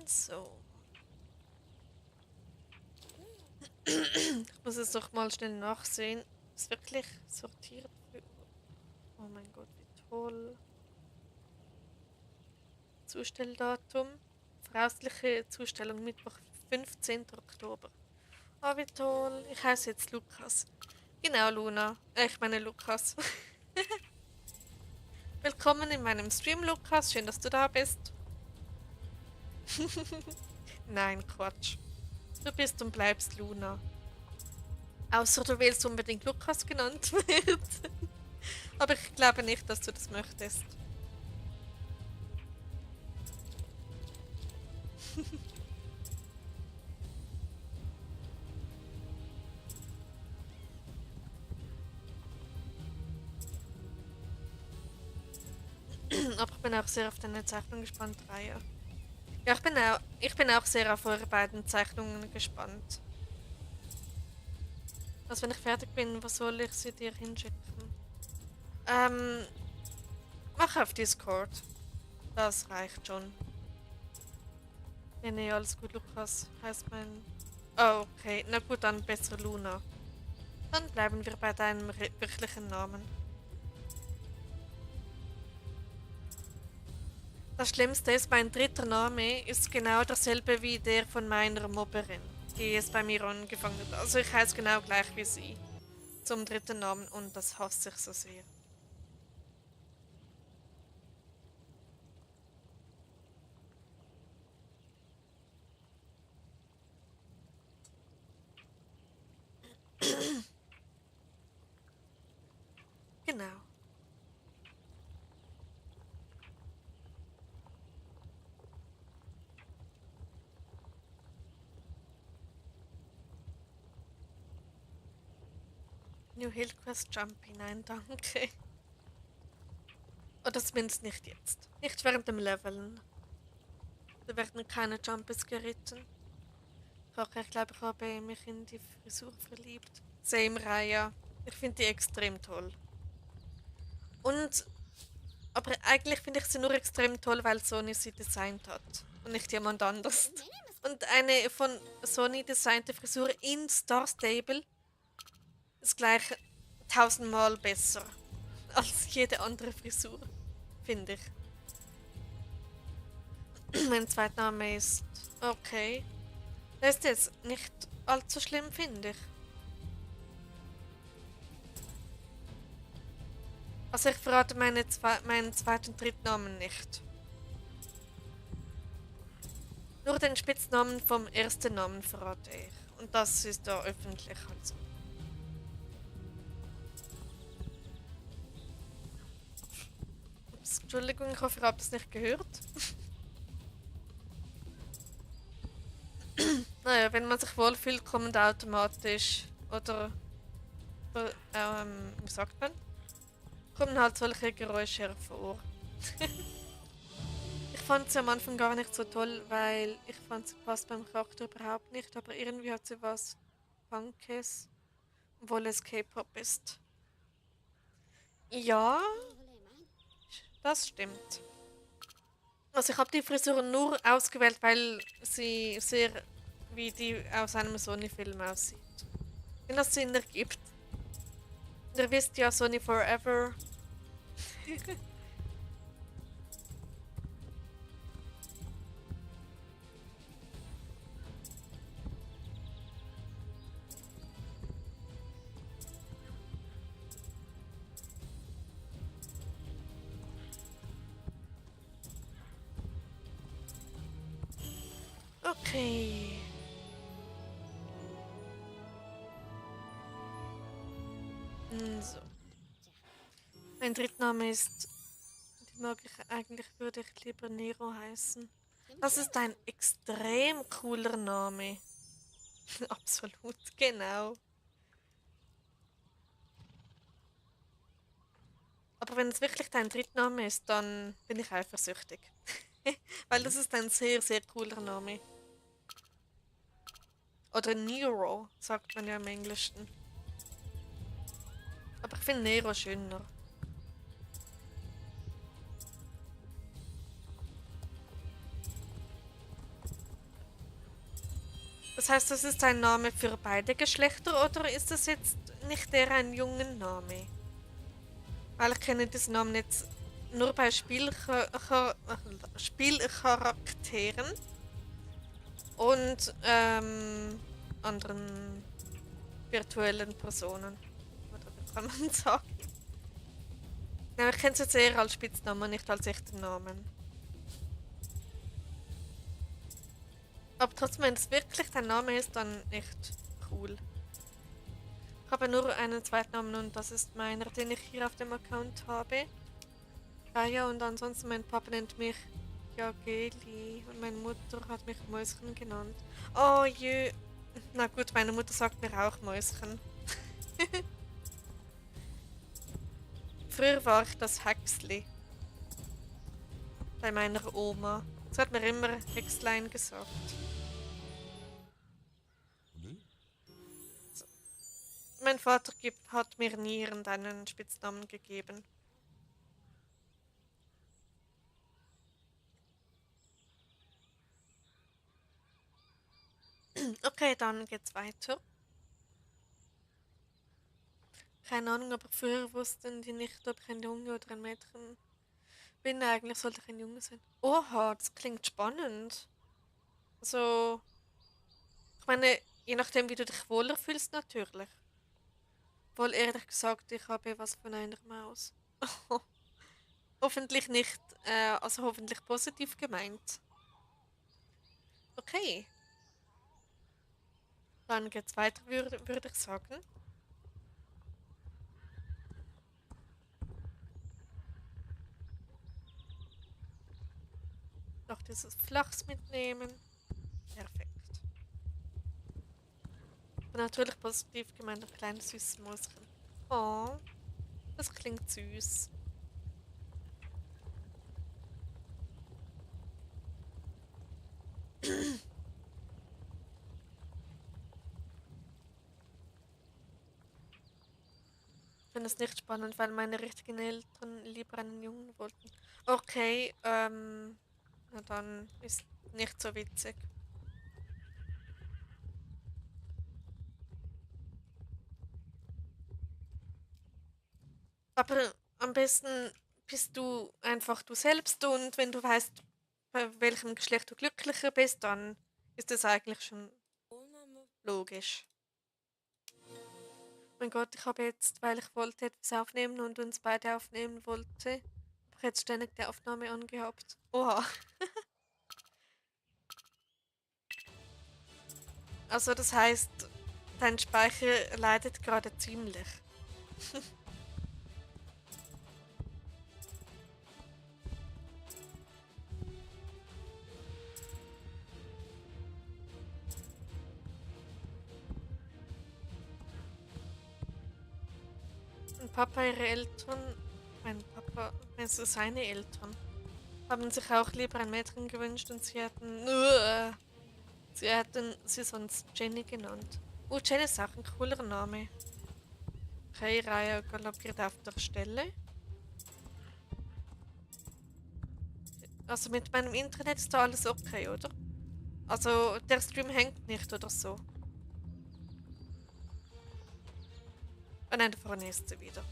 S1: So. Ich muss es doch mal schnell nachsehen. Ist wirklich sortiert für. Oh mein Gott, wie toll. Zustelldatum. Voraussichtliche Zustellung Mittwoch, 15. Oktober. Oh, wie toll. Ich heiße jetzt Lukas. Genau, Luna. Ich meine Lukas. Willkommen in meinem Stream, Lukas. Schön, dass du da bist. Nein, Quatsch. Du bist und bleibst Luna. Außer du willst unbedingt Lukas genannt werden. Aber ich glaube nicht, dass du das möchtest. Aber ich bin auch sehr auf deine Zeichnung gespannt, Raya. Ja, ich bin auch sehr auf eure beiden Zeichnungen gespannt. Also wenn ich fertig bin, was soll ich sie dir hinschicken? Ähm, mach auf Discord. Das reicht schon. Ja, nee, alles gut, Lukas. Heißt mein... Oh, okay. Na gut, dann besser Luna. Dann bleiben wir bei deinem wirklichen Namen. Das Schlimmste ist, mein dritter Name ist genau derselbe wie der von meiner Mobberin, die es bei mir angefangen hat. Also ich heiße genau gleich wie sie. Zum dritten Namen und das hasse ich so sehr. Genau. New Hill Quest Jumpy, nein, danke. Oder zumindest nicht jetzt. Nicht während dem Leveln. Da werden keine Jumpies geritten. Ich glaube, ich habe mich in die Frisur verliebt. Same Raya. Ich finde die extrem toll. Und, aber eigentlich finde ich sie nur extrem toll, weil Sony sie designt hat. Und nicht jemand anders. Und eine von Sony designte Frisur in Star Stable ist gleich tausendmal besser als jede andere Frisur, finde ich. Mein Zweitname ist okay. Das ist jetzt nicht allzu schlimm, finde ich. Also ich verrate meinen zweiten und dritten Namen nicht. Nur den Spitznamen vom ersten Namen verrate ich. Und das ist da öffentlich also. Ups, Entschuldigung, ich hoffe, ihr habt es nicht gehört. Naja, wenn man sich wohlfühlt, kommen automatisch, oder, wie sagt man? Kommen halt solche Geräusche hervor. Ich fand sie am Anfang gar nicht so toll, weil ich fand sie passt beim Charakter überhaupt nicht, aber irgendwie hat sie was Punkes, obwohl es K-Pop ist. Ja, das stimmt. Also ich habe die Frisur nur ausgewählt, weil sie sehr wie die aus einem Sony-Film aussieht. Wenn das Sinn ergibt. Ihr wisst ja, Sony Forever. Okay. So. Mein Drittname ist, den mag ich eigentlich, würde ich lieber Nero heißen. Das ist ein extrem cooler Name. Absolut, genau. Aber wenn es wirklich dein Drittname ist, dann bin ich eifersüchtig. Weil das ist ein sehr, sehr cooler Name. Oder Nero, sagt man ja im Englischen. Aber ich finde Nero schöner. Das heißt, das ist ein Name für beide Geschlechter oder ist das jetzt nicht der ein jungen Name? Weil ich kenne diesen Namen jetzt nur bei Spielcharakteren und anderen virtuellen Personen. Oder wie kann man sagen? Ja, ich kenne es jetzt eher als Spitznamen, nicht als echten Namen. Aber trotzdem, wenn es wirklich dein Name ist, dann echt cool. Ich habe nur einen Zweitnamen und das ist meiner, den ich hier auf dem Account habe. Ah ja, und ansonsten mein Papa nennt mich Jageli und meine Mutter hat mich Mäuschen genannt. Oh je. Na gut, meine Mutter sagt mir auch Mäuschen. Früher war ich das Hexli bei meiner Oma. Sie hat mir immer Hexlein gesagt. So. Mein Vater hat mir nie irgendeinen Spitznamen gegeben. Okay, dann geht's weiter. Keine Ahnung, aber früher wussten die nicht, ob ich ein Junge oder ein Mädchen bin. Eigentlich sollte ich ein Junge sein. Oha, das klingt spannend. Also, ich meine, je nachdem, wie du dich wohler fühlst, natürlich. Wohl ehrlich gesagt, ich habe was von einer Maus. Hoffentlich nicht, also hoffentlich positiv gemeint. Okay, dann geht's weiter, würde ich sagen. Noch dieses Flachs mitnehmen. Perfekt. Und natürlich positiv gemeint, ein kleines süßes Mäuschen. Oh, das klingt süß. Ich finde es nicht spannend, weil meine richtigen Eltern lieber einen Jungen wollten. Okay, na dann ist nicht so witzig. Aber am besten bist du einfach du selbst und wenn du weißt, bei welchem Geschlecht du glücklicher bist, dann ist das eigentlich schon logisch. Mein Gott, ich habe jetzt, weil ich wollte etwas aufnehmen und uns beide aufnehmen wollte, habe ich jetzt ständig die Aufnahme angehabt. Oha. Also das heißt, dein Speicher leidet gerade ziemlich. Mein Papa, ihre Eltern, mein Papa, also seine Eltern, haben sich auch lieber ein Mädchen gewünscht und sie hätten sie sonst Jenny genannt. Oh, Jenny ist auch ein cooler Name. Okay, Raya galoppiert auf der Stelle. Also mit meinem Internet ist da alles okay, oder? Also der Stream hängt nicht oder so. Ah nein, da vorne ist sie wieder.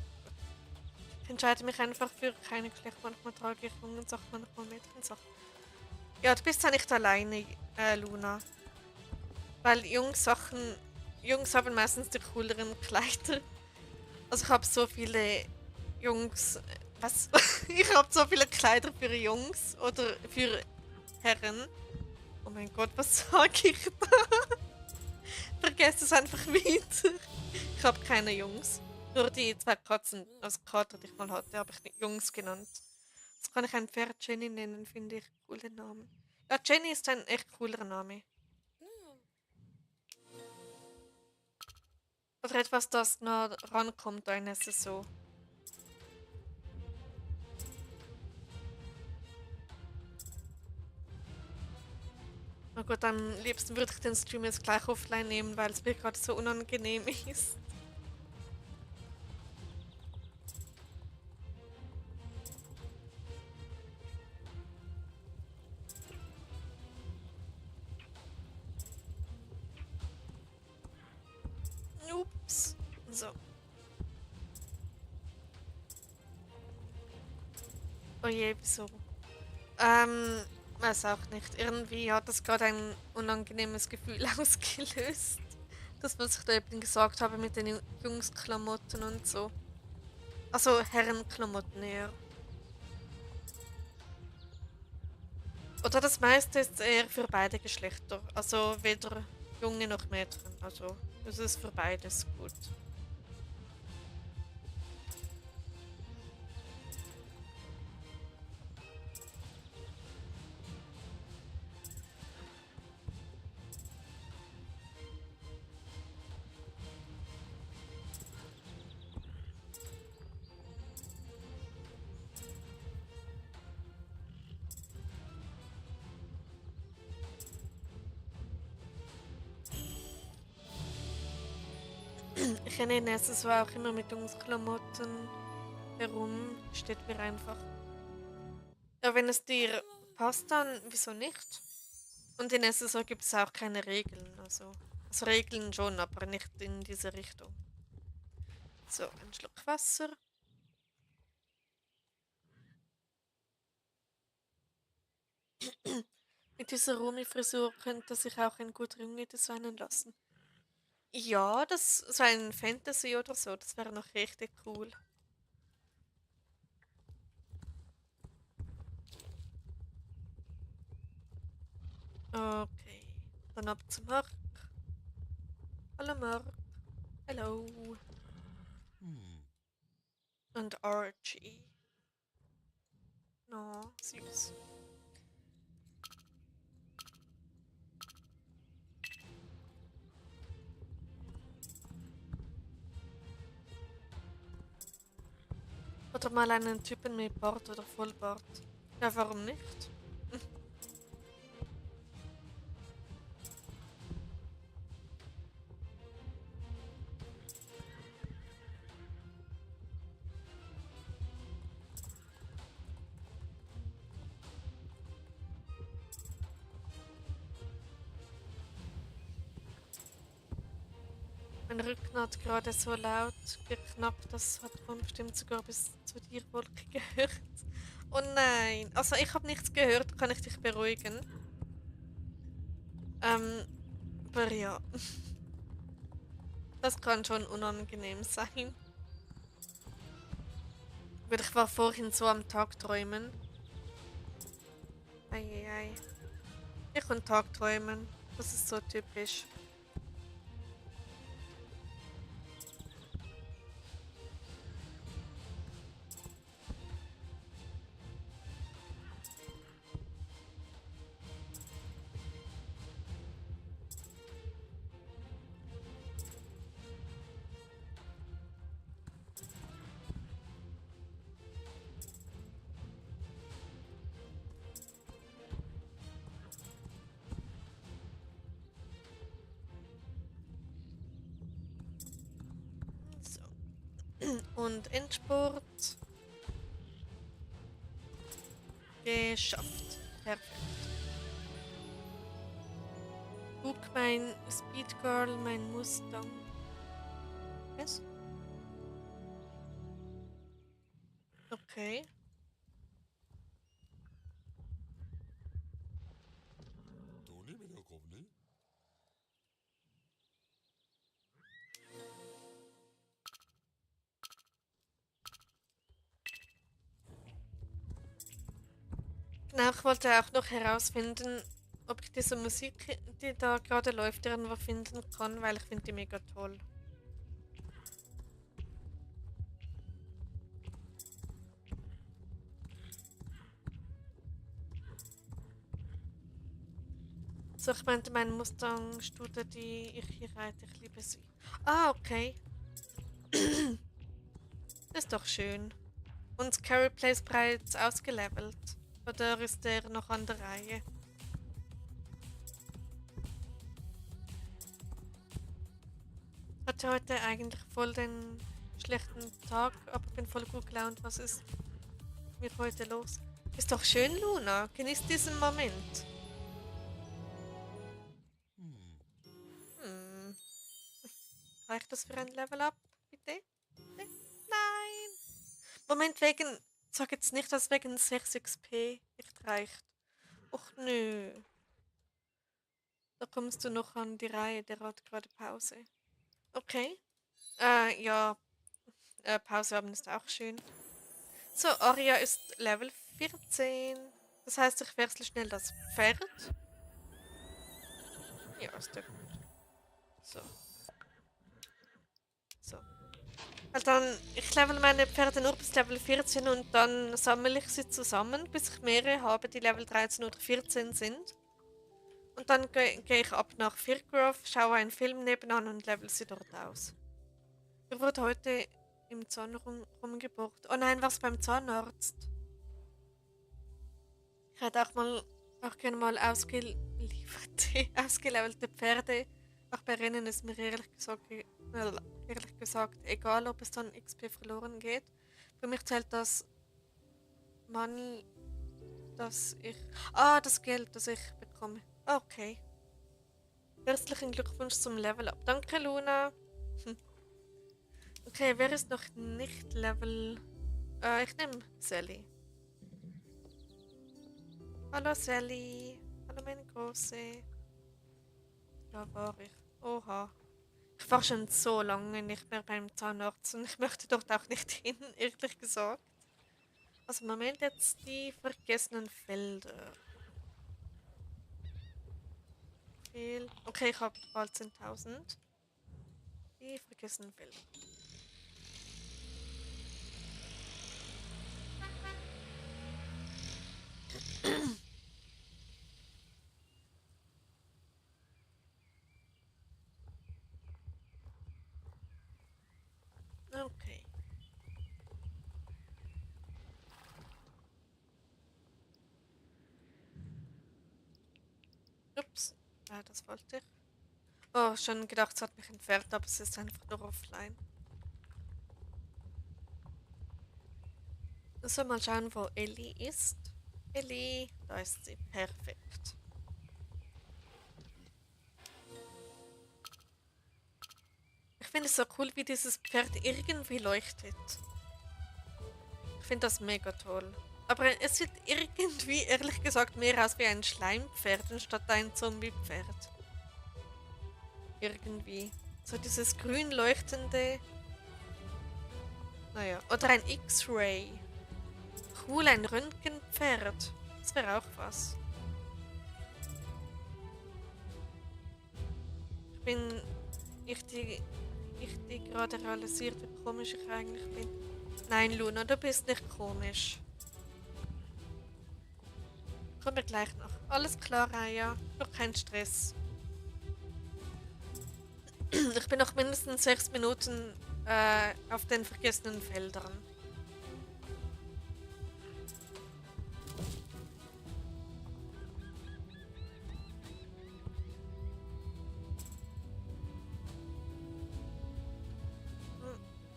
S1: Ich entscheide mich einfach für keine Geschlecht. Manchmal trage ich Jungensachen, manchmal Mädchensachen. Ja, du bist ja nicht alleine, Luna. Weil Jungs haben meistens die cooleren Kleider. Also ich habe so viele Jungs, was? Ich habe so viele Kleider für Jungs oder für Herren. Oh mein Gott, was sag ich da? Vergesst es einfach wieder. Ich habe keine Jungs. Nur die zwei Katzen, also Kater, die ich mal hatte, habe ich nicht Jungs genannt. Das kann ich ein Pferd Jenny nennen, finde ich. Cooler Name. Ja, Jenny ist ein echt cooler Name. Oder etwas, das nah rankommt an eine Saison. Na gut, am liebsten würde ich den Stream jetzt gleich offline nehmen, weil es mir gerade so unangenehm ist. Ups. So. Oh je, wieso? Weiß auch nicht. Irgendwie hat das gerade ein unangenehmes Gefühl ausgelöst. Das, was ich da eben gesagt habe mit den Jungsklamotten und so. Also Herrenklamotten eher. Oder das meiste ist eher für beide Geschlechter. Also weder Junge noch Mädchen. Also es ist für beides gut. Ich erinnere es, es war auch immer mit Jungsklamotten herum. Steht mir einfach. Ja, wenn es dir passt, dann wieso nicht? Und in SSO gibt es auch keine Regeln. Also Regeln schon, aber nicht in diese Richtung. So, ein Schluck Wasser. Mit dieser Rumi-Frisur könnte sich auch ein guter Junge designen lassen. Ja, das so ein Fantasy oder so, das wäre noch richtig cool. Okay, dann ab zum Mark. Hallo Mark. Hallo. Und Archie. Oh, süß. Oder mal einen Typen mit Bart oder Vollbart. Ja, warum nicht? Mein Rücken hat gerade so laut geknackt, das hat man bestimmt sogar bis zur Tierwolke gehört. Oh nein, also ich habe nichts gehört, kann ich dich beruhigen? Ähm, aber ja, das kann schon unangenehm sein. Weil ich war vorhin so am Tagträumen. Eieiei. Ich und Tagträumen, das ist so typisch. So. Und Endspurt geschafft. Perfekt. Guck, mein Speedgirl, mein Mustang. Was? Okay. Genau, ich wollte auch noch herausfinden, ob ich diese Musik, die da gerade läuft, irgendwo finden kann, weil ich finde die mega toll. So, ich meinte, meine Mustang-Stute, die ich hier reite, ich liebe sie. Ah, okay. Ist doch schön. Und Carry Place bereits ausgelevelt. Oder ist der noch an der Reihe? Hatte heute eigentlich voll den schlechten Tag, aber bin voll gut gelaunt. Was ist mit heute los? Ist doch schön, Luna. Genieß diesen Moment. Hm. Reicht das für ein Level Up? Bitte? Bitte? Nein! Moment, wegen. Sag jetzt nicht, dass wegen 6 XP nicht reicht. Och nö. Da kommst du noch an die Reihe, der hat gerade Pause. Okay. Ja, Pause haben ist auch schön. So, Aria ist Level 14. Das heißt, ich wechsle schnell das Pferd. Ja, ist ja gut. So. So. Also dann, ich level meine Pferde nur bis Level 14 und dann sammle ich sie zusammen, bis ich mehrere habe, die Level 13 oder 14 sind. Und dann gehe ich ab nach Firgrove, schaue einen Film nebenan und level sie dort aus. Mir wurde heute im Zahn rumgebohrt. Oh nein, was beim Zahnarzt? Ich hätte auch gerne mal ausgelevelte Pferde. Auch bei Rennen ist mir ehrlich gesagt egal, ob es dann XP verloren geht. Für mich zählt das Money, das ich. Ah, das Geld, das ich bekomme. Okay. Herzlichen Glückwunsch zum Level Up. Danke, Luna. Hm. Okay, wer ist noch nicht Level? Ich nehme Sally. Hallo Sally. Hallo meine Große. Da war ich. Oha. Ich war schon so lange nicht mehr beim Zahnarzt und ich möchte dort auch nicht hin, ehrlich gesagt. Also Moment, jetzt die vergessenen Felder. Okay, ich habe bald 10.000. Die vergessenen Felder. Okay. Ups. Das wollte ich. Oh, schon gedacht, es hat mich entfernt, aber es ist einfach nur offline. So, mal schauen, wo Ellie ist. Ellie, da ist sie. Perfekt. Ich finde es so cool, wie dieses Pferd irgendwie leuchtet. Ich finde das mega toll. Aber es sieht irgendwie, ehrlich gesagt, mehr aus wie ein Schleimpferd anstatt ein Zombiepferd. Irgendwie. So dieses grün leuchtende. Naja. Oder ein X-Ray. Cool, ein Röntgenpferd. Das wäre auch was. Ich bin. Ich die gerade realisiert, wie komisch ich eigentlich bin. Nein, Luna, du bist nicht komisch. Kommen wir gleich noch. Alles klar, Raya. Noch kein Stress. Ich bin noch mindestens 6 Minuten auf den vergessenen Feldern.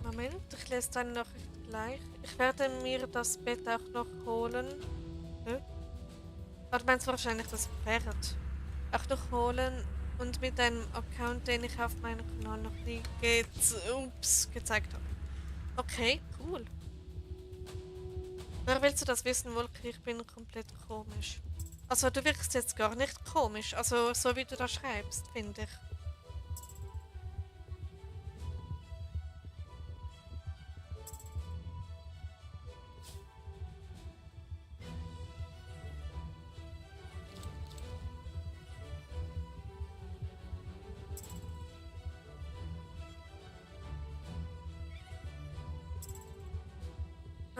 S1: Moment, ich lese deine Nachricht gleich. Ich werde mir das Bett auch noch holen. Du meinst wahrscheinlich das Pferd. Auch noch holen und mit einem Account, den ich auf meinem Kanal noch nie gezeigt habe. Okay, cool. Wer willst du das wissen, Wolke? Ich bin komplett komisch. Also du wirkst jetzt gar nicht komisch. Also so wie du das schreibst, finde ich.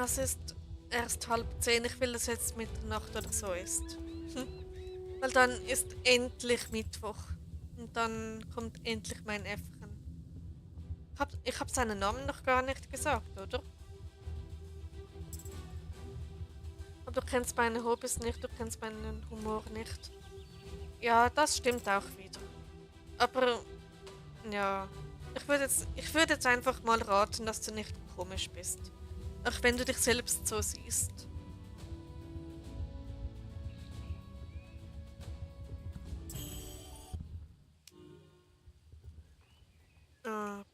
S1: Es ist erst 9:30. Ich will, dass jetzt Mitternacht oder so ist. Weil dann ist endlich Mittwoch. Und dann kommt endlich mein Äffchen. Ich hab seinen Namen noch gar nicht gesagt, oder? Aber du kennst meine Hobbys nicht, du kennst meinen Humor nicht. Ja, das stimmt auch wieder. Aber ja, ich würde jetzt einfach mal raten, dass du nicht komisch bist. Auch wenn du dich selbst so siehst. Okay.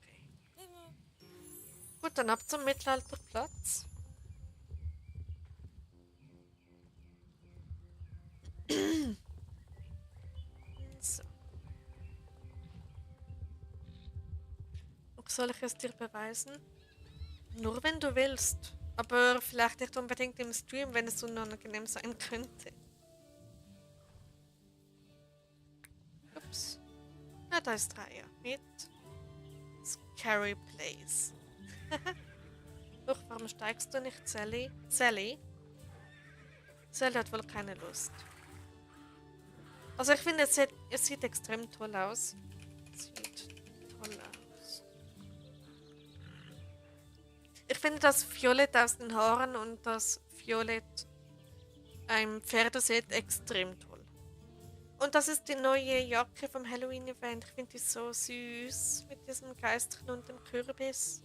S1: Gut, dann ab zum Mittelalterplatz. So. Und soll ich es dir beweisen? Nur wenn du willst. Aber vielleicht nicht unbedingt im Stream, wenn es unangenehm sein könnte. Ups. Ja, da ist Raya mit Scary Place. Doch, warum steigst du nicht, Sally? Sally? Sally hat wohl keine Lust. Also ich finde, es sieht extrem toll aus. Es sieht toll aus. Ich finde das Violett aus den Haaren und das Violett ein Pferdeset extrem toll. Und das ist die neue Jacke vom Halloween-Event. Ich finde die so süß mit diesem Geistchen und dem Kürbis.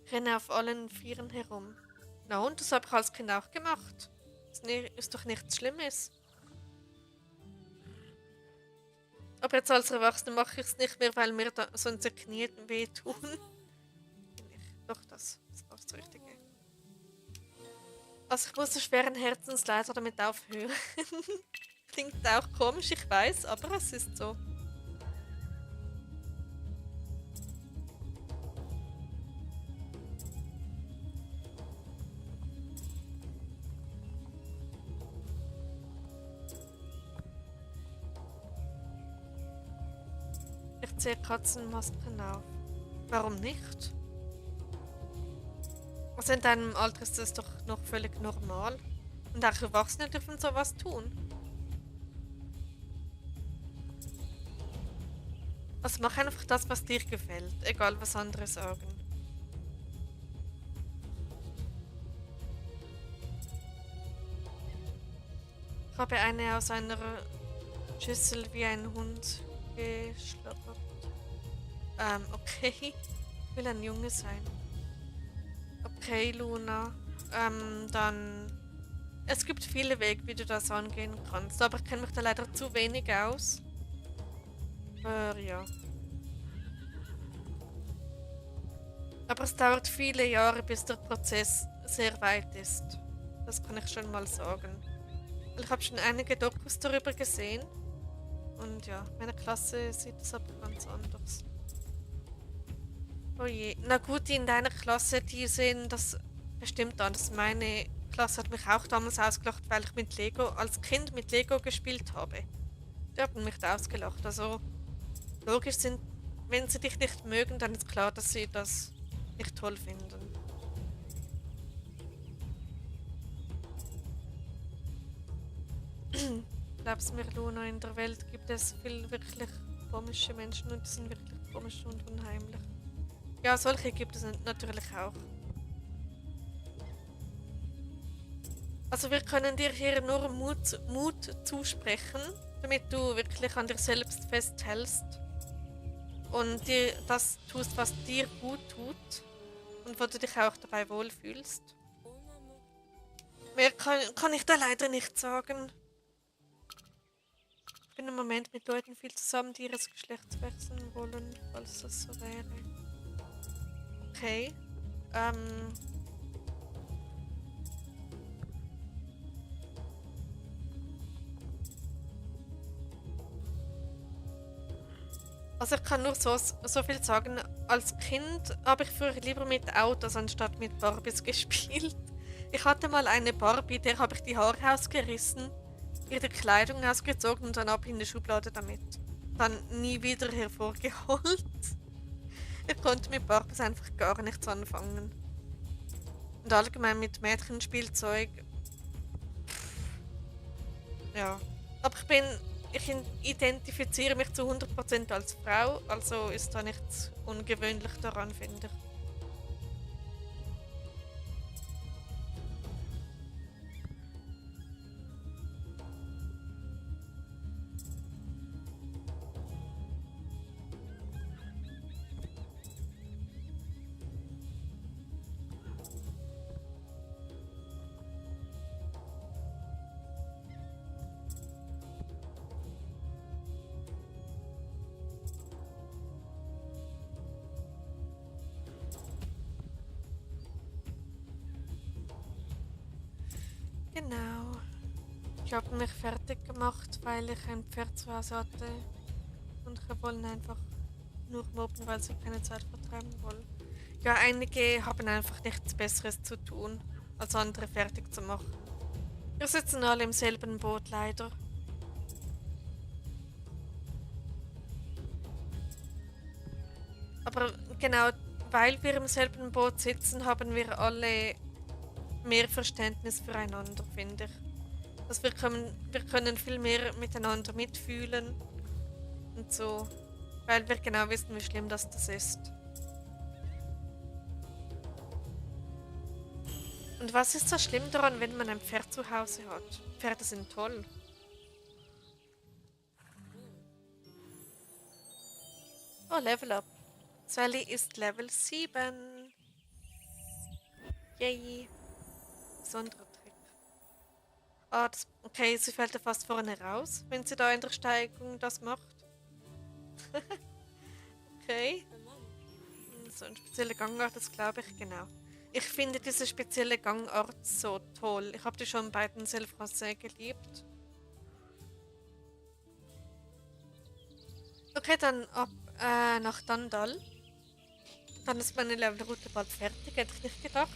S1: Ich renne auf allen Vieren herum. Na und, das habe ich als Kind auch gemacht. Ist doch nichts Schlimmes. Aber jetzt als Erwachsene mache ich es nicht mehr, weil mir da sonst die Knie wehtun. Doch, das war das Richtige. Also ich muss schweren Herzens leider damit aufhören. Klingt auch komisch, ich weiß, aber es ist so. Ich ziehe Katzenmasken auf. Warum nicht? Also in deinem Alter ist das doch noch völlig normal. Und auch Erwachsene dürfen sowas tun. Also mach einfach das, was dir gefällt, egal was andere sagen. Ich habe eine aus einer Schüssel wie ein Hund geschlappert. Okay. Ich will ein Junge sein. Okay, Luna. Dann. Es gibt viele Wege, wie du das angehen kannst, aber ich kenne mich da leider zu wenig aus. Ja. Aber es dauert viele Jahre, bis der Prozess sehr weit ist. Das kann ich schon mal sagen. Weil ich habe schon einige Dokus darüber gesehen. Und ja, meine Klasse sieht es aber ganz anders. Oh je. Na gut, die in deiner Klasse, die sehen das bestimmt anders. Meine Klasse hat mich auch damals ausgelacht, weil ich mit Lego, als Kind mit Lego gespielt habe. Die haben mich da ausgelacht. Also logisch sind, wenn sie dich nicht mögen, dann ist klar, dass sie das nicht toll finden. Glaubst mir, Luna, in der Welt gibt es viel wirklich komische Menschen und die sind wirklich komisch und unheimlich. Ja, solche gibt es natürlich auch. Also wir können dir hier nur Mut zusprechen, damit du wirklich an dir selbst festhältst und dir das tust, was dir gut tut und wo du dich auch dabei wohlfühlst. Mehr kann ich da leider nicht sagen. Ich bin im Moment mit Leuten viel zusammen, die ihres Geschlechts wechseln wollen, falls das so wäre. Okay. Also ich kann nur so viel sagen. Als Kind habe ich früher lieber mit Autos anstatt mit Barbies gespielt. Ich hatte mal eine Barbie, der habe ich die Haare ausgerissen, ihre Kleidung ausgezogen und dann ab in die Schublade damit. Dann nie wieder hervorgeholt. Ich konnte mit Barbies einfach gar nichts anfangen. Und allgemein mit Mädchenspielzeug, ja. Aber identifiziere mich zu 100% als Frau, also ist da nichts ungewöhnlich daran, finde ich. Genau. Ich habe mich fertig gemacht, weil ich ein Pferd zu Hause hatte und wir wollen einfach nur mobben, weil sie keine Zeit vertreiben wollen. Ja, einige haben einfach nichts Besseres zu tun, als andere fertig zu machen. Wir sitzen alle im selben Boot, leider. Aber genau, weil wir im selben Boot sitzen, haben wir alle mehr Verständnis füreinander, finde ich. Also wir können viel mehr miteinander mitfühlen und so, weil wir genau wissen, wie schlimm das ist. Und was ist so schlimm daran, wenn man ein Pferd zu Hause hat? Pferde sind toll. Oh, Level Up. Sally ist Level 7. Yay. Besonderer Trick. Ah, okay, sie fällt ja fast vorne raus, wenn sie da in der Steigung das macht. Okay. So eine spezielle Gangart, das glaube ich, genau. Ich finde diese spezielle Gangart so toll. Ich habe die schon bei den Selfrasse geliebt. Okay, dann ab nach Dandal. Dann ist meine Levelroute bald fertig, hätte ich nicht gedacht.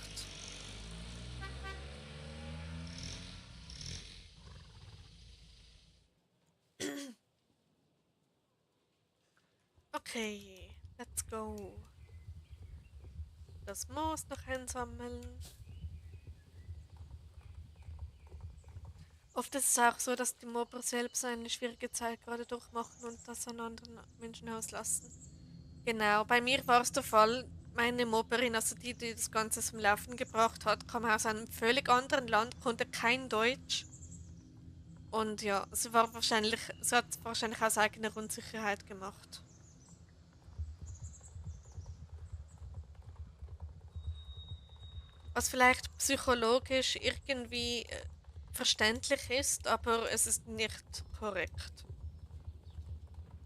S1: Okay, let's go. Das Moos noch einsammeln. Oft ist es auch so, dass die Mobber selbst eine schwierige Zeit gerade durchmachen und das an anderen Menschen auslassen. Genau, bei mir war es der Fall. Meine Mobberin, also die das Ganze zum Laufen gebracht hat, kam aus einem völlig anderen Land, konnte kein Deutsch. Und ja, sie hat wahrscheinlich aus eigener Unsicherheit gemacht. Was vielleicht psychologisch irgendwie verständlich ist, aber es ist nicht korrekt.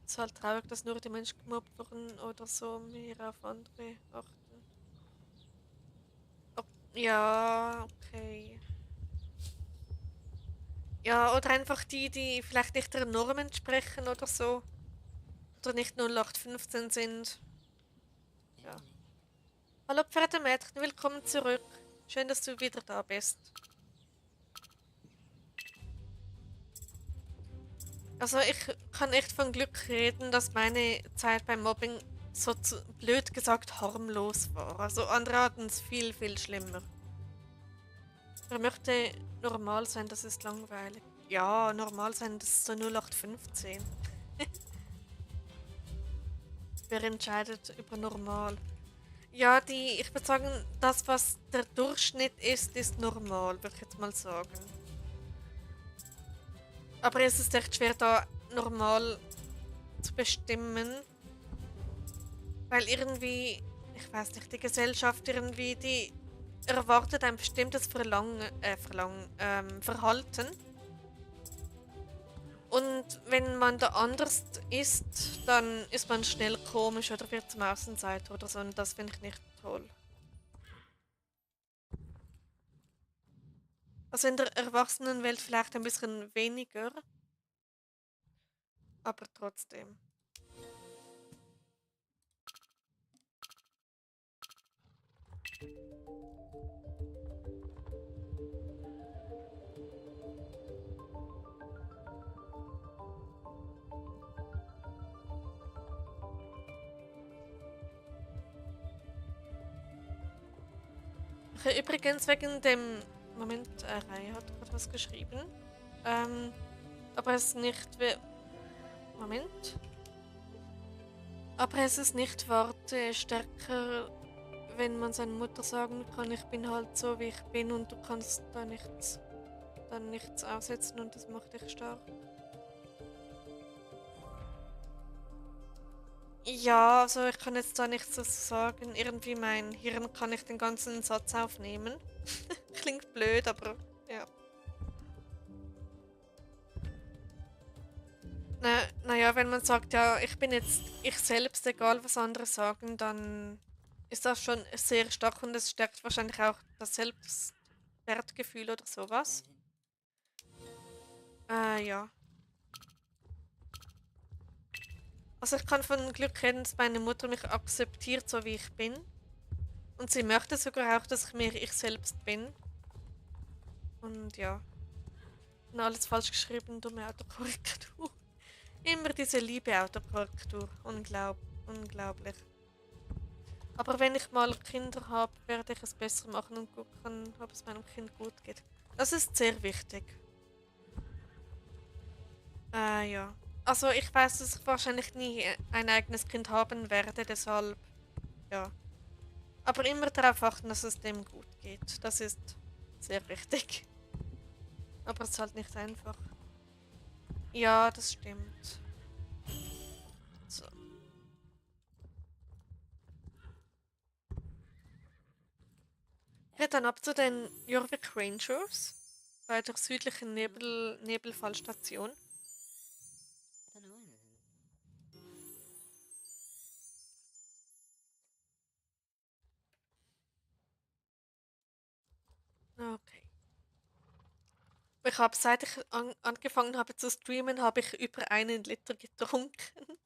S1: Es ist halt traurig, dass nur die Menschen gemobbt wurden oder so mehr auf andere achten. Ja, okay. Ja, oder einfach die vielleicht nicht der Norm entsprechen oder so. Oder nicht 0815 sind. Ja. Hallo Pferdemädchen, willkommen zurück. Schön, dass du wieder da bist. Also ich kann echt von Glück reden, dass meine Zeit beim Mobbing blöd gesagt harmlos war. Also andere hatten es viel, viel schlimmer. Wer möchte normal sein, das ist langweilig. Ja, normal sein, das ist so 0815. Wer entscheidet über normal? Ja, ich würde sagen, das, was der Durchschnitt ist normal, würde ich jetzt mal sagen. Aber es ist echt schwer, da normal zu bestimmen, weil irgendwie, ich weiß nicht, die Gesellschaft irgendwie, die erwartet ein bestimmtes Verhalten. Und wenn man da anders ist, dann ist man schnell komisch oder wird zum Außenseiter oder so. Und das finde ich nicht toll. Also in der Erwachsenenwelt vielleicht ein bisschen weniger, aber trotzdem. Okay, übrigens wegen dem. Moment, Reihe hat gerade was geschrieben. Ähm, aber es ist nicht. Moment. Aber es ist nicht Worte stärker, wenn man seiner Mutter sagen kann, ich bin halt so wie ich bin und du kannst dann nichts aussetzen und das macht dich stark. Ja, also ich kann jetzt da nichts so sagen. Irgendwie mein Hirn kann nicht den ganzen Satz aufnehmen. Klingt blöd, aber ja. Naja, wenn man sagt, ja, ich bin jetzt ich selbst, egal was andere sagen, dann ist das schon sehr stark und es stärkt wahrscheinlich auch das Selbstwertgefühl oder sowas. Ja. Also ich kann von Glück reden, dass meine Mutter mich akzeptiert, so wie ich bin. Und sie möchte sogar auch, dass ich mehr ich selbst bin. Und ja, und alles falsch geschrieben, dumme Autokorrektur. Immer diese liebe Autokorrektur. Unglaublich. Aber wenn ich mal Kinder habe, werde ich es besser machen und gucken, ob es meinem Kind gut geht. Das ist sehr wichtig. Ja. Also ich weiß, dass ich wahrscheinlich nie ein eigenes Kind haben werde, deshalb, ja. Aber immer darauf achten, dass es dem gut geht. Das ist sehr wichtig. Aber es ist halt nicht einfach. Ja, das stimmt. So. Ja, dann ab zu den Jorvik Rangers bei der südlichen Nebelfallstation. Okay. Ich habe, seit ich angefangen habe zu streamen, habe ich über 1 Liter getrunken.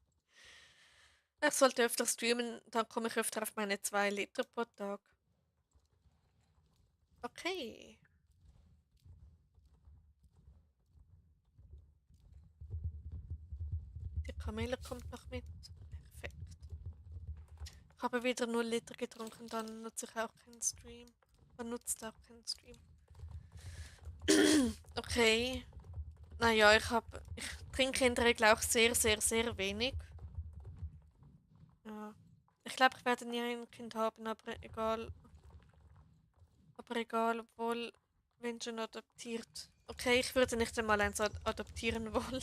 S1: Ich sollte öfter streamen, dann komme ich öfter auf meine 2 Liter pro Tag. Okay. Die Kamele kommt noch mit. Perfekt. Ich habe wieder 0 Liter getrunken, dann nutze ich auch keinen Stream. Man nutzt auch keinen Stream. Okay. Naja, ich trinke in der Regel auch sehr, sehr, sehr wenig. Ja. Ich glaube, ich werde nie ein Kind haben, aber egal, obwohl, wenn schon adoptiert. Okay, ich würde nicht einmal eins adoptieren wollen.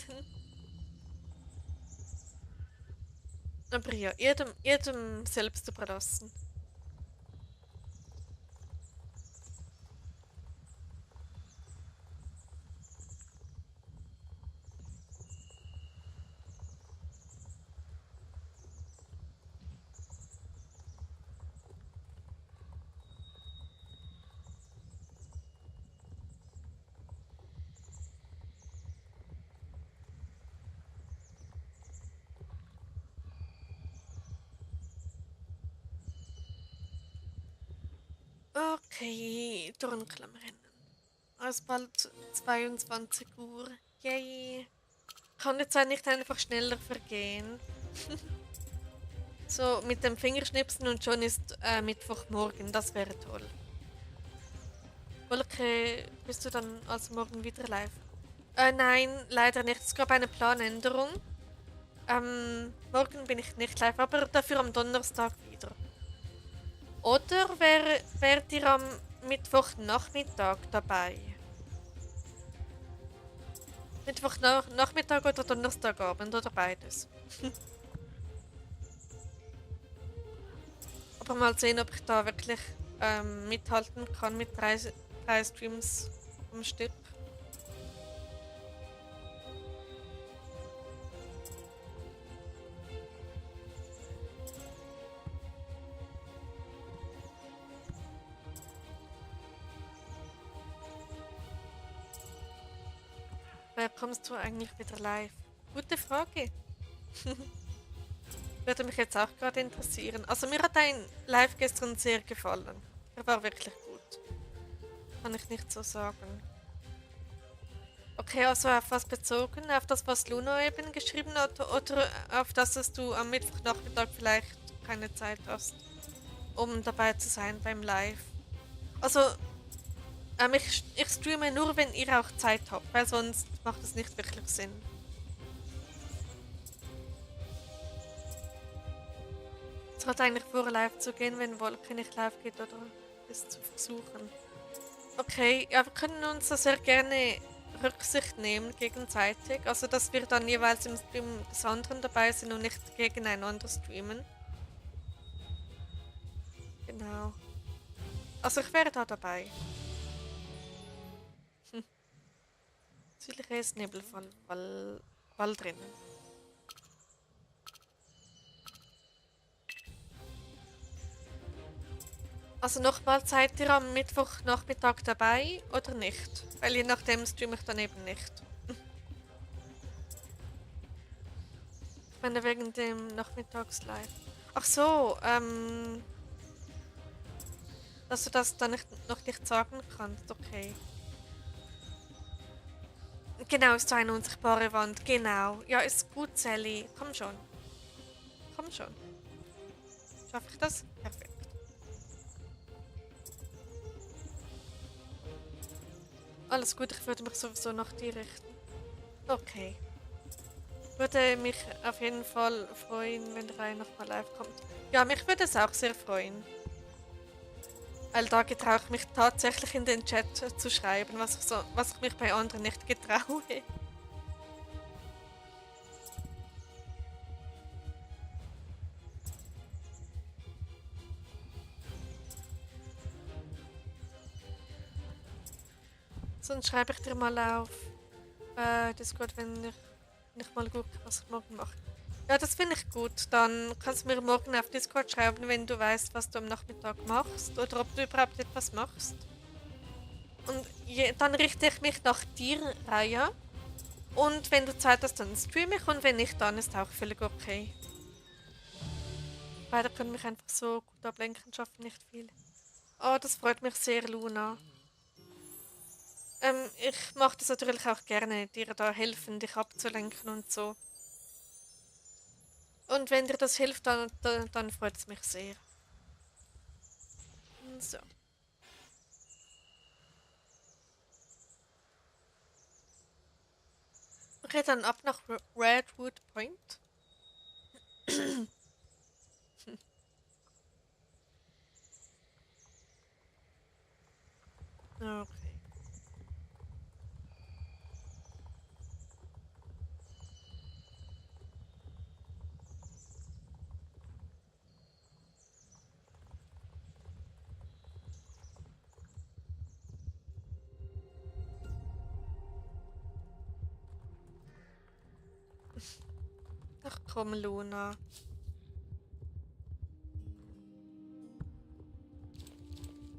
S1: Aber ja, jedem selbst überlassen. Okay, Turnklammrennen. Es ist bald 22 Uhr. Yay. Kann die Zeit nicht einfach schneller vergehen? So mit dem Fingerschnipsen und schon ist Mittwochmorgen. Das wäre toll. Wolke, bist du dann also morgen wieder live? Nein, leider nicht. Es gab eine Planänderung. Morgen bin ich nicht live, aber dafür am Donnerstag wieder. Oder wärt ihr am Mittwochnachmittag dabei? Mittwochnachmittag oder Donnerstagabend oder beides? Aber mal sehen, ob ich da wirklich mithalten kann mit drei Streams am Stück. Wer kommst du eigentlich wieder live? Gute Frage. Würde mich jetzt auch gerade interessieren. Also mir hat ein Live gestern sehr gefallen. Er war wirklich gut. Kann ich nicht so sagen. Okay, also auf was bezogen? Auf das, was Luna eben geschrieben hat? Oder auf das, dass du am Mittwochnachmittag vielleicht keine Zeit hast, um dabei zu sein beim Live? Also, ich streame nur, wenn ihr auch Zeit habt, weil sonst macht es nicht wirklich Sinn. Es hat eigentlich vor, live zu gehen, wenn Wolke nicht live geht oder es zu versuchen. Okay, ja, wir können uns da sehr gerne Rücksicht nehmen gegenseitig. Also, dass wir dann jeweils im Stream des anderen dabei sind und nicht gegeneinander streamen. Genau. Also, ich wäre da dabei. Südlicher ist Nebelfall Wall drinnen. Also nochmal, seid ihr am Mittwochnachmittag dabei oder nicht? Weil je nachdem streame ich dann eben nicht. Ich meine wegen dem Nachmittagslive. Ach so, dass du das dann noch nicht sagen kannst, okay. Genau, ist so eine unsichtbare Wand, genau. Ja, ist gut, Sally. Komm schon. Komm schon. Schaffe ich das? Perfekt. Alles gut, ich würde mich sowieso nach dir richten. Okay. Würde mich auf jeden Fall freuen, wenn Rai nochmal live kommt. Ja, mich würde es auch sehr freuen. Weil da getraue ich mich tatsächlich in den Chat zu schreiben, was ich mich bei anderen nicht getraue. Sonst schreibe ich dir mal auf Discord, wenn ich mal gucke, was ich morgen mache. Ja, das finde ich gut. Dann kannst du mir morgen auf Discord schreiben, wenn du weißt, was du am Nachmittag machst oder ob du überhaupt etwas machst. Und dann richte ich mich nach dir, Raya. Und wenn du Zeit hast, dann streame ich und wenn nicht, dann ist auch völlig okay. Beide können mich einfach so gut ablenken, schaffen nicht viel. Oh, das freut mich sehr, Luna. Ich mache das natürlich auch gerne, dir da helfen, dich abzulenken und so. Und wenn dir das hilft, dann freut es mich sehr. So. Okay, dann ab nach Redwood Point. Okay. Ach komm, Luna.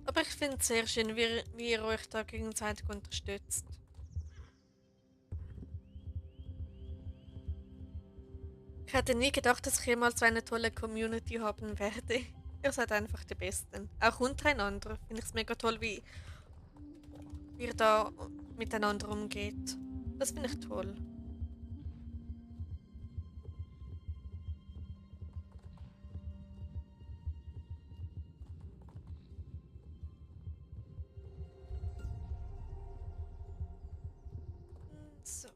S1: Aber ich finde es sehr schön, wie ihr euch da gegenseitig unterstützt. Ich hätte nie gedacht, dass ich jemals so eine tolle Community haben werde. Ihr seid einfach die Besten. Auch untereinander finde ich es mega toll, wie ihr da miteinander umgeht. Das finde ich toll. So.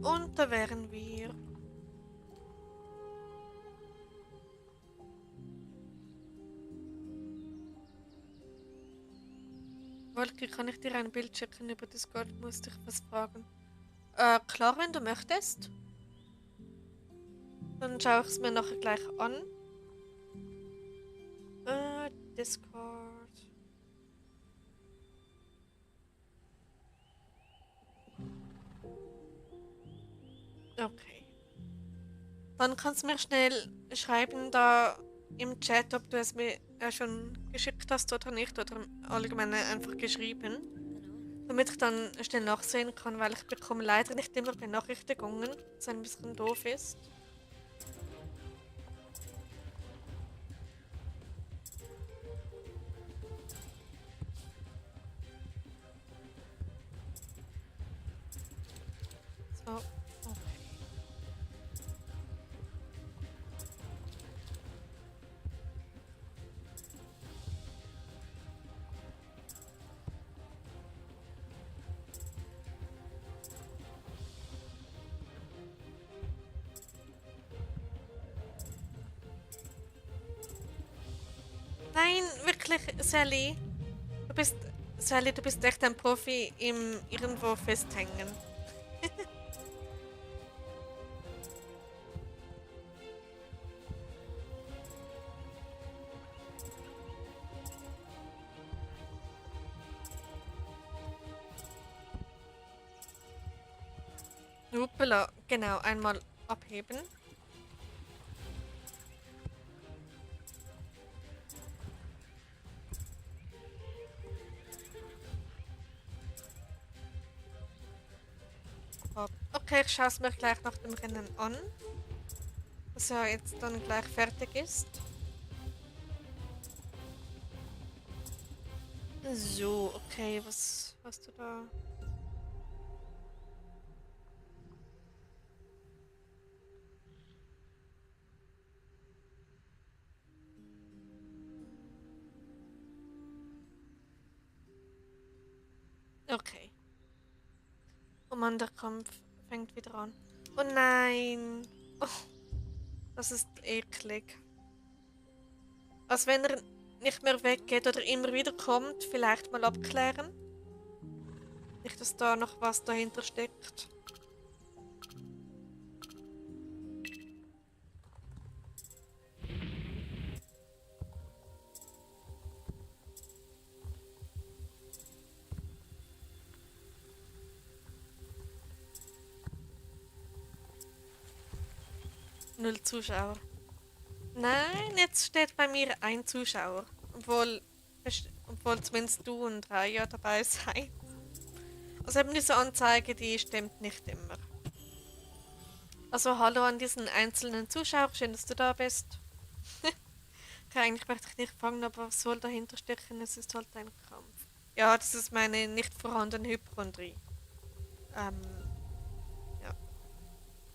S1: Und da wären wir. Wolke, kann ich dir ein Bild schicken über Discord? Musste ich was fragen. Klar, wenn du möchtest. Dann schaue ich es mir nachher gleich an. Discord. Okay. Dann kannst du mir schnell schreiben da im Chat, ob du es mir schon geschickt hast oder nicht. Oder allgemein einfach geschrieben. damit ich dann schnell nachsehen kann, weil ich bekomme leider nicht immer Benachrichtigungen, was ein bisschen doof ist. So, okay. Nein, wirklich, Sally. Du bist, Sally, du bist echt ein Profi im irgendwo festhängen. Uppala, genau, einmal abheben. Okay, ich schaue es mir gleich nach dem Rennen an, dass er jetzt dann gleich fertig ist. So, okay, was hast du da? Okay. Oh Mann, der Kampf fängt wieder an. Oh nein. Oh, das ist eklig. Als wenn er nicht mehr weggeht oder immer wieder kommt, vielleicht mal abklären. Nicht, dass da noch was dahinter steckt. Null Zuschauer. Nein, jetzt steht bei mir ein Zuschauer. Obwohl zumindest du und Raya dabei seid. Also eben diese Anzeige, die stimmt nicht immer. Also hallo an diesen einzelnen Zuschauer, schön, dass du da bist. Okay, eigentlich möchte ich nicht fangen, aber was soll dahinter stecken? Es ist halt ein Kampf. Ja, das ist meine nicht vorhandene Hypochondrie. Ähm, ja.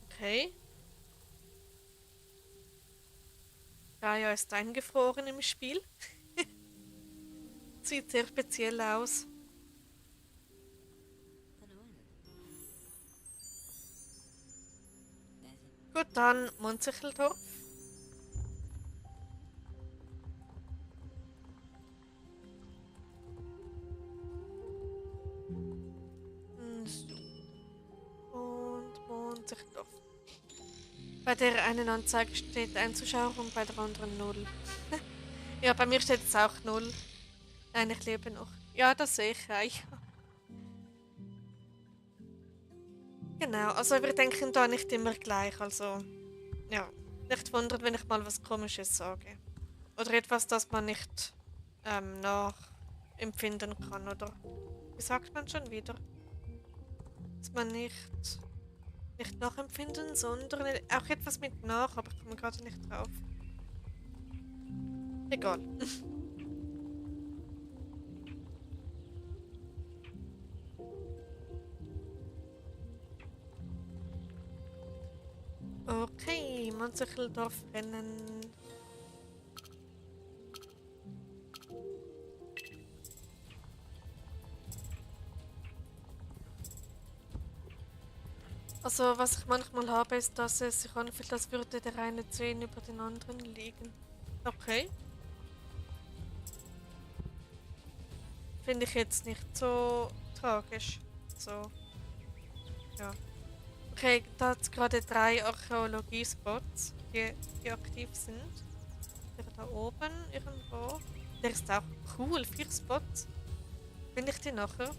S1: Okay. Raya ist eingefroren im Spiel. Sieht sehr speziell aus. Gut, dann Mondsicheltorf. So. Und Mondsicheltorf. Bei der einen Anzeige steht ein Zuschauer und bei der anderen null. Ja, bei mir steht es auch null. Nein, ich lebe noch. Ja, das sehe ich. Ja. Genau, also wir denken da nicht immer gleich. Also, ja, nicht wundern, wenn ich mal was Komisches sage. Oder etwas, das man nicht nachempfinden kann, oder wie sagt man schon wieder? Dass man nicht nachempfinden, sondern auch etwas mit nach, aber ich komme gerade nicht drauf. Egal. Okay, Mondsichteldorf rennen. Also, was ich manchmal habe, ist, dass es sich anfühlt, als würde der eine Zehen über den anderen liegen. Okay. Finde ich jetzt nicht so tragisch. So, ja. Okay, da hat es gerade 3 Archäologie-Spots, die aktiv sind. Der da oben irgendwo. Der ist auch cool, 4 Spots. Finde ich die nachher?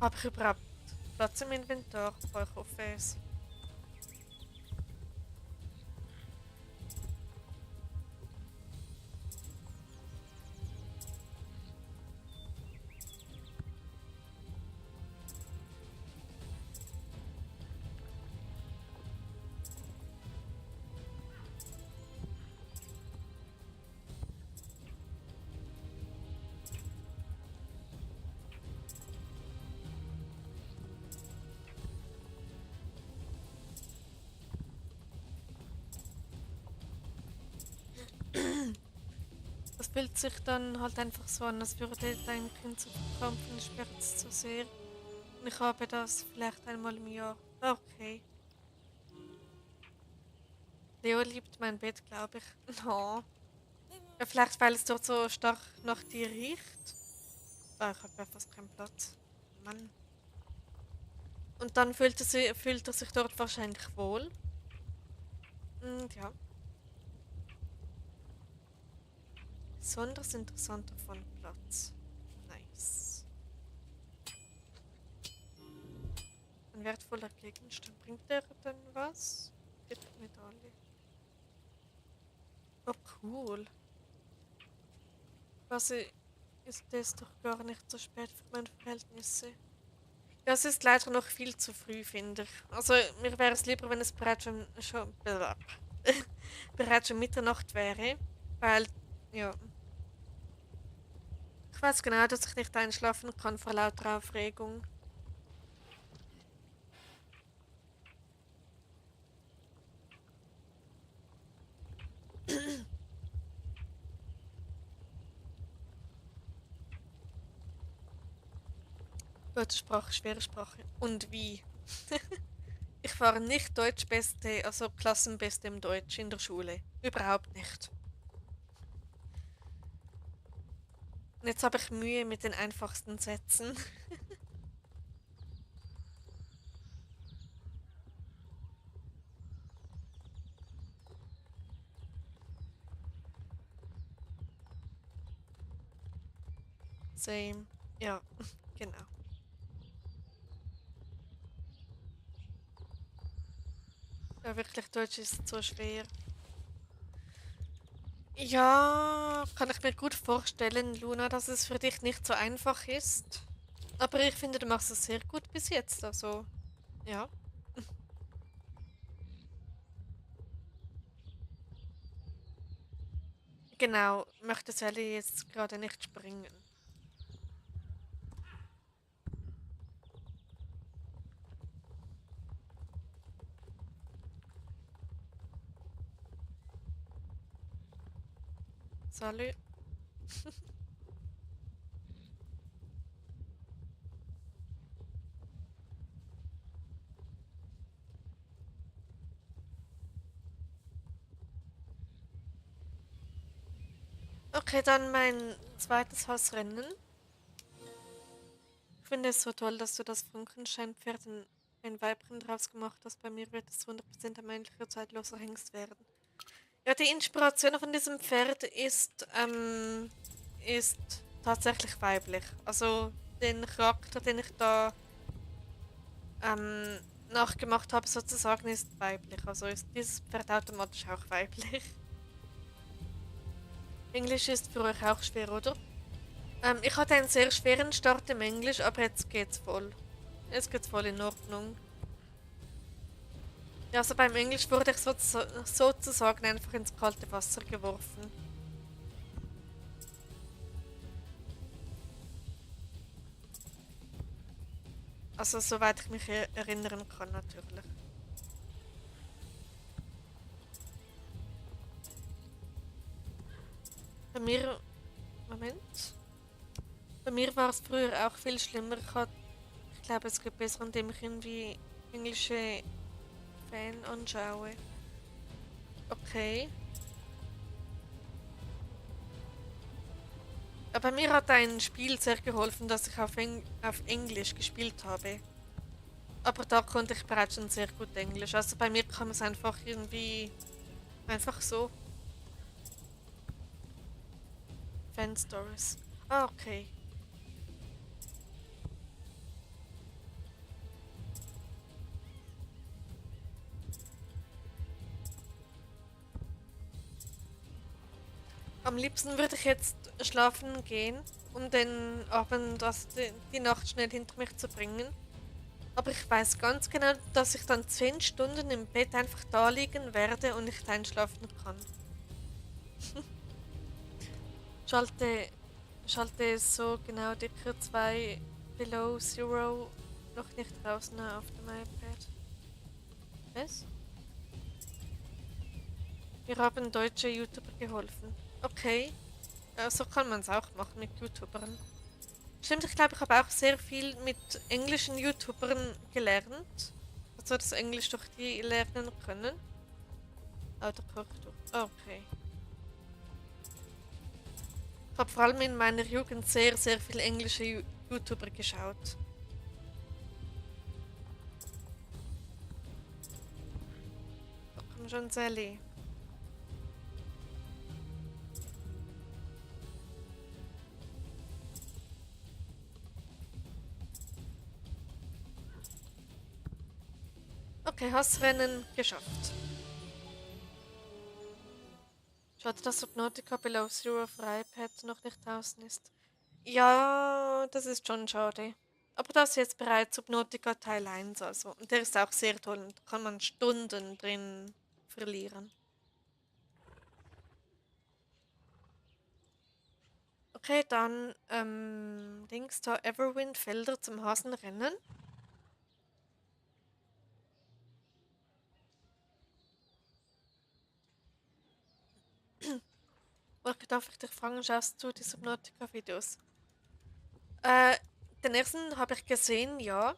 S1: Habe ich überhaupt Platz im Inventar? Boah, ich hoffe es. fühlt sich dann halt einfach so an, als würde dein Kind zu verkrampfen, schmerzt so sehr. Und ich habe das vielleicht einmal im Jahr. Okay. Leo liebt mein Bett, glaube ich. No. Ja, vielleicht, weil es dort so stark nach dir riecht. Ah, ich habe ja fast keinen Platz. Mann. Und dann fühlt er sich dort wahrscheinlich wohl. Und ja. Besonders interessanter von Platz. Nice. Ein wertvoller Gegenstand. Bringt der denn was? Medaille. Oh, cool. Quasi ist es doch gar nicht so spät für meine Verhältnisse. Ja, es ist leider noch viel zu früh, finde ich. Also, mir wäre es lieber, wenn es bereits schon Mitternacht wäre. Weil, ja, ich weiß genau, dass ich nicht einschlafen kann vor lauter Aufregung. Deutsche Sprache, schwere Sprache. Und wie? Ich war nicht Deutschbeste, also Klassenbeste im Deutsch in der Schule. Überhaupt nicht. Und jetzt habe ich Mühe mit den einfachsten Sätzen. Same. Ja, genau. Ja, wirklich, Deutsch ist so schwer. Ja, kann ich mir gut vorstellen, Luna, dass es für dich nicht so einfach ist. Aber ich finde, du machst es sehr gut bis jetzt. Also, ja. Genau, möchte Sally jetzt gerade nicht springen. Salut. Okay, dann mein zweites Hausrennen. Ich finde es so toll, dass du das Frankensteinpferd in ein Weibchen draus gemacht hast. Bei mir wird es 100% ein männlicher zeitloser Hengst werden. Ja, die Inspiration von diesem Pferd ist tatsächlich weiblich. Also den Charakter, den ich da nachgemacht habe, sozusagen, ist weiblich. Also ist dieses Pferd automatisch auch weiblich. Englisch ist für euch auch schwer, oder? Ich hatte einen sehr schweren Start im Englisch, aber jetzt geht's voll. Jetzt geht's voll in Ordnung. Ja, also beim Englisch wurde ich sozusagen einfach ins kalte Wasser geworfen. Also soweit ich mich erinnern kann, natürlich. Bei mir... Moment. Bei mir war es früher auch viel schlimmer. Ich glaube, es geht besser, indem ich irgendwie englische Fan anschaue. Okay. Aber mir hat ein Spiel sehr geholfen, das ich auf Englisch gespielt habe. Aber da konnte ich bereits schon sehr gut Englisch. Also bei mir kam es einfach irgendwie einfach so. Fan Stories. Ah, okay. Am liebsten würde ich jetzt schlafen gehen, um den Abend, also die Nacht schnell hinter mich zu bringen. Aber ich weiß ganz genau, dass ich dann 10 Stunden im Bett einfach da liegen werde und nicht einschlafen kann. Schalte, schalte so genau Dicker 2 Below Zero noch nicht draußen auf dem iPad. Was? Wir haben deutsche YouTuber geholfen. Okay. So kann man es auch machen mit YouTubern. Stimmt, ich glaube, ich habe auch sehr viel mit englischen YouTubern gelernt. Also das Englisch durch die lernen können. Autokorrektur. Okay. Ich habe vor allem in meiner Jugend sehr, sehr viel englische YouTuber geschaut. Da kommt schon Sally. Okay, Hassrennen geschafft. Schade, dass Subnautica Below Zero auf iPad noch nicht draußen ist. Ja, das ist schon schade. Aber das ist jetzt bereits Subnautica Teil 1, also. Und der ist auch sehr toll und da kann man Stunden drin verlieren. Okay, dann, Dings da, Everwind Felder zum Hasenrennen. Okay, darf ich dich fragen, schaust du die Subnautica-Videos? Äh, Den ersten habe ich gesehen, ja.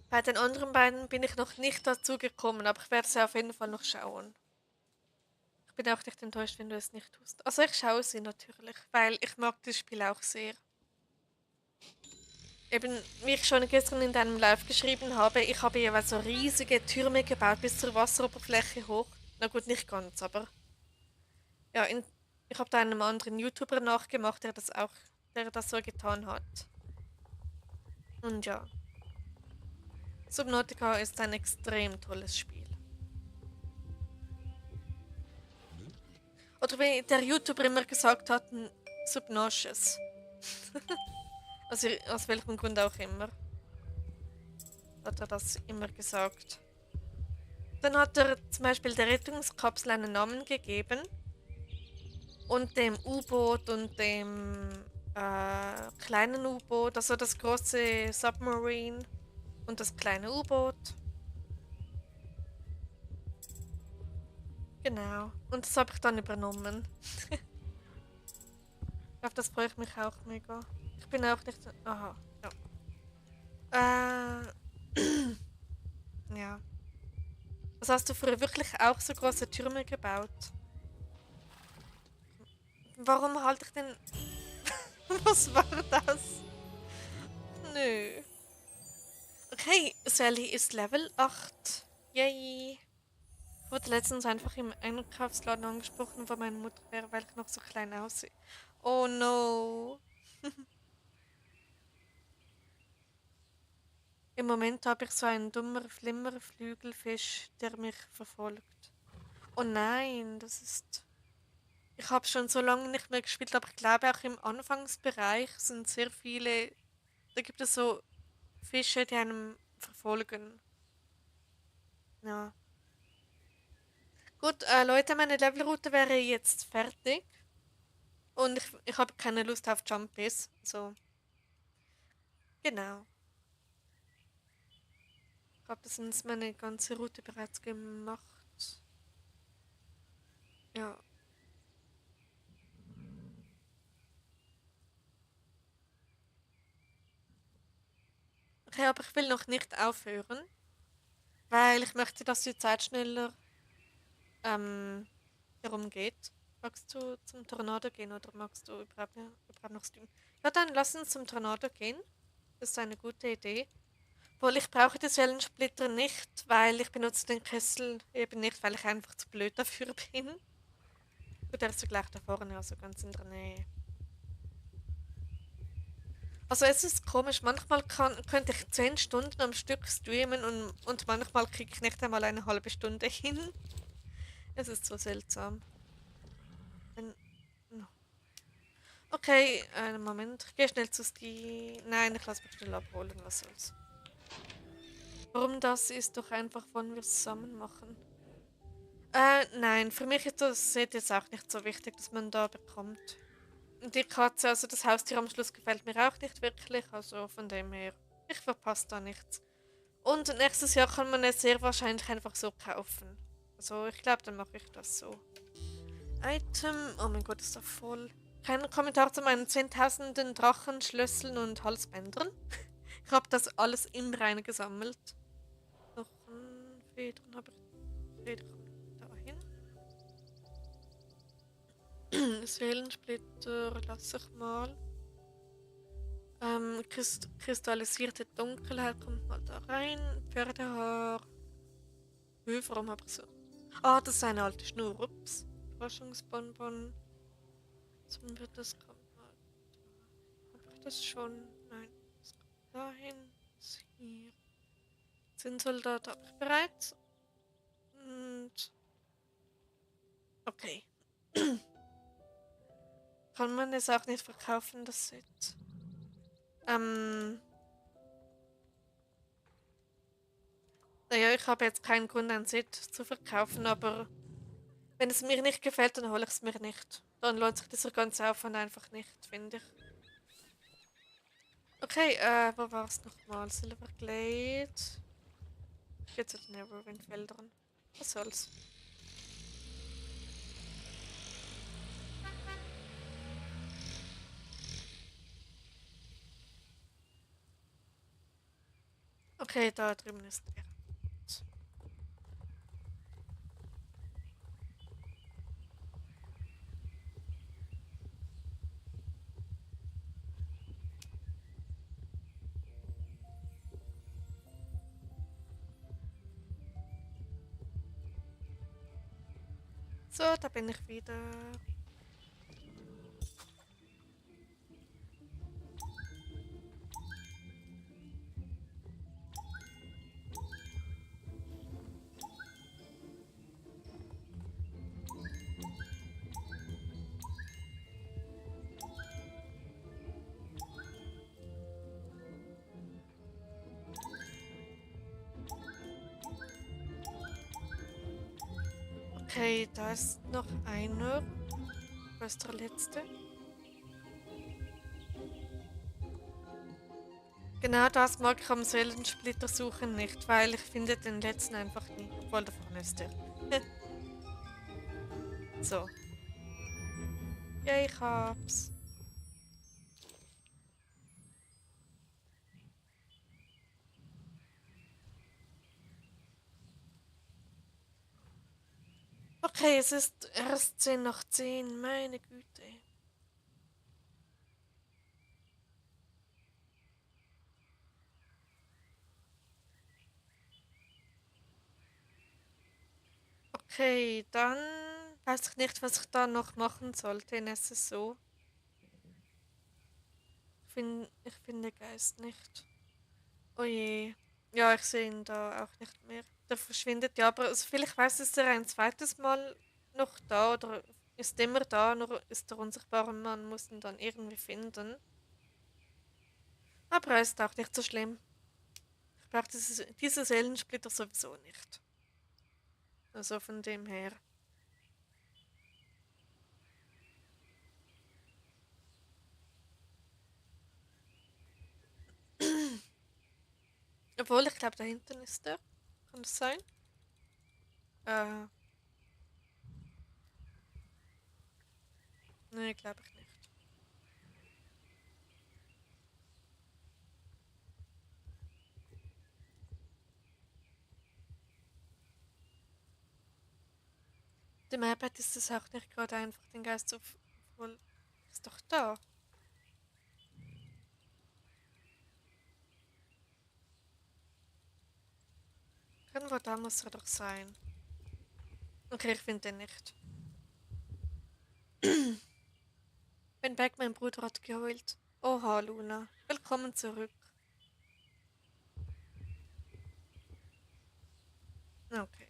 S1: Bei den anderen beiden bin ich noch nicht dazu gekommen, aber ich werde sie auf jeden Fall noch schauen. Ich bin auch nicht enttäuscht, wenn du es nicht tust. Also ich schaue sie natürlich, weil ich mag das Spiel auch sehr. Eben, wie ich schon gestern in deinem Live geschrieben habe, ich habe jeweils so riesige Türme gebaut bis zur Wasseroberfläche hoch. Na gut, nicht ganz, aber ja, ich habe da einem anderen YouTuber nachgemacht, der das so getan hat. Und ja, Subnautica ist ein extrem tolles Spiel. Oder wie der YouTuber immer gesagt hat, Subnauseous. Also aus welchem Grund auch immer. Hat er das immer gesagt. Dann hat er zum Beispiel der Rettungskapsel einen Namen gegeben. Und dem U-Boot und dem kleinen U-Boot, also das große Submarine und das kleine U-Boot. Genau. Und das habe ich dann übernommen. Ich glaube, das freue ich mich auch mega. Ich bin auch nicht. Aha. Ja. Ja. Was hast du früher wirklich auch so große Türme gebaut? Warum halte ich denn. Was war das? Nö. Okay, Sally ist Level 8. Yay. Ich wurde letztens einfach im Einkaufsladen angesprochen, wo meine Mutter wäre, weil ich noch so klein aussehe. Oh no. Im Moment habe ich so einen dummer Flimmerflügelfisch, der mich verfolgt. Oh nein, das ist. Ich habe schon so lange nicht mehr gespielt, aber ich glaube auch im Anfangsbereich sind sehr viele. Da gibt es so Fische, die einem verfolgen. Ja. Gut, Leute, meine Levelroute wäre jetzt fertig. Und ich habe keine Lust auf Jumpies. So, genau. Ich glaube, das ist meine ganze Route bereits gemacht. Ja. Okay, aber ich will noch nicht aufhören, weil ich möchte, dass die Zeit schneller herumgeht. Magst du zum Tornado gehen oder magst du überhaupt noch streamen? Ja, dann lass uns zum Tornado gehen. Das ist eine gute Idee. Obwohl ich brauche den Wellensplitter nicht, weil ich benutze den Kessel eben nicht, weil ich einfach zu blöd dafür bin. Gut, der ist so gleich da vorne, also ganz in der Nähe. Also es ist komisch, manchmal könnte ich 10 Stunden am Stück streamen und manchmal kriege ich nicht einmal eine halbe Stunde hin. Es ist so seltsam. Ein- no. Okay, einen Moment. Ich gehe schnell zu Ski. Nein, ich lasse mich schnell abholen, was soll's. Warum das ist doch einfach, wollen wir es zusammen machen. Nein, für mich ist das jetzt auch nicht so wichtig, dass man da bekommt. Und die Katze, also das Haustier am Schluss gefällt mir auch nicht wirklich, also von dem her, ich verpasse da nichts. Und nächstes Jahr kann man es sehr wahrscheinlich einfach so kaufen. Also ich glaube, dann mache ich das so. Item, oh mein Gott, ist da voll. keinen Kommentar zu meinen zehntausenden Drachen, Schlüsseln und Halsbändern. Ich habe das alles im Reinen gesammelt. Knochen, Federn habe ich. Federn dahin. Seelensplitter lasse ich mal. Kristallisierte Dunkelheit kommt mal da rein. Pferdehaar. Warum habe ich so? Ah, das ist eine alte Schnur. Ups. Forschungsbonbon. Zum wird das kommt mal. Habe ich das schon? Nein. Das kommt dahin. Das hier. Zinnsoldat habe ich bereits. Und. Okay. Kann man es auch nicht verkaufen, das Set? Naja, ich habe jetzt keinen Grund, ein Set zu verkaufen, aber wenn es mir nicht gefällt, dann hole ich es mir nicht. Dann lohnt sich dieser ganze Aufwand einfach nicht, finde ich. Okay, wo war es nochmal? Silverglade. Ich gehe zu den Neverwinter-Feldern. Was soll's? Okay, da drüben ist er. So, da bin ich wieder. Okay, da ist noch einer. Was ist der letzte? Genau das mag ich am Seelensplitter suchen nicht, weil ich finde den letzten einfach nie. Obwohl, da vorne ist der. So. Ja, ich hab's. Okay, es ist erst 10 nach 10, meine Güte. Okay, dann weiß ich nicht, was ich da noch machen sollte in SSO. Ich finde Geist nicht. Oh je. Ja, ich sehe ihn da auch nicht mehr. Der verschwindet ja, aber vielleicht weiß ist er ein zweites Mal noch da oder ist immer da, nur ist er unsichtbar und man muss ihn dann irgendwie finden. Aber er ist auch nicht so schlimm. Ich brauche diese Seelensplitter sowieso nicht. Also von dem her. Obwohl, ich glaube, da hinten ist er. Kann das sein? Äh, nee, glaube ich nicht. Dem iPad ist es auch nicht gerade einfach, den Geist zu. Obwohl, ist doch da. Irgendwo da muss er doch sein. Okay, ich finde den nicht. Ben Beck, mein Bruder, hat geheult. Oha, Luna. Willkommen zurück. Okay.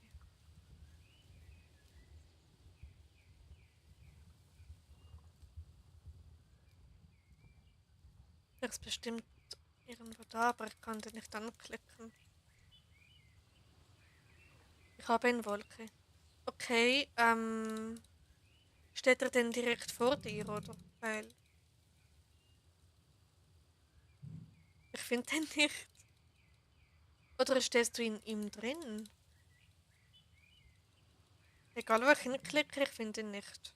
S1: Er ist bestimmt irgendwo da, aber ich kann den nicht anklicken. Ich habe eine Wolke. Okay, steht er denn direkt vor dir, oder? Weil ich finde den nicht. Oder stehst du in ihm drin? Egal wo ich hinklicke, ich finde ihn nicht.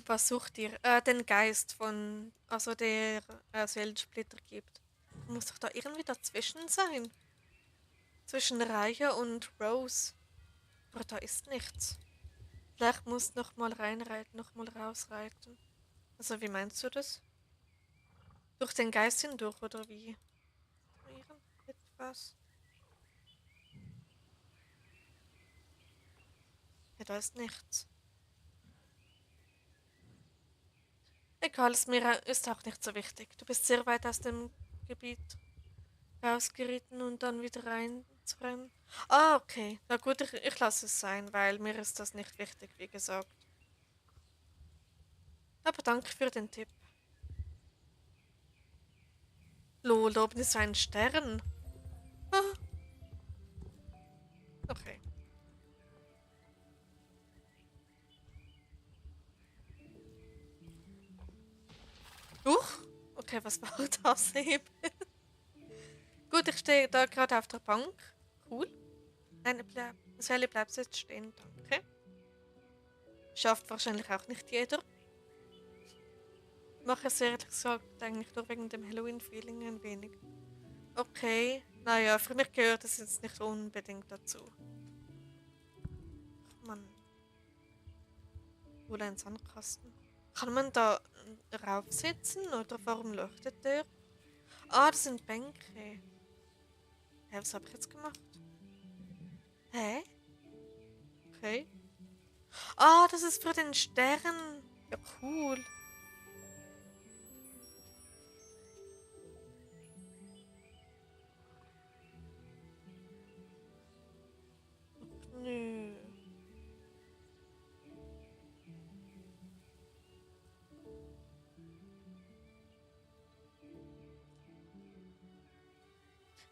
S1: Was sucht ihr? Den Geist von, also der Seelensplitter gibt. Muss doch da irgendwie dazwischen sein. Zwischen Raya und Rose. Aber da ist nichts. Vielleicht musst du noch mal reinreiten, noch mal rausreiten. Also wie meinst du das? Durch den Geist hindurch oder wie? Etwas. Ja, da ist nichts. Egal, ist auch nicht so wichtig. Du bist sehr weit aus dem Gebiet rausgeritten und dann wieder reinzurennen. Ah, okay. Na gut, ich lasse es sein, weil mir ist das nicht wichtig, wie gesagt. Aber danke für den Tipp. Lol, da oben ist ein Stern. Ah, okay. Huch. Okay, was war das eben? Gut, ich stehe da gerade auf der Bank. Cool. Nein, Sally, bleibst jetzt stehen, danke. Schafft wahrscheinlich auch nicht jeder. Mache es ehrlich gesagt eigentlich nur wegen dem Halloween-Feeling ein wenig. Okay, naja, für mich gehört es jetzt nicht unbedingt dazu. Ach Mann, wohl ein Sandkasten. Kann man da raufsitzen oder warum leuchtet der? Ah, das sind Bänke. Hä, was habe ich jetzt gemacht? Hä? Okay. Ah, das ist für den Stern. Ja, cool. Nö.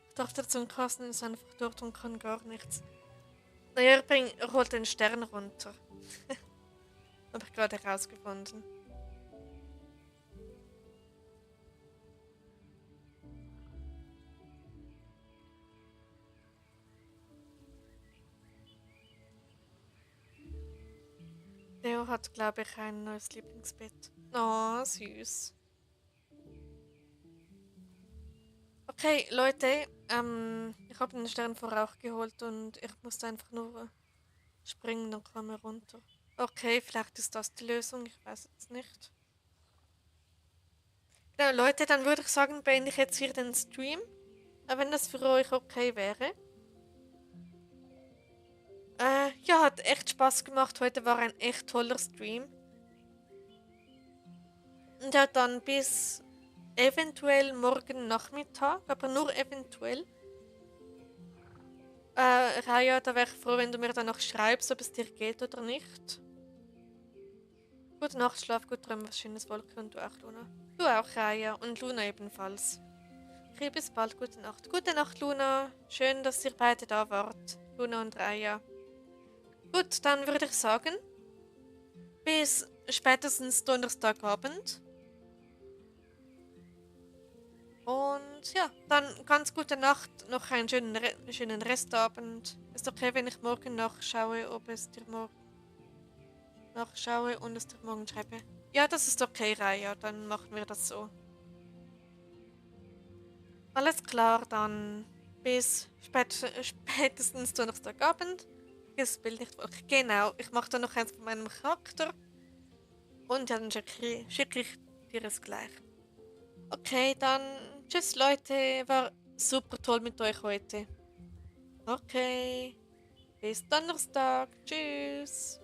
S1: Ich dachte, so ein Kasten ist einfach dort und kann gar nichts. Naja, er holt den Stern runter. Habe ich gerade herausgefunden. Leo hat, glaube ich, ein neues Lieblingsbett. Oh, süß. Okay, Leute, ich habe den Stern vorher auch geholt und ich musste einfach nur springen, dann kam er runter. Okay, vielleicht ist das die Lösung, ich weiß es nicht. Genau, Leute, dann würde ich sagen, beende ich jetzt hier den Stream. Wenn das für euch okay wäre. Ja, hat echt Spaß gemacht. Heute war ein echt toller Stream. Und ja, dann bis eventuell morgen Nachmittag, aber nur eventuell. Raya, da wäre ich froh, wenn du mir dann noch schreibst, ob es dir geht oder nicht. Gute Nacht, schlaf gut, träum was Schönes, Wolke und du auch, Luna. Du auch, Raya, und Luna ebenfalls. Okay, bis bald, gute Nacht. Gute Nacht, Luna. Schön, dass ihr beide da wart, Luna und Raya. Gut, dann würde ich sagen, bis spätestens Donnerstagabend. Und ja, dann ganz gute Nacht, noch einen schönen Restabend. Ist okay, wenn ich morgen nachschaue, ob es dir morgen nachschaue und es dir morgen schreibe. Ja, das ist okay, Raya, dann machen wir das so. Alles klar, dann bis spätestens Donnerstagabend. Das Bild nicht wirklich. Genau, ich mache dann noch eins von meinem Charakter. Und ja, dann schicke ich dir es gleich. Okay, dann tschüss Leute, war super toll mit euch heute. Okay, bis Donnerstag, tschüss.